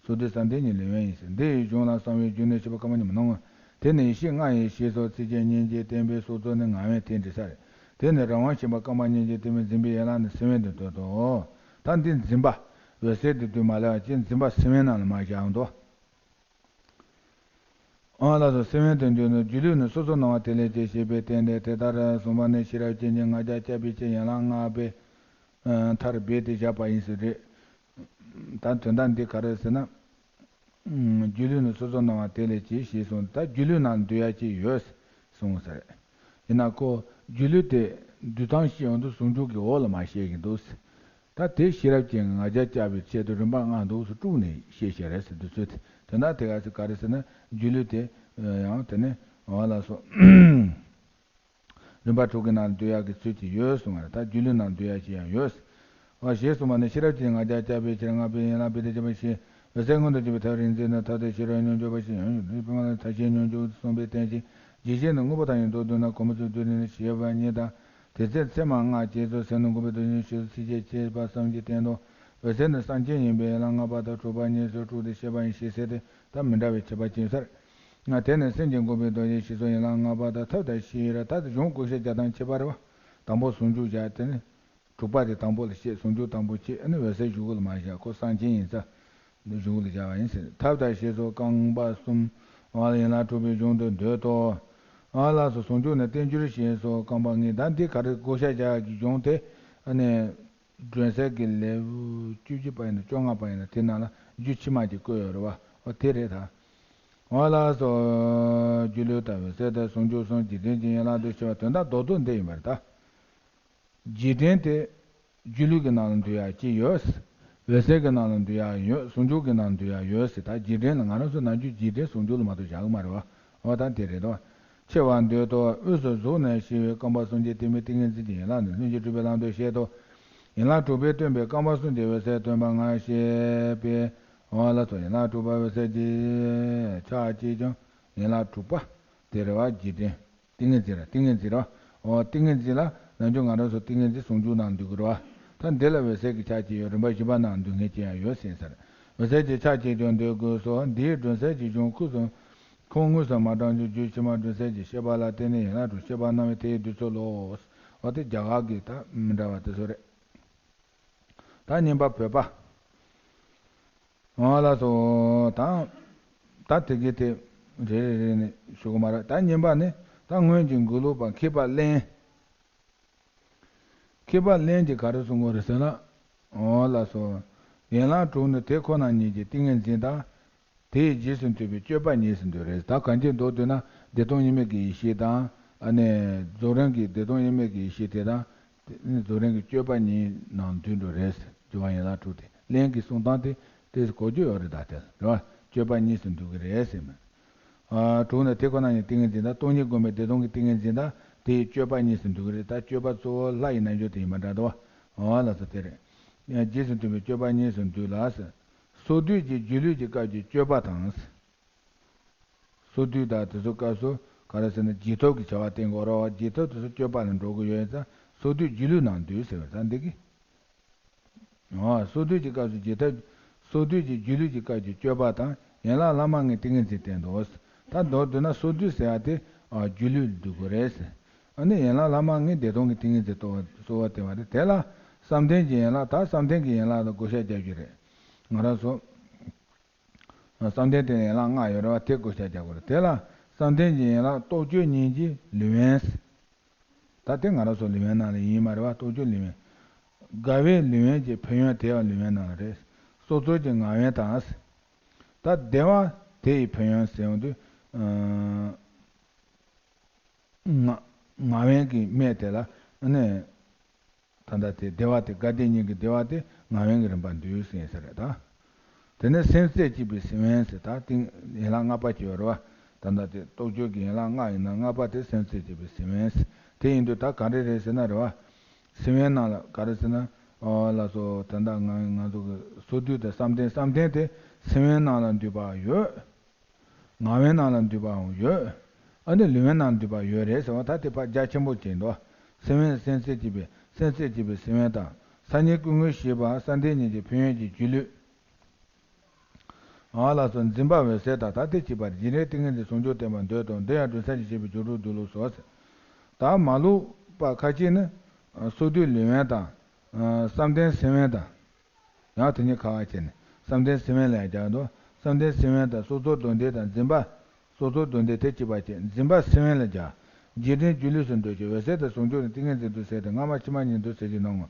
སོ་བསྡུས་གསང་བསྡུས་གཉིས་ལུས་དབེན་ཡིན་ཟེར། འདི་ཡི་གཞུང་ལ་གསང་བའི་རྒྱུད་ནི་བཤད་པ་བསྐལ་པ་ཉིད་མ་ནོར་བ། དེ་ནི་ཡེ་ཤེས་ལྔ་ཡི་ཞེས་སོགས་ཚིགས་བཅད་གཉིས་ཀྱིས་བསྟན་པའི་སྲོག་རྩོལ་ནི་ངག་དབེན་དེ་འགྲིག་ས་རེད། དེ་ནི་རང་དབང་ཤེས་པ་བསྐལ་པ་ཉིད་ཀྱིས་བསྟན་པའི་འཛིན་པའི་ཡན་ལག་ནི་སེམས་དབེན་དུ་འདོད་དོ། ད་འདི་འཛིན་པ་འོད་གསལ་དུ་འདུས་མ་ལས་པ་ཅིག་འཛིན་པ་སེམས་དབེན་ནང་ལ་མ་བཞག་འདུག་འོ་ལགས་སོ། སེམས་དབེན་དུ་འདུས་ནས་སྒྱུ་ལུས་ནི་སོ་སོར་སྣང་བ་དེ་ལས་སྐྱེ་ཞེས་པའི་རྟེན་འབྲེལ་དེ་ལྟར་གསུངས་པ་ནི་ཤེས་རབ་ཀྱི་ཉིན་ལྔ་བརྒྱ་བརྒྱ་པའི་ཕྱིར་ཡན་ལག་ལྔ་པའི་མཐར་སྦས་ཏེ་བཞག་པ་ཡིན་ཟེར་རེད། ད་དོན་དག་འདི་ག་རེ་ཟེར་ན། སྒྱུ་ལུས་ནི་སོ་སོར་སྣང་བ་དེ་ལས་སྐྱེ་ཞེས་གསུངས། ད་སྒྱུ་ལུས་ནང་འདུས་ཡ་ཅིག་ཡོད་གསུངས་ས་རེད། ཡིན་ན་ཁོ་སྒྱུ་ལུས་དེ་འདུས་སྟངས་ཤེས་ཡོང་དུས་ཟུང་འཇུག་གི་འོག་ལ་མ་བཤད་ཀྱི་འདུག་ད་དེ་ཤེས་རབ་ཀྱི་ལྔ་བརྒྱ་བརྒྱ་པའི་ཆེད་དུ་རིམ་པ་ལྔ་འདུག་སེ་དཀྲུགས་ནས་བཤད་བཤད་རེད་ཟེར། འདི་ཚོས་དེ་དོན་དག་དེ་ག་ཟེར་ག་རེ་ཟེར་ན། སྒྱུ་ལུས་དེ་ཡང་དེ་ནི་འོ་ལགས་སོ། རིམ་པ་དྲུག་གི་ནང་འདུས་ཡག་གི་ཚུལ་གྱིས་ཡོད་གསུངས་པ་རེད། ད་སྒྱུ་ལུས་ནང་འདུས་ཡག་ཅིག་ཡང་ཡོད། འོ་ཞེས་གསུངས་པ་ནི་ཤེས་རབ་ཀྱི་ལྔ་བརྒྱ་བརྒྱ་པའི་ཕྱིར་ལྔ་པའི་ཡན་ལག་སྦས་ཏེ་བྱས་པ་ཞེས། འོད་གསལ་མངོན་དུ་གྱུར་པའི་ཐབས་རིག་འཛིན་ནི་ཐབས་དང་ཤེས་རབ་མཉམ་འཇོག་པ་ཞིག་ཡང་ཡོད། རིག་པའི་ངང་ལས་ཐབས་ཤེས་མཉམ་འཇོག་གསུངས་པའི་རྟེན་ཅིང་། རྗེས་ཤེས་ནི་དངོས་པོ་དང་ཡང་དུ་བསྡུ་ན་གོང་མ་ཚུལ་བསྡུ་ནི་ཞེས་པ་གཉིས་དང་། དེ་ཚེ་ཚད་མ་ལྔ་བཅས་སུ་སེམས་ནི་འགུགས་པའི་དོན་ཡིན་ཞེས་ཚིགས་བཅད་བཅད་པ་གསུམ་གྱིས་བསྟན་ཏོ། འོད་གསལ་ནི་གསང་ཆེན་ཡིན་པས་ཡན་ལག་ལྔ་པ་དང་དྲུག་པ་གཉིས་སུ་དཀྲུགས་ཏེ་བཤད་པ་ཡིན་ཞེས་ཟེར་ཏེ། ད་མི་འདྲ་བའི་ཁྱད་པར་ཅན་ཟེར། ང་དེ་ནི་སེམས་ཀྱིས་འགུགས་པའི་རྡོ་རྗེ་ཞེས་སོགས་ཡན་ལག་ལྔ་པ་དང་ཐབས་དང་ཤེས་རབ། ད་དེ་གཞུང་བགོ་བཤའ་རྒྱག་སྟངས་ཁྱད་པར་རེད་བ། དང་པོ་ཟུང་འཇུག་བཞག་དེ་ནི་དྲུག་པ་དེ་དང་པོ་ལ་བཤད། ཟུང་འཇུག་དང་པོ་བྱས། ཨ་ནི་འོད་གསལ་གཞུག་གུ་ལ་མ་བཞག་ཁོ་གསང་ཆེན་ཡིན་ཙང་གཞུག་གུ་ལ་བཞག་པ་ཡིན་ཟེར། ཐབས་དང་ཤེས་སོགས་རྐང་པ་གསུམ། འོ་ཡན་ལག་དྲུག་པའི་གཞུང་དུ་འདོད་དོ། འོ་ལགས་སོ། ཟུང་འཇུག་ནི་རྟེན་འབྱུང་ཞེས་སོགས་རྐང་པ་ལྔའི། ད་འདི་ག་རེ་བགོ་བཤའ་རྒྱག་གི་གཞུང་དེ་ཨ་ནི། སྒྲོན་གསལ་གྱི་ལེའུ་བཅུ་བཞི་པ་ཡིན་ན་བཅོ་ལྔ་པ་ཡིན་ན་དེ་ནང་ལ་རྒྱུད་ཕྱི་མ་ཅིག་བཀོད་ཡོད་རེད་བ། འོ་དེ་རེད་ད། འོ་ལགས་སོ། སྒྱུ་ལུས་དང་འོད་གསལ་དང་ཟུང་འཇུག་གསུམ་རྗེས་དྲན་གྱི་ཡན་ལག་ཏུ་ཕྱེ་བ་དོན་དག་རྡོག་རྡོག་འདི་ཡིན་པ་རེད་ད། རྗེས་དྲན་དེ་སྒྱུ་ལུས་ཀྱི་ནང་ལ་འདུས་ཡག་ཅིག་ཡོད། འོད་གསལ་གྱི་ནང་ལ་འདུས་ཡག་ཡོད། ཟུང་འཇུག་གི་ནང་ལ་འདུས་ཡག་ཡོད་ཟེར། ད་རྗེས་དྲན་ལ་ང་རང་ཚོ་ནམ་རྒྱུན་རྗེས་དྲན་ཟུང་འཇུག་ལ་མ་གཏོགས་བཞག་གི་མ་རེད་བ། འོ་ད་དེ་རེད་དོ། ཕྱེ་བར་འདོད་དོ། དབུས་སུ་གཟུགས་ནས་ཤེས་པའི་རྐང་པ་གསུམ་གྱི་རྟེན་མའི་ཏིང་ངེ་འཛིན་གྱི་ཡན་ལག་ནི་ལྷུན་གྱིས་གྲུབ་པའི་ལམ་དུ་བཤད་དོ། ཡན་ལག་དྲུག་པས་སྟོན་པའི་རྐང་པ་གསུམ་གྱི་འོད་གསལ་སྟོན་པ་སྔར་བཤད་པའི། འོ་ལགས་སོ། ཡན་ལག་དྲུག་པ་འོད་གསལ་གྱི་ཕྱག་གཅིག་ཀྱང་ཡན་ལག་དྲུག་པ་དེ་རེད་བ། རྗེས་དྲན། ཏིང་ངེ་འཛིན་ར་ཏིང་ངེ་འཛིན་ར། འོ་ཏིང་ངེ་འཛིན་ལ་ནམ་རྒྱུན་ང་རང་ཚོ་ཏིང་ངེ་འཛིན་ཟུང་འཇུག་ནང་འདུས་ཀྱི་རེད་བ། ད་འདི་ལ་འོད་གསལ་གྱི་ཕྱག་གཅིག་ཡོད། རིམ་པ་བཞི་པ་ནང་འདུས་མཁན་གཅིག་ཡང་ཡོད་ཟེར་ཟེར། འོད་གསལ་གྱི་ཕྱག་གཅིག་ཀྱང་འདོད་དགོས་སོ། འདིའི་སྒྲོན་གསལ་གྱི་གཞུང་ཁོངས་སུ། ཁོང་དངོས་སུ་མ་དྲངས་ཀྱང་རྒྱུད་ཕྱི་མ་སྒྲོན་གསལ་གྱི་བཤད་པ་ལ་བརྟེན་ནས་ཡན་ལག་དྲུག་བཤད་པ་སྣང་བས་དེའི་བསྡུས་ཚུལ་ལོ། འོ་དེ་རྒྱ་གར་གྱི་ད་མི་འདྲ་བ་དེ་ཚོ་རེད། ད་གཉིས་པ་བོད་པ། འོ་ལགས་སོ། ད་ད་དེ་གའི་དེ་རེ་རེ་རེ་ནས་ཞུ་གི་མ་རེད། ད་གཉིས་པ་ནི་ད་སྔོན་གྱི་འགུག་ལུགས་པ་མཁས་པ་གླེན། མཁས་པ་གླེན་གྱིས་ག་རེ་གསུང་གི་རེད་ཟེར་ན། འོ་ལགས་སོ། ཡན་ལག་དྲུག་ནི་དེ་ཁོ་ན་ཉིད་ཀྱི་ཏིང་ངེ་འཛིན་དང་། དེའི་རྗེས་སུ་མཐུན་པའི་སྤྱོད་པ་གཉིས་སུ་འདུས་རེད། ད་གང་ཅི་འདུག་ལྟོས་ན་བདེ་སྟོང་དབྱེར་མེད་ཀྱི་ཡེ་ཤེས་དང་། ཨ་ནི་རྫོགས་རིམ་གྱི་བདེ་སྟོང་དབྱེར་མེད་ཀྱི་ཡེ་ཤེས་དེ་དང་། རྫོགས་རིམ་གྱི་སྤྱོད་པ་གཉིས་ནང་འདུས་འགྲོ་རེད། སྦྱོར་བ་ཡན་ལག་དྲུག་དེ་ལན་གྱི་གསུང་སྟངས་དེ་དེ་གོ་རྒྱུ་ཡོད་རེད། ད་དེ་རེད་བ། སྤྱོད་པ་གཉིས་སུ་འདུས་ཀྱི་རེད་ཟེར་མོད། ཨ། དྲུག་ནི་དེ་ཁོ་ན་ཉིད་ཏིང་ངེ་འཛིན་དང་སྟོང་ཉིད་བསྒོམ་པའི་བདེ་སྟོང་གི་ཏིང་ངེ་འཛིན་དང་དེ་ཡི་སྤྱོད་པ་གཉིས་སུ་འདུས་ཀྱི་རེད། ད་སྤྱོད་པ་གཙོ་བོ་ལྷ་ཡི་རྣལ་འབྱོར་དེ་ཡིན་པ་འདྲ་འདུག་བ། འོ་ལགས་སོ། དེ་རེད། རྗེས་སུ་མཐུན་པའི་སྤྱོད་པ་གཉིས་སུ་འདུས་ལ། སོར་སྡུད་ཀྱི་སྒྱུ་ལུས་ཀྱི་སྐབས་ཀྱི་སྤྱོད་པ་དང་། སོར་སྡུད་དང་དེ་ཚོ་སྐབས་སུ་ག་རེ་ཟེར་ན་རྗེས་ཐོབ་ཀྱི་བྱ་བ་བསྟན་དགོས་རེད་བ། རྗེས་ཐོབ་དེ་ཚོ་སྤྱོད་པ་ལ་འགྲོ་དགོས་ཡོད་ཙང་སོར་སྡུད་སྒྱུ་ལུས་ནང་འདུས་ཟེར་བ་ད་འདི་གི། འོ། སོར་སྡུད་ཀྱི་སྐབས་སུ་རྗེས་ཐོབ། སོར་སྡུད་ཀྱི་སྒྱུ་ལུས་ཀྱི་སྐབས་ཀྱི་སྤྱོད་པ་དང་ཡན་ལག་ལྷག་མ་ལྔའི་ཏིང་ངེ་འཛིན་བསྟན་ཏོ། ད་མདོར་བསྡུ་ན་སོར་སྡུད་ཟེར་བ་དེ་སྒྱུ་ལུས་འདུ་དགོས་རེད་ཟེར། ཨ་ནི་ཡན་ལག་ལྷག་མ་ལྔའི་བདེ་སྟོང་གི་ཏིང་ངེ་འཛིན་གཙོ་བོ་བསྟན་པ་རེད། དེ་ལ་བསམ་གཏན་གྱི་ཡན་ལག་ད་བསམ་གཏན་གྱི་ཡན་ལག་ལ་བགོ་བཤའ་རྒྱག་རྒྱུ་རེད། ང་རང་ཚོ་བསམ་གཏན་དེ་ཡན་ལག་ལྔ་ཡོད་རེད་བ། དེ་བགོ་བཤའ་རྒྱག་དགོས་རེད། དེ་ལ་བསམ་གཏན་གྱི་ཡན་ལག་རྟོག་དཔྱོད་གཉིས་ཀྱི་ལུས་དབེན། ད་དེ་ང་རང་ཚོ་ལུས་དབེན་ནང་ལ་ཡིན་མ་རེད་བ། རྟོག་དཔྱོད་ལུས་དབེན། དགའ་བའི་ལུས་དབེན་གྱི་ཕན་ཡོན་དེ་ཡང་ལུས་དབེན་ནང་ལ་རེད། སོ་སོར་གྱི་ངག་དབེན་དང་། ད་བདེ་བ་དེ་ཡི་ཕན་ཡོན་ཟེར་ཡོང་དུས། ངག་ངག་དབེན་གྱི་སྨད་དེ་ལ་ནི། ད་ལྟ་དེ་བདེ་བ་དེ་དགའ་བདེ་གཉིས་ཀྱི་བདེ་བ་དེ་ངག་དབེན་གྱི་རིམ་པ་འདུས་ཟིན་ས་རེད་ད། དེ་ནས་སེམས་རྩེ་གཅིག་པའི་སེམས་དབེན་ཟེར། ད་ཏིང་ཡན་ལག་ལྔ་པ་ཅིག་ཡོད་རེད་བ། ད་ལྟ་དེ་རྟོག་དཔྱོད་ཀྱི་ཡན་ལག་ལྔ་ཡིན་ན་ལྔ་པ་དེ་སེམས་རྩེ་གཅིག་པའི་སེམས་དབེན་ཟེར། དེ་ཡིན་དུས་ད་ག་རེ་རེད་ཟེར་ན་རེད་བ། སེམས་དབེན་ནང་ལ་ག་རེ་ཟེར་ན། ཨོ་ལགས་སོ། ད་ལྟ་ང་ང་ཚོ་གི་སོར་སྡུད་དང་བསམ་གཏན། བསམ་གཏན་དེ་སེམས་དབེན་ནང་ལ་འདུས་པ་ཡོད། ངག་དབེན་ནང་ལ་འདུས་པའང་ཡོད། ཨ་ནི་ལུས་དབེན་ནང་ལ་འདུས་པ་ཡོད་རེད་ཟེར་བ་ད་དེ་ཕར་རྒྱ་ཆེན་པོ་བྱས་འདུག་སེམས་དབེན་སེམས་རྩེ་གཅིག་པའི་སེམས་རྩེ་གཅིག་པའི་སེམས་དབེན་དང་ས་ཉིད་ཀུན་དངོས་ཤེས་པ་བསམ་གཏན་གཉིས་ཀྱི་ཕན་ཡོན་གྱི་སྒྱུ་ལུས། ཨ་ལགས་སོ། འཛིན་པ་འོད་གསལ་དང་ད་དེ་གཅིག་པ་རྗེས་དྲན་ཏིང་ངེ་འཛིན་ཟུང་འཇུག་བསྟན་པ་འདོད་དོ། འདི་ཡང་སྒྲོན་གསལ་གྱི་བཤད་པའི་སྦྱོར་དྲུག་འདུས་ལུགས་སོ། ད་མ་ལུས་པ་ཁ་ཅིག་ནི་སོར་སྡུད་ལུས་དབེན་དང་། བསམ་གཏན་སེམས་དབེན་དང་། ཡང་དེ་གཉིས་ཁ་བ་བྱས་ནས་བསམ་གཏན་སེམས་དབེན་ལ་ཡང་སྦྱར་འདུག་བསམ་གཏན་སེམས་དབེན་དང་སོ་སོར་སྡུད་ལྡན་དང་འཛིན་པ། སོ་སོར་སྡུད་ལྡན་དེ་གཅིག་པ་བྱས། འཛིན་པ་སེམས་དབེན་ལ་སྦྱར། རྗེས་དྲན་སྒྱུ་ལུས་སུ་འདོད་ཅིང་འོད་གསལ་དང་ཟུང་འཇུག་ནི་ཏིང་ངེ་འཛིན་དུ་ཟད་དེ་སྔ་མ་ཕྱི་མ་ཉིད་དུ་ཟད་ཅིང་སྣང་ངོ་།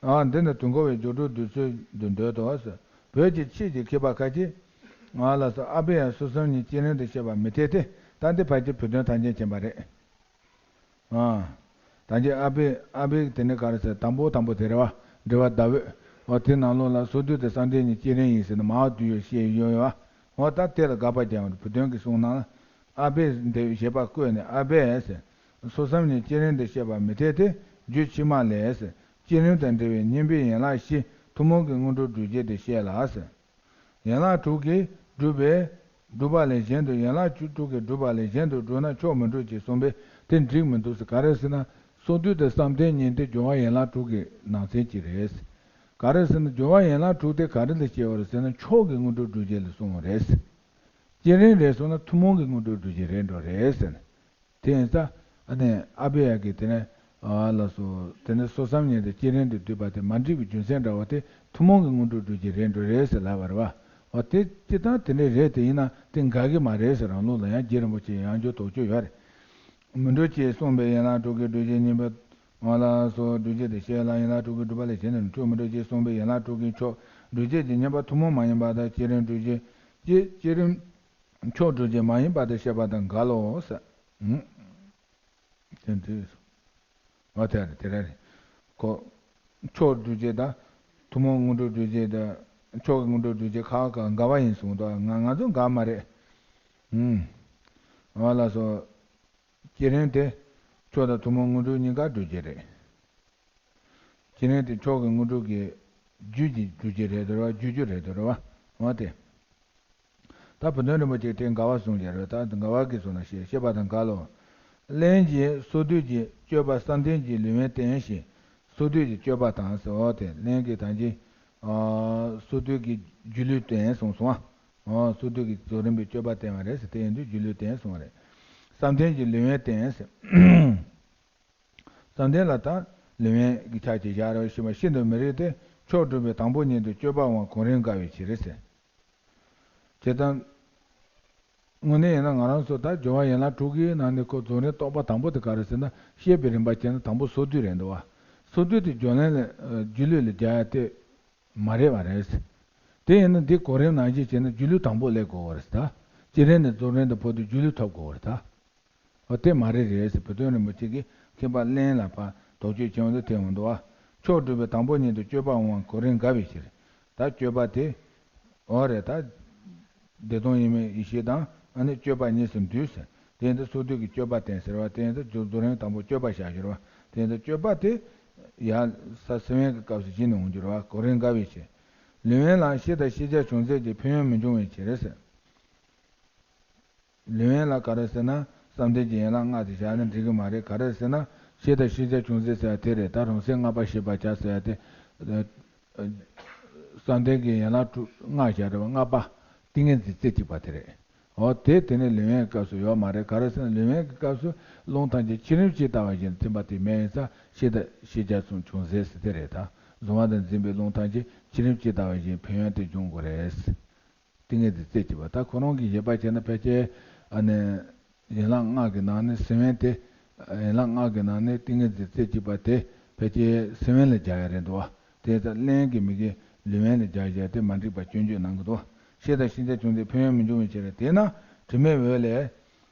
ཨ། འདི་ནི་དུས་འཁོར་བའི་སྦྱོར་དྲུག་འདུས་ཚུལ་དུ་འདོད་དོ། བོད་ཀྱི་ཆོས་ཀྱི་མཁས་པ་ཁ་ཅིག་ང་ལ་སོགས་ཨ་བྷཱུ་ཡ་སོ་གསུམ་གཉིས་བསྐྱེད་རིམ་དུ་བཤད་པ་མི་འཐད་དེ། ད་འདི་ཕལ་ཆེར་བོད་དོན་ཐམས་ཅད་མཁྱེན་པ་རེད། ཨ། ད་ཅི་ཨ་བྷཱུ་ཨ་བྷཱུ་དེ་ནི་ག་རེ་ཟེར། དང་པོ་དང་པོ་དེ་རེད་བ། འགྲེལ་པ་ཟླ་འོད། འོ་དེ་ནང་ལོགས་ལ་སོར་སྡུད་དེ་བསམ་གཏན་གཉིས་བསྐྱེད་རིམ་ཡིན་ཟེར་ནས་མང་བ་དུ་ཡོད་བཤད་ཡོད་ཡོད་བ། འོ་ད་དེ་ལ་དགག་པ་རྒྱག་ཡོང་དུས་བོད་དོན་གྱི་གསུང་ནང་ལ། ཨ་བྷཱུ་འདི་བཞེད་པ་བཀོད་ནས་ཨ་བྷཱུ་ཟེར། སོ་གསུམ་གཉིས་བསྐྱེད་རིམ་དུ་བཤད་པ་མི་འཐད་དེ། རྒྱུད་ཕྱི་མ་ལས་ཟེར། བསྐྱེད་རིམ་དང་འབྲེལ་བའི་བསྙེན་པའི་ཡན་ལག་བཞི་ཐུན་མོང་གི་དངོས་གྲུབ་སྒྲུབ་བྱེད་དུ་བཤད་ལ་ཟེར། ཡན་ལག་དྲུག་གིས་སྒྲུབ་པའི་སྒྲུབ་པ་ལས་གཞན་དུ། ཡན་ལག་དྲུག་གིས་སྒྲུབ་པ་ལས་གཞན་དུ་སྒྲུབ་ན་མཆོག་མི་འགྲུབ་ཅེས་གསུངས་པས་དེ་འགྲིག་མི་འདུག་ཟེར། ག་རེ་ཟེར་ན། སོར་སྡུད་དེ་བསམ་གཏན་གཉིས་དེ་སྦྱོར་བ་ཡན་ལག་དྲུག་གི་ནང་ཚན་གཅིག་རེད། ག་རེ་ཟེར་ན། སྦྱོར་བ་ཡན་ལག་དྲུག་དེ་ག་རེ་ལ་བཤད་པ་རེད་ཟེར་ན། མཆོག་གི་དངོས་གྲུབ་སྒྲུབ་བྱེད་ལ་གསུངས་པ་རེད། བསྐྱེད་རིམ་རེད་སོང་ན་ཐུན་མོང་གི་དངོས་གྲུབ་སྒྲུབ་བྱེད་རེད་འགྲོ་རེད་ཟེར་ན། དེ་ཡིན་ཙང་ཨ་ནི་ཨ་བྷཱུ་ཡ་གིས་དེ་ནས། ཨ་ལགས་སོ། དེ་ནས་སོ་གསུམ་གཉིས་དེ་བསྐྱེད་རིམ་དུ་འདུས་པ་དེ་མ་འགྲིག་པའི་རྒྱུ་མཚན་འདྲ་བོ་དེ་ཐུན་མོང་གི་དངོས་གྲུབ་སྒྲུབ་བྱེད་རེད་འགྲོ་རེད་ཟེར་ལབ་པ་རེད་བ། འོ་དེ་སྤྱིར་བཏང་དེ་འདྲ་རེད། དེ་ཡིན་ན་དེ་འགལ་གྱི་མ་རེད་ཟེར། རང་ལུགས་ལ་ཡང་རྗེ་རིན་པོ་ཆེ་ཡང་བསྐྱར་དོགས་གཅོད་ཡོད་རེད། མི་འགྲུབ་ཅེས་གསུངས་པའི་ཡན་ལག་དྲུག་གི་སྒྲུབ་བྱེད་བསྙེན་པ། ཨ་ལགས་སོ། སྒྲུབ་བྱེད་དུ་བཤད་ལ། ཡན་ལག་དྲུག་གི་སྒྲུབ་པ་ལས་གཞན་དུ་མཆོག་མི་འགྲུབ་ཅེས་གསུངས་པའི་ཡན་ལག་དྲུག་གི་མཆོག་སྒྲུབ་བྱེད་ཀྱི་བསྙེན་པ་ཐུན་མོང་མ་ཡིན་པ་དང་། བསྐྱེད་རིམ་སྒྲུབ་བྱེད་ཀྱི་བསྐྱེད་རིམ་མཆོག་སྒྲུབ་བྱེད་མ་ཡིན་པ་དང་བཤད་པ་དང་འགལ་ལོ་ཟེར། ཨུམ། དེ་འདྲ་རེད། འོ་དེ་རེད། དེ་རེད། ཁོ་མཆོག་སྒྲུབ་བྱེད་དང་། ཐུན་མོང་དངོས་གྲུབ་སྒྲུབ་བྱེད་དང་། མཆོག་གི་དངོས་གྲུབ་སྒྲུབ་བྱེད་ཁག་ཁག་འགལ་བ་ཡིན་གསུངས་འདུག་ང་ང་ཚོ་འགལ་མ་རེད། ཨུམ། འོ་ལགས་སོ། བསྐྱེད་རིམ་དེ་མཆོག་དང་ཐུན་མོང་དངོས་གྲུབ་གཉིས་ཀ་སྒྲུབ་བྱེད་རེད། བསྐྱེད་རིམ་དེ་མཆོག་གི་དངོས་གྲུབ་ཀྱི་རྒྱུ་གཅིག་སྒྲུབ་བྱེད་རེད་འདུག་ར། རྒྱུ་རྒྱུ་རེད་འདུག་ར་བ། འོ་དེ། ད་བུ་སྟོན་རིན་པོ་ཆེས་དེ་འགལ་བ་གསུངས་ཡོད་རེད། ད་འགལ་བ་གི་གསུང་ན་ཞེས་བཤད་པ་དང་འགལ་ལོ། ལན་གྱིས་སོར་སྡུད་ཀྱི་སྤྱོད་པ་བསམ་གཏན་གྱི་ལུས་དབེན་བསྟན་ཞིང་། སོར་སྡུད་ཀྱི་སྤྱོད་པ་དང་ཟེར། འོ་དེ་ལན་གྱིས་ད་གིན་སོར་སྡུད་ཀྱི་སྒྱུ་ལུས་བསྟན་གསུངས་སོང་ང་། འོ་སོར་སྡུད་ཀྱི་རྫོགས་རིམ་པའི་སྤྱོད་པ་བསྟན་པ་རེད་ཟེར། དེ་ཡིན་དུས་སྒྱུ་ལུས་བསྟན་གསུངས་པ་རེད། བསམ་གཏན་གྱི་ལུས་དབེན་བསྟན་ཟེར། བསམ་གཏན་ལ་ད་ལུས་དབེན་གྱི་ཆ་ཅིག་བཞག་རོགས་ཞེས་པ་ཤིན་ཏུ་མི་རིགས་ཏེ། མཆོག་སྒྲུབ་པའི་དང་པོ་ཉིད་དུ་སྤྱོད་པའང་གོ་རིམ་འགལ་བའི་ཕྱིར་ཟེར། བྱས་ཙང་། དངོས་གནས་ཡིན་ན་ང་རང་ཚོ་ད་སྦྱོར་བ་ཡན་ལག་དྲུག་གི་ནང་ནས་ཁོ་རྫོགས་རིམ་རྟོགས་པ་དང་པོ་དེ་ག་རེ་ཟེར་ན། བཤད་པའི་རིམ་པ་བྱས་ན་དང་པོ་སོར་སྡུད་རེད་འདུག་བ། སོར་སྡུད་དེ་སྦྱོར་ལེན་ལ་སྒྱུ་ལུས་ལ་སྦྱར་ཡ་དེ་མ་རེད་པ་རེད། དེ་ཡིན་ན་འདི་གོ་རིམ་ནང་བཞིན་བྱས་ན་སྒྱུ་ལུས་དང་པོ་སླེབས་དགོས་པ་རེད་ད། བསྐྱེད་རིམ་ནས་རྫོགས་རིམ་དུ་བབས་དུས་སྒྱུ་ལུས་ཐོབ་དགོས་པ་རེད་ད། འོ་དེ་མ་རེད་རེད་ཟེར། བུ་སྟོན་རིན་པོ་ཆེ་གིས་མཁས་པ་གླེང་ལ་ཕར་ དོགས་གཅོད་བྱེད་འོང་དུས་དེ་འོང་འདུག་བ། ཕྱོགས་གྲུབ་པའི་དང་པོ་ཉིད་དུ་སྤྱོད་པ་འོང་བ་གོ་རིམ་འགལ་བའི་ཕྱིར། ད་སྤྱོད་པ་དེ། འོ་རེད་ད། བདེ་སྟོང་ཡིན་མིན་ཡེ་ཤེས་དང་ཨ་ནི་སྤྱོད་པ་གཉིས་སུ་འདུས་ཟེར། དེ་ཡིན་དུས་སོ་བསྡུས་ཀྱི་སྤྱོད་པ་བསྟན་ཟེར་བ་དེ་ཡིན་དུས་རྫོགས་རིམ་དང་པོ་སྤྱོད་པ་བཞག་ཟེར་བ་དེ་ཡིན་དུས་སྤྱོད་པ་དེ། ཡང་ས་སེམས་དབེན་གྱི་སྐབས་སུ་གཞི་ནས་འོང་འགྱུར་བ་གོ་རིམ་འགལ་བའི་ཕྱིར། ལུས་དབེན་ལ་ཤེས་དང་ཤེས་བྱ་བྱུང་ཚད་ཀྱི་ཕན་ཡོན་མི་འབྱུང་བའི་ཕྱིར་ཟེར། ལུས་དབེན་ལ་ག་རེ་ཟེར་ན་བསམ་གཏན་གྱི་ཡན་ལག་ལྔ་དེ་བཞག་ན་འགྲིག་གི་མ་རེད། ག་རེ་ཟེར་ན་ཤེས་དང་ཤེས་བྱ་བྱུང་ཚད་ཟེར་ཡ་དེ་རེད། ད་རང་སེམས་ལྔ་པ་ཤེས་པར་བྱ་ཟེར་ཡ་དེ། བསམ་གཏན་གྱི་ཡན་ལག་དྲུག་ལྔ་བཞག་རེད་བ། ལྔ་པ་ཏིང་ངེ་འཛིན་རྩེ་གཅིག་པ་དེ་རེད། འོ་དེ་དེ་ནི་ལུས་དབེན་སྐབས་སུ་ཡོད་མ་རེད། ག་རེ་ཟེར་ན་ལུས་དབེན་གྱི་སྐབས་སུ་རླུང་ཐམས་ཅད་ཕྱི་རིམ་ཇི་ལྟ་བ་བཞིན་ཐིམ་པ་དེ་མེད་ཡིན་ཙང་ཤེས་དང་ཤེས་བྱ་གསུམ་བྱུང་ཚད་ཟེར་དེ་རེད། ད་གཟུང་བ་དང་འཛིན་པའི་རླུང་ཐམས་ཅད་ཕྱི་རིམ་ཇི་ལྟ་བ་བཞིན་ཕན་ཡོན་དེ་འབྱུང་དགོས་རེད། ཏིང་ངེ་འཛིན་རྩེ་གཅིག་པ། ད་ཁོ་རང་གི་བཞེད་པ་བྱས་ན་ཕལ་ཆེར་ཨ་ནི་ཡན་ལག་ལྔ་གི་ནང་ནས་སེམས་དབེན་དེ། ཡན་ལག་ལྔ་གི་ནང་ནས་ཏིང་ངེ་འཛིན་རྩེ་གཅིག་པ་དེ་ཕལ་ཆེར་སེམས་དབེན་ལ་སྦྱར་ཡ་རེད་འདུག་བ། དེ་ལྟར་གླེན་གྱི་མི་དགེ་ལུས་དབེན་ལ་སྦྱར་བཞག་དེ་མ་འགྲིག་པ་སྐྱོན་བརྗོད་གནང་གི་འདུག་ཤེས་དང་ཤེས་བྱ་བྱུང་ཚད་ཕན་ཡོན་མི་འབྱུང་བའི་ཕྱིར། དེས་ན་དྲི་མེད་འོད་ལས།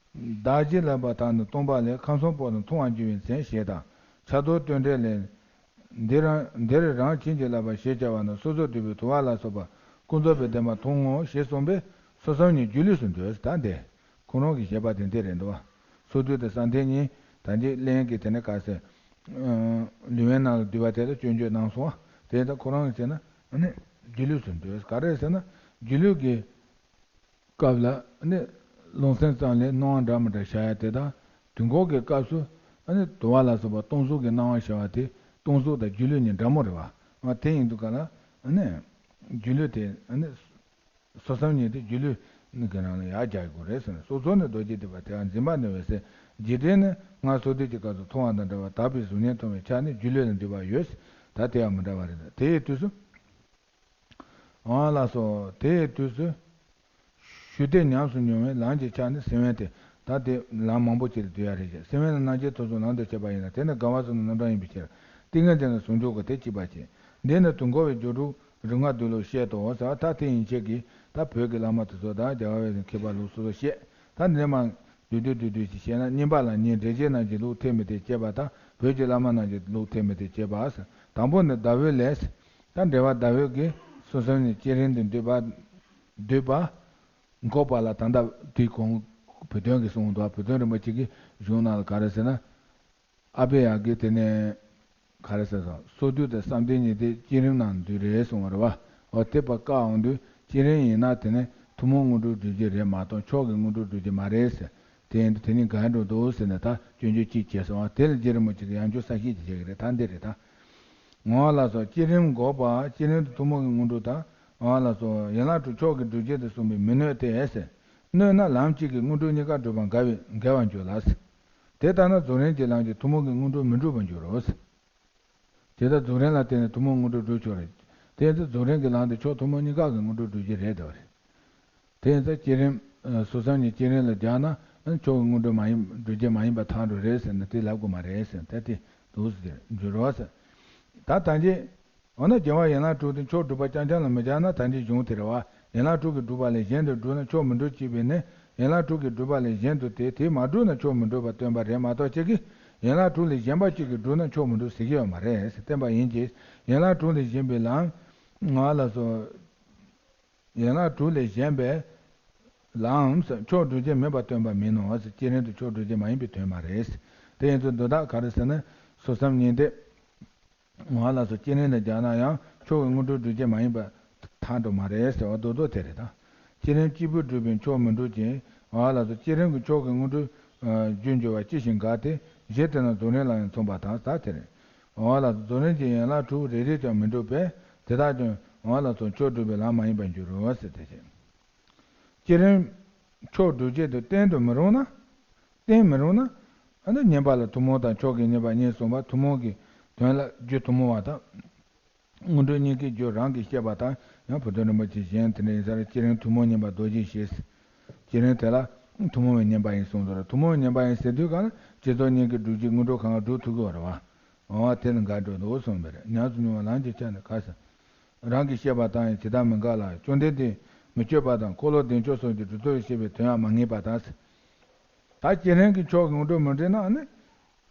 བདག་བྱིན་བརླབས་པ་དག་ནི་སྟོང་པ་ལས། ཁམས་གསུམ་པོ་དང་མཐོང་བར་འགྱུར་བའི་མཚན་ཞེས་དང་། ཕྱག་རྡོར་བསྟོད་འགྲེལ་ལས། འདིར་འདིར་རང་བྱིན་གྱིས་བརླབས་པ་ཞེས་བྱ་བ་ནི་སོ་སོར་བསྡུས་པའི་དུ་བ་ལ་སོགས་པ་ཀུན་རྫོབ་པའི་བདེན་པ་མཐོང་ངོ་ཞེས་གསུངས་པས་སོ་སོར་ཉིད་སྒྱུ་ལུས་སུ་འདོད། ད་འདི་ཁོ་རང་གི་བཞེད་པ་དེ་འདི་རེད་འདུག་བ། སོ་བསྡུ་དང་བསམ་གཏན་གཉིས་ད་འདི་གླེན་གྱི་དེ་ནས་ག་ཟེར། ལུས་དབེན་ནང་ལ་བསྡུས་པ་དེ་ལ་སྐྱོན་བརྗོད་གནང་སོང་བ། དེ་ལྟར་ཁོ་རང་གིས་བྱས་ན་ནི་སྒྱུ་ལུས་སུ་འདོད། ག་རེ་ཟེར་ན་སྒྱུ་ལུས་ཀྱི། སྐབས་ལ་ནི་རླུང་སེམས་ཙམ་ལས་སྣང་བ་འདྲ་མི་འདྲ་བྱ་ཡ་དེ་དང་། དུས་འཁོར་གྱི་སྐབས་སུ་ནི་དུ་བ་ལ་སོགས་པ་སྟོང་གཟུགས་ཀྱི་སྣང་བ་བྱ་བ་དེ་སྟོང་གཟུགས་དང་སྒྱུ་ལུས་གཉིས་འདྲ་མོ་རེད་བ། དེ་ཡིན་དུས་ག་ལ་ནི་སྒྱུ་ལུས་དེ་ནི་སོ་སོར་ཉིད་དེ་སྒྱུ་ལུས་ནི་གི་རང་ལ་ཡར་སྦྱར་དགོས་རེད་ཟེར་ནས། སོ་སོར་ནི་རྡོ་རྗེ་ཐེག་པ་དེ་ཡང་འཛིན་པ་ནི་འོད་གསལ། རྗེས་དྲན་ནི་སྔར་སོ་བསྡུ་གྱི་སྐབས་སུ་མཐོང་བ་དང་འདྲ་བར་དག་པའི་གཟུགས་བརྙན་མཐོང་བའི་ཆ་ནི་སྒྱུ་ལུས་ལ་འདུས་པ་ཡོད། ད་དེ་ཡང་མི་འདྲ་བ་རེད། ད་དེའི་དུས་སུ། འོ་ལགས་སོ། དེའི་དུས་སུ། ཞུ་བདེ་ཉམས་སུ་མྱོང་བའི་ལམ་གྱི་ཆ་ནི་སེམས་དབེན་ཏེ། ད་དེ་ལམ་མང་པོ་ཅིག་ལ་བསྡུ་ཡ་རེད་ཅེས། སེམས་དབེན་ལ་རྣམ་མཁྱེན་ཐོབ་ཚུལ་ལམ་དུ་བྱེད་པ་ཡིན་ན། དེ་ནི་དགའ་བ་སོགས་ཀྱི་རྣམ་གྲངས་ཡིན་པའི་ཕྱིར། ཏིང་ངེ་འཛིན་ལ་ཟུང་འཇུག་གི་དེ་གཅིག་པ་བྱེད། འདི་ནི་དུས་འཁོར་བའི་སྦྱོར་དྲུག་རིམ་ལྔ་འདུས་ལུགས་བཤད་དོ་ཟེར་བ། ད་དེ་ཡན་ཆད་ཀྱིས་ད་བོད་ཀྱི་བླ་མ་དེ་ཚོ་དང་རྒྱལ་བ་བའི་མཁས་པ་ལུགས་སོ་སོ་བཤད། ད་འདི་མ། བསྡུས་བསྡུས་བསྡུས་བསྡུས་ཤིག་བཤད་ན། བསྙེན་པ་ལ་ཉན་འགྲེལ་བྱེད་རྣམས་ཀྱི་ལུགས་ཐེག་དམན་དེ་བྱེད་པ་དང་། བོད་ཀྱི་བླ་མ་རྣམས་ཀྱི་ལུགས་ཐེག་དམན་དེ་བྱེད་པ། དང་པོ་ནི་ཟླ་འོད་ལས། ད་འགྲེལ་པ་ཟླ་འོད་ཀྱིས་སོ་སོ་ནས་བསྐྱེད་རིམ་དུ་འདུས་པ། འདུས་པ། འགོག་པ་ལ་ད་ལྟ་དུས་གོང་བུ་སྟོན་གྱིས་གསུངས་འདུག་བུ་སྟོན་རིན་པོ་ཆེ་གི་གཞུང་ནང་ལ་ག་རེ་ཟེར་ན། ཨ་པེ་ཡ་གི་དེ་ནས་ག་རེ་ཟེར་སོང་། སོ་བསྡུ་དང་བསམ་གཏན་གཉིས་དེ་བསྐྱེད་རིམ་ནང་འདུས་རེད་གསུངས་པ་རེད་བ། འོ་དེ་པ་བཀག་འོང་དུས་བསྐྱེད་རིམ་ཡིན་ན་དེ་ནི་ཐུན་མོང་དངོས་གྲུབ་སྒྲུབ་བྱེད་རེད་མ་གཏོགས་མཆོག་གི་དངོས་གྲུབ་སྒྲུབ་བྱེད་མ་རེད་ཟེར། དེ་ཡིན་དུས་དེ་ནི་འགལ་འགྲོ་འདུག་ཟེར་ནས་ད་སྐྱོན་བརྗོད་གཅིག་བྱས་སོང་བ། དེ་ལ་རྗེ་རིན་པོ་ཆེ་གིས་ཡང་བསྐྱར་གསལ་བཤད་ཅིག་བྱེད་ཀྱི་རེད། ད་འདི་རེད་ད། འོ་ལགས་སོ། བསྐྱེད་རིམ་འགོག་པ། བསྐྱེད་རིམ་དུ་ཐུན་མོང་གི་དངོས་གྲུབ་དང་། འོ་ལགས་སོ། ཡན་ལག་དྲུག་མཆོག་གི་སྒྲུབ་བྱེད་དུ་གསུངས་པས་མི་གནོད་དེ་ཟེར། གནོད་ན་ལམ་གཅིག་གི་དངོས་གྲུབ་གཉིས་ཀ་སྒྲུབ་པ་འགལ་བའི་འགལ་བར་འགྱུར་ལ་ཟེར། དེ་ལྟར་ན་རྫོགས་རིམ་གྱི་ལམ་གྱིས་ཐུན་མོང་གི་དངོས་གྲུབ་མི་འགྲུབ་པར་འགྱུར་རོ་ཟེར། དེ་ལྟར་རྫོགས་རིམ་ལ་བརྟེན་ནས་ཐུན་མོང་དངོས་གྲུབ་སྒྲུབ་ཆོག་རེད། དེ་ཡིན་ཚེ་རྫོགས་རིམ་གྱི་ལམ་དེ་མཆོག་ཐུན་མོང་གཉིས་ཀ་གི་དངོས་གྲུབ་སྒྲུབ་བྱེད་རེད་འདོད་རེད། དེ་ཡིན་ཚེ་བསྐྱེད་རིམ། སོ་སོ་ནས་བསྐྱེད་རིམ་ལ་སྦྱར་ན་མཆོག་གི་དངོས་གྲུབ་མ་ཡིན། སྒྲུབ་བྱེད་མ་ཡིན་པ་ཐལ་འགྲོ་རེད་ཟེར་ན་དེ་ལབ་དགོས་མ་རེད་ཟེར། ད་དེ་འདུག་ཟེར་འགྱུར་རོ་ཟེར། ད་ད་གིན། འོ་ན་རྒྱལ་བ་ཡན་ལག་དྲུག་དེ་མཆོག་སྒྲུབ་པ་རྐྱང་རྐྱང་ལ་མི་སྦྱར་ན་ད་གིན་གཞུང་དེ་རེད་བ། ཡན་ལག་དྲུག་གི་སྒྲུབ་པ་ལས་གཞན་དུ་བསྒྲུབས་ན་མཆོག་མི་འགྲུབ་ཅེས་པས་ནི། ཡན་ལག་དྲུག་གི་སྒྲུབ་པ་ལས་གཞན་དུ་སྟེ། དེ་མ་བསྒྲུབས་ན་མཆོག་མི་འགྲུབ་པ་སྟོན་པ་རེད་མ་གཏོགས། ཁྱེད་ཀྱིས་ཡན་ལག་དྲུག་ལས་གཞན་པ་གཅིག་གིས་བསྒྲུབས་ན་མཆོག་མི་འགྲུབ་ཟེར་གྱི་ཡོད་མ་རེད་ཟེར་བསྟན་པ་ཡིན་གྱི། ཡན་ལག་དྲུག་ལས་གཞན་པའི་ལམ། ང་ལ་སོ། ཡན་ལག་དྲུག་ལས་གཞན་པའི་ལམ་ཟེར། མཆོག་སྒྲུབ་བྱེད་མིན་པ་སྟོན་པ་མིན་ནོ་ཟེར། བསྐྱེད་རིམ་དུ་མཆོག་སྒྲུབ་བྱེད་མ་ཡིན་པའི་དོན་མ་རེད་ཟེར། དེ་ཡིན་ཚུལ་འདི་དག་ག་རེ་ཟེར་ན། སོ་སམ་ཉིད་དེ། འོ་ལགས་སོ། བསྐྱེད་རིམ་ལ་སྦྱར་ན་ཡང་མཆོག་གི་དངོས་གྲུབ་སྒྲུབ་བྱེད་མ་ཡིན་པ་ཐལ་འགྲོ་མ་རེད་ཟེར་བ་མདོར་བསྡུས་དེ་རེད་ད། བསྐྱེད་རིམ་གཅིག་པུས་བསྒྲུབས་པའི་མཆོག་མི་འགྲུབ་ཅིང་། འོ་ལགས་སོ། བསྐྱེད་རིམ་གྱི་མཆོག་གི་དངོས་གྲུབ། རྒྱུར་འགྱུར་བ་ཅི་ཞིག་འགལ་ཏེ། གཞི་དེ་ན་རྫོགས་རིམ་ལ་ཡང་མཚུངས་པ་དང་ཟེར་དེ་རེད། འོ་ལགས་སོ། རྫོགས་རིམ་གྱི་ཡན་ལག་དྲུག་རེ་རེས་ཀྱང་མི་འགྲུབ་པས། དེ་དག་ཀྱང་འོ་ལགས་སོ། མཆོག་སྒྲུབ་པའི་ལམ་མ་ཡིན་པར་འགྱུར་རོ་ཟེར་དེ་བཞིན། བསྐྱེད་རིམ་མཆོག་སྒྲུབ་བྱེད་དུ་བསྟན་དུ་མི་རུང་ན། བསྟན་མི་རུང་ན། ཨ་ནི་བསྙེན་པ་ལ་ཐུན་མོང་དང་མཆོག་གི་བསྙེན་པ་གཉིས་གསུངས་པ། ཐུན་མོང་གི་དོན་ལ་རྒྱུ་ཐུན་མོང་བ་དང་། དངོས་གྲུབ་གཉིས་ཀའི་རྒྱུ་རང་གིས་བཤད་པ་དང་། ཡང་བུ་སྟོན་རིན་པོ་ཆེ་གཞན་དེ་འདྲ་ཡིན་ས་རེད། བསྐྱེད་རིམ་ཐུན་མོང་བསྙེན་པ་རྡོ་རྗེའི་ཞེས། བསྐྱེད་རིམ་དེ་ལ་ཐུན་མོང་བའི་བསྙེན་པ་ཡིན་གསུངས་འདུག་ར། ཐུན་མོང་བའི་བསྙེན་པ་ཡིན་ཟེར་དུས་གང་ལ་བསྐྱེད་རྫོགས་གཉིས་ཀྱི་སྒྲུབ་བྱེད་དངོས་གྲུབ་གང་ག་སྒྲུབ་ཐུབ་ཀྱི་ཡོད་རེད་བ། འོ་དེ་ལ་འགལ་འགྲོ་འདུག་གསུངས་པ་རེད། ཉམས་སུ་མྱོང་བ་ལམ་གྱི་ཆ་ནས་ཁ་ཟེར། རང་གིས་བཤད་པ་དང་ཡང་ཇི་ལྟར་མི་འགལ་ལ། བཅོམ་ལྡན་འདས་མི་བསྐྱོད་པ་དང་འཁོར་ལོ་བདེ་མཆོག་སོགས་ཀྱི་སྒྲུབ་ཐབས་བཤད་པའི་དོན་ཡང་མ་ངེས་པ་དང་། ད་བསྐྱེད་རིམ་གྱི་མཆོག་གི་དངོས་གྲུབ་མི་འགྲུབ་ན་ནི།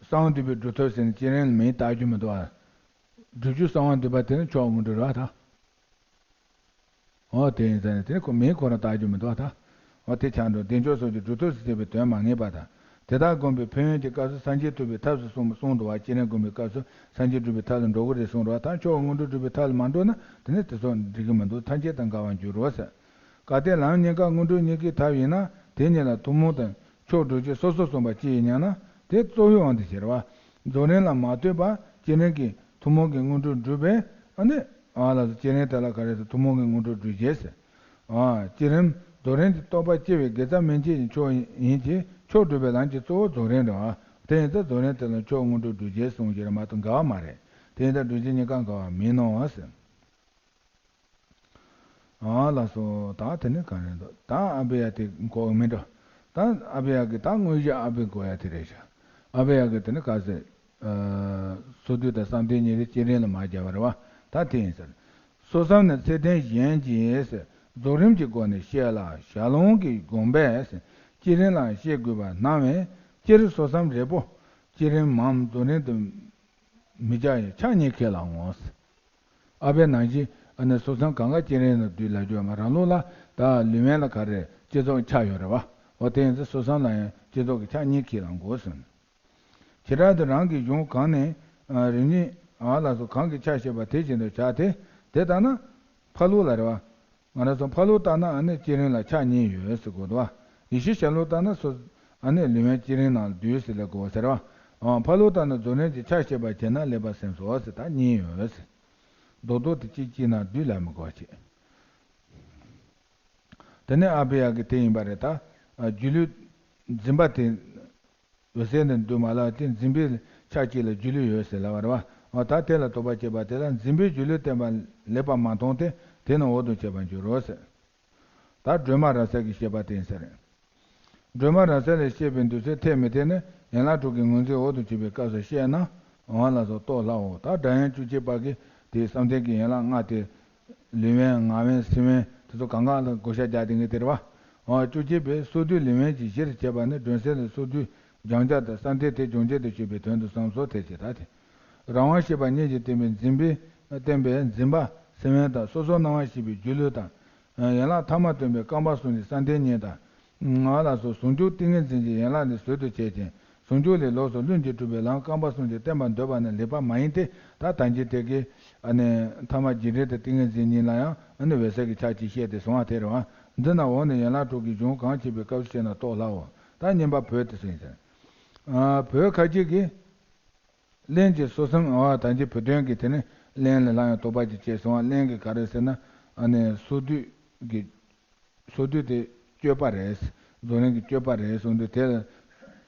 གསང་བ་འདུས་པའི་སྒྲུབ་ཐབས་ཟེར་ནས་བསྐྱེད་རིམ་ལ་མིང་བཏགས་རྒྱུ་མི་འདུག་ཨ། སྒྲུབ་རྒྱུ་གསང་བ་འདུས་པ་དེ་ནི་མཆོག་དངོས་གྲུབ་རེད་བ་ད། འོ་དེ་ཡིན་ཙང་ནི་དེ་ནི་ཁོ་མིང་ཁོ་རང་བཏགས་རྒྱུ་མི་འདུག་བ་ད། འོ་དེ་ཆགས་འགྲོ། བདེ་མཆོག་སོགས་ཀྱི་སྒྲུབ་ཐབས་སུ་བྱས་པའི་དོན་མ་ངེས་པ་དང་། དེ་དག་བསྒོམས་པའི་ཕན་ཡོན་གྱི་སྐབས་སུ་སངས་རྒྱས་ཐོབ་པའི་ཐབས་སུ་གསུངས་གསུངས་འགྲོ་བ། བསྐྱེད་རིམ་བསྒོམས་པའི་སྐབས་སུ་སངས་རྒྱས་འགྲུབ་པའི་ཐབས་ལ་འགྲོ་གི་རེད་གསུངས་འགྲོ་བ་ད། མཆོག་དངོས་གྲུབ་སྒྲུབ་པའི་ཐབས་ལ་མ་འགྲོ་ན་དེ་ནི་དེ་སོགས་འགྲིག་གི་མི་འདུག་ཐམས་ཅད་དང་འགལ་བར་འགྱུར་རོ་ཟེར། གལ་ཏེ་ལམ་གཉིས་ཀ་དངོས་གྲུབ་གཉིས་ཀའི་ཐབས་ཡིན་ན། དེ་གཉིས་ལ་ཐུན་མོང་དང་མཆོག་སྒྲུབ་བྱེད་སོ་སོར་གསུངས་པ་ཅི་ཡིན་སྙམ་ན། དེ་རྩོད་ཡོང་བ་འདི་ཟེར་བ། རྫོགས་རིམ་ལ་མ་ལྟོས་པར་བསྐྱེད་རིམ་གྱིས་ཐུན་མོང་གི་དངོས་གྲུབ་སྒྲུབ་པས། ཨ་ནི། ཨ་ལགས་སོ། བསྐྱེད་རིམ་དེ་ལ་ག་རེ་ཟེར། ཐུན་མོང་གི་དངོས་གྲུབ་སྒྲུབ་བྱེད་ཟེར། ཨ། བསྐྱེད་རིམ་རྫོགས་རིམ་གྱི་རྟོགས་པ་སྐྱེ་བའི་དགེ་རྩ་སྨིན་བྱེད་ཀྱི་མཆོག་ཡིན་གྱི། མཆོག་སྒྲུབ་པའི་ལམ་གྱི་གཙོ་བོ་རྫོགས་རིམ་རེད་བ། དེ་ཡིན་ཙང་རྫོགས་རིམ་དེ་ལ་མཆོག་དངོས་གྲུབ་སྒྲུབ་བྱེད་གསུངས་ཀྱི་རེད་མ་གཏོགས་འགལ་བ་མ་རེད། དེ་ཡིན་ཙང་སྒྲུབ་བྱེད་གཉིས་ཀ་འགལ་བ་མིན་ནོ་ཟེར། ཨ་ལགས་སོ། ད་དེ་ནི་ག་རེ་འདུག་ད་ཨ་བྷི་ཡ་དེ་གོ་མི་འགྲོ། ད་ཨ་བྷི་ཡ་གི་ད་དངོས་གཞི་ཨ་བྷི་གོ་ཡ་དེ་རེད་ཤག་ཨ་བྷི་ཡ་གི་དེ་ནི་ག་ཟེར། ཨ། སོ་བསྡུས་དང་བསམ་གཏན་གཉིས་དེ་བསྐྱེད་རིམ་ལ་མར་སྦྱར་བ་རེད་བ། ད་དེ་ཡིན་ཟེར། སོ་བསམ་ནི་ཚད་ལྡན་གཞན་གྱིས་ཟེར། རྫོགས་རིམ་གྱི་སྒོ་ནས་བཤད་ལ་ཞལ་ལུང་གི་དགོངས་པས་ཟེར། བསྐྱེད་རིམ་ལ་བཤད་དགོས་པར་སྣང་བས། སྤྱིར་སོ་བསམ་རེ་པོ་བསྐྱེད་རིམ་མམ་རྫོགས་རིམ་དུ་མི་སྦྱར་ཡང་ཕྱག་གཉིས་ཁས་བླང་ངོ་ཟེར། ཨ་བྷི་ནང་བཞིན་ཨ་ནི་སོ་བསམ་གང་ག་བསྐྱེད་རིམ་ལ་འདུས་ལབ་རྒྱུ་མ། རང་ལུགས་ལ་ད་ལུས་དབེན་ལ་ག་རེ་བསྐྱེད་རྫོགས་ཆགས་ཡོད་རེད་བ། འོ་དེ་ཡིན་ཙང་སོ་བསམ་ལ་ཡང་བསྐྱེད་རྫོགས་ཀྱི་ཕྱག་གཉིས་ཁས་བླང་དགོས་ཟེར། བྱེ་བྲག་ཏུ་རང་གི་གཞུང་གང་ནས་རིམ་གཉིས་ཨ་ལགས་སོ་གང་གིས་ཕྱག་བྱས་པ་དེ་བཞིན་དུ་བྱ་སྟེ། དེ་ལྟ་ན་ཕ་ལུགས་ལ་རེད་བ། ང་རང་ཚོ་ཕ་ལུགས་ལྟར་ན་ཨ་ནི་བསྐྱེད་རིམ་ལ་ཕྱག་གཉིས་ཡོད་ཟེར་གོ་འདུག་བ། ཡེ་ཤེས་ཞལ་ལུང་ལྟར་ན་སོ། ཨ་ནི་ལུས་དབེན་བསྐྱེད་རིམ་ནང་བསྡུས་ཟེར་ལབ་དགོས་ཟེར་བ། ཨ། ཕ་ལུགས་ལྟར་ན་རྫོགས་རིམ་གྱི་ཕྱག་བྱས་པ་བྱས་ན་ལེགས་པར་སེམས་སོ་ཟེར། ད་གཉིས་ཡོད་ཟེར། རྡོག་རྡོག་དེ་གཅིག་གཅིག་ན་བསྡུས་ལབ་མི་དགོས་ཅེས། དེ་ནས་ཨ་བྷི་ཡ་གི་དེ་ཡིན་པ་རེད་ད། སྒྱུ་ལུས་འཛིན་པ་དེ། འོད་གསལ་ནས་འདུས་མ་ལགས་ཏེ། འཛིན་པའི་ཆ་གཅིག་ལ་སྒྱུ་ལུས་ཡོད་ཟེར་ལབ་པ་རེད་བ། འོ་ད་དེ་ལ་དོགས་པ་སྐྱེས་པ་དེ་ལ་འཛིན་པའི་སྒྱུ་ལུས་བསྟན་པ་ལེགས་པར་མ་མཐོང་སྟེ། དེ་ནི་འོག་ཏུ་འཆད་པར་འགྱུར་རོ་ཟེར། ད་སྒྲོན་མ་རབ་གསལ་གྱི་བཤད་པ་བསྟན་ཟེར། སྒྲོན་མ་རབ་གསལ་ལས་བཤད་པའི་འདུག་ཚུལ་འཐད་མི་འཐད་ནི་ཡན་ལག་དྲུག་གི་ངོས་འཛིན་འོག་ཏུ་འཆད་པའི་སྐབས་སུ་བཤད་ན་འོང་བ་ལ་སོགས་རྟོགས་སླའོ། ད་སྒྲ་དབྱངས་བཅུ་གཅིག་པ་གིས་དེའི་བསམ་གཏན་གྱི་ཡན་ལག་ལྔ་སྟེ། ལུས་དབེན་ངག་དབེན་སེམས་དབེན་དེ་ཚོ་གང་ག་ལ་བགོ་བཤའ་རྒྱག་བསྡད་མཁན་དེ་རེད་བ། འོ་བཅུ་གཅིག་པས་སོ་བསྡུས་ལུས་དབེན་གྱི་གཞིར་བྱས་པ་ནི་སྒྲོན་གསལ་ལས་སོ་བསྡུས་སྦྱང་བྱ་དང་བསམ་གཏན་དེ་སྦྱོང་བྱེད་དུ་གཅིག་པའི་དོན་དུ་བསམ་སོ་ཐལ་ཅེས་ད་དེ། རང་དབང་ཤེས་པ་གཉིས་ཀྱིས་བསྟན་པའི་འཛིན་པའི་བསྟན་པའི་འཛིན་པ་སེམས་དབེན་དང་སོ་སོར་སྣང་བ་ཤེས་པའི་སྒྱུ་ལུས་དང་། ཡན་ལག་ཐ་མར་སྟོན་པའི་རྐང་པ་གསུམ་གྱི་བསམ་གཏན་གཉིས་དང་། ང་ལ་སོགས་ཟུང་འཇུག་ཏིང་ངེ་འཛིན་གྱི་ཡན་ལག་ནི་ཟུར་དུ་བྱེད་ཅིང་། ཟུང་འཇུག་ལས་ལོགས་སུ་བླུན་གྱིས་གྲུབ་པའི་ལམ་རྐང་པ་གསུམ་གྱིས་བསྟན་པར་འདོད་པ་ནི་ལེགས་པ་མ་ཡིན་ཏེ། ད་ད་གིན་དེ་གའི་ཨ་ནི་ཐ་མ་རྒྱས་འབྲིང་དང་ཏིང་ངེ་འཛིན་གཉིས་ལ་ཡང་ཨ་ནི་འོད་གསལ་གྱི་ཆ་གཅིག་བཤད་དེ་གསུངས་པ་དེ་རེད་བ། འདི་ན་འོག་ནས་ཡན་ལག་དྲུག་གི་གཞུང་གང་འཆད་པའི་སྐབས་སུ་བཤད་ན་རྟོགས་སླའོ། ད་བསྙེན་པ་བོད་དེ་ཟེར་ཡིན་ཟེར། ཨ། བོད་ཁ་ཅིག་གིས། རླན་གྱིས་སོ་བསམ། འོ་ད་གིན་བོད་དོན་གྱི་དེ་ནི་རླན་ལ་སླར་ཡང་དོགས་པ་ཅིག་སྐྱེས་སོང་བ། རླན་གྱིས་ག་རེ་ཟེར་ན། ཨ་ནི་སོ་བསྡུས་ཀྱི། སོ་བསྡུས་དེ་སྤྱོད་པ་རེད། རྫོགས་རིམ་གྱི་སྤྱོད་པ་རེད་གསུངས་དུས་དེ་ལ་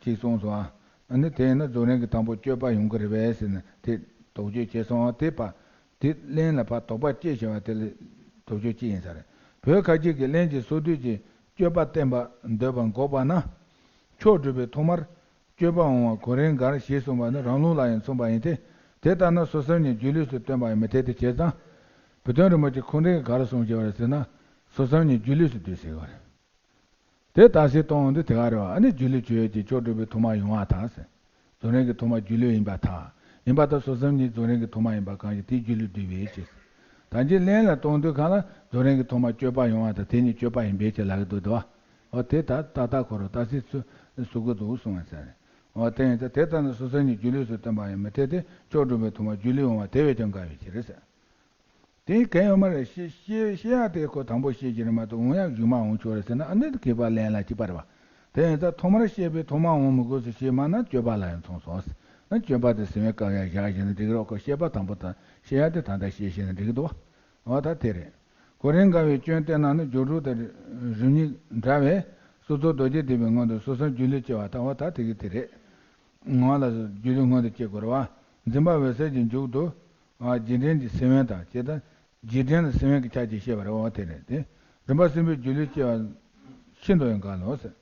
ཅིག་གསུངས་སོང་ཨ། ཨ་ནི་དེ་ཡིན་ན་རྫོགས་རིམ་གྱི་དང་པོ་སྤྱོད་པ་ཡོང་གི་རེད་པས་ཟེར་ནས་དེ་དོགས་གཅོད་བྱས་སོང་བ། དེ་པ། དེ་རླན་ལ་ཕར་དོགས་པ་སྐྱེས་བྱུང་བ་དེ་ལ་དོགས་གཅོད་ཅིག་ཡིན་ས་རེད། བོད་ཁ་ཅིག་གིས་རླན་གྱིས་སོ་བསྡུས་ཀྱི་སྤྱོད་པ་བསྟན་པར་འདོད་པ་འགོག་པ་ན། མཆོག་སྒྲུབ་པའི་ཐོག་མར། སྤྱོད་པ་འོང་བ་གོ་རིམ་འགར་ཞེས་གསུངས་པ་ནི་རང་ལུགས་ལ་ཡང་མཚུངས་པ་ཡིན་ཏེ། དེ་ལྟར་ན་སོ་བསམ་གཉིས་སྒྱུ་ལུས་སུ་སྟོན་པ་ཡང་མི་འཐད་དེ། བྱས་ཙང་། བུ་སྟོན་རིན་པོ་ཆེ་ཁོང་རང་གིས་ག་རེ་གསུངས་བཞག་པ་རེད་ཟེར་ན། སོ་བསམ་གཉིས་སྒྱུ་ལུས་སུ་འདུས་ཟེར་བ་རེད། དེ་ལྟར་སེལ་གཏོང་འོང་དུས་དེ་ག་རེད་བ། ཨ་ནི་སྒྱུ་ལུས་ཆོས་ཅན། མཆོག་སྒྲུབ་པའི་ཐོག་མ་ཡོང་བ་དང་ཟེར། རྫོགས་རིམ་གྱི་ཐོག་མ་སྒྱུ་ལུས་ཡིན་པར་ཐལ། ཡིན་པར་ཐལ། སོ་བསམ་གཉིས་རྫོགས་རིམ་གྱི་ཐོག་མ་ཡིན་པ་གང་ཞིག་དེའི་སྒྱུ་ལུས་བསྡུས་པའི་ཕྱིར། ད་གིན་རླན་ལ་གཏོང་དུས་གང་ལ་རྫོགས་རིམ་གྱི་ཐོག་མ་སྤྱོད་པ་ཡོང་བ་དང་དེ་གཉིས་སྤྱོད་པ་ཡིན་པའི་ཕྱིར་ལབ་ཀྱི་འདུག་དོ། འོ་དེ་ད་ཏག་ཏག་ཁོ་རང་ཏག་ཏག་སེལ་གྱི་འདུག་གསུངས་པ་ཟེར། འོ་དེ་ཡིན་ཙང་དེ་ལྟར་ན་སོ་བསམ་གཉིས་སྒྱུ་ལུས་སུ་སྟོན་པ་ཡང་མི་འཐད་དེ། མཆོག་སྒྲུབ་པའི་ཐོག་མ་སྒྱུ་ལུས་འོང་བ་དེ་བས་ཀྱང་འགལ་བའི་ཕྱིར་ཟེར། དེ་གལ་ཡོད་མ་རེད། ཤེས་ཤེས་ཤེས་ཡག་དེ་ཁོ་དང་པོ་ཤེས་ཀྱི་རེད་མ་གཏོགས་འོང་ཡག་གཞུག་མ་འོང་ཆོག་རེད་ཟེར་ན། ཨ་ནི་དེ་མཁས་པ་རླན་ལ་གཅིག་པ་རེད་བ། དེ་ཡིན་ཙང་ཐོག་མར་བཤད་པའི་ཐོག་མ་འོང་མི་དགོས་སུ་ཤེས་མ་ན་སྤྱོད་པ་ལ་ཡང་མཚུངས་སོ། ཨ་སྤྱོད་པ་དེ་སེམས་པའི་བཀག་ཡ་བཞག་བྱས་ན་འགྲིག་གི་རེད། ཁོ་བཤད་པ་དང་པོ་དང་ཤེས་ཡག་དེ་ད་ལྟ་ཤེས་བྱས་ན་འགྲིག་གི་འདུག་བ། འོ་ད་དེ་རེད། གོ་རིམ་འགལ་བའི་སྐྱོན་བསྟན་ན་ནི་སྦྱོར་དྲུག་དང་རིམ་གཉིས་འདྲ་བས། སོ་སོར་རྡོ་རྗེ་ཐེག་པའི་སྔོན་དུ་སོ་བསམ་སྒྱུ་ལུས་སྐྱེ་བ་དང་། འོ་ད་དེ་གི་དེ་རེད། ངོ་ལ་སྒྱུ་ལུས་སྔོན་དུ་སྐྱེ་དགོས་རེད་བ། འཛིན་པ་འོད་གསལ་གྱི་མཇུག་ཏུ། ཨ་རྒྱས་འབྲིང་གི་སེམས་དབེན་དང་བཅས་ཏེ། རྒྱས་འབྲིང་ལ་སེམས་དབེན་གྱི་ཆ་གཅིག་བཤད་པ་རེད། འོ་དེ་རེད་དེ། རིམ་པ་གསུམ་པའི་སྒྱུ་ལུས་སྐྱེ་བ་ཤིན་ཏུ་ཡང་འགལ་ལོ་ཟེར།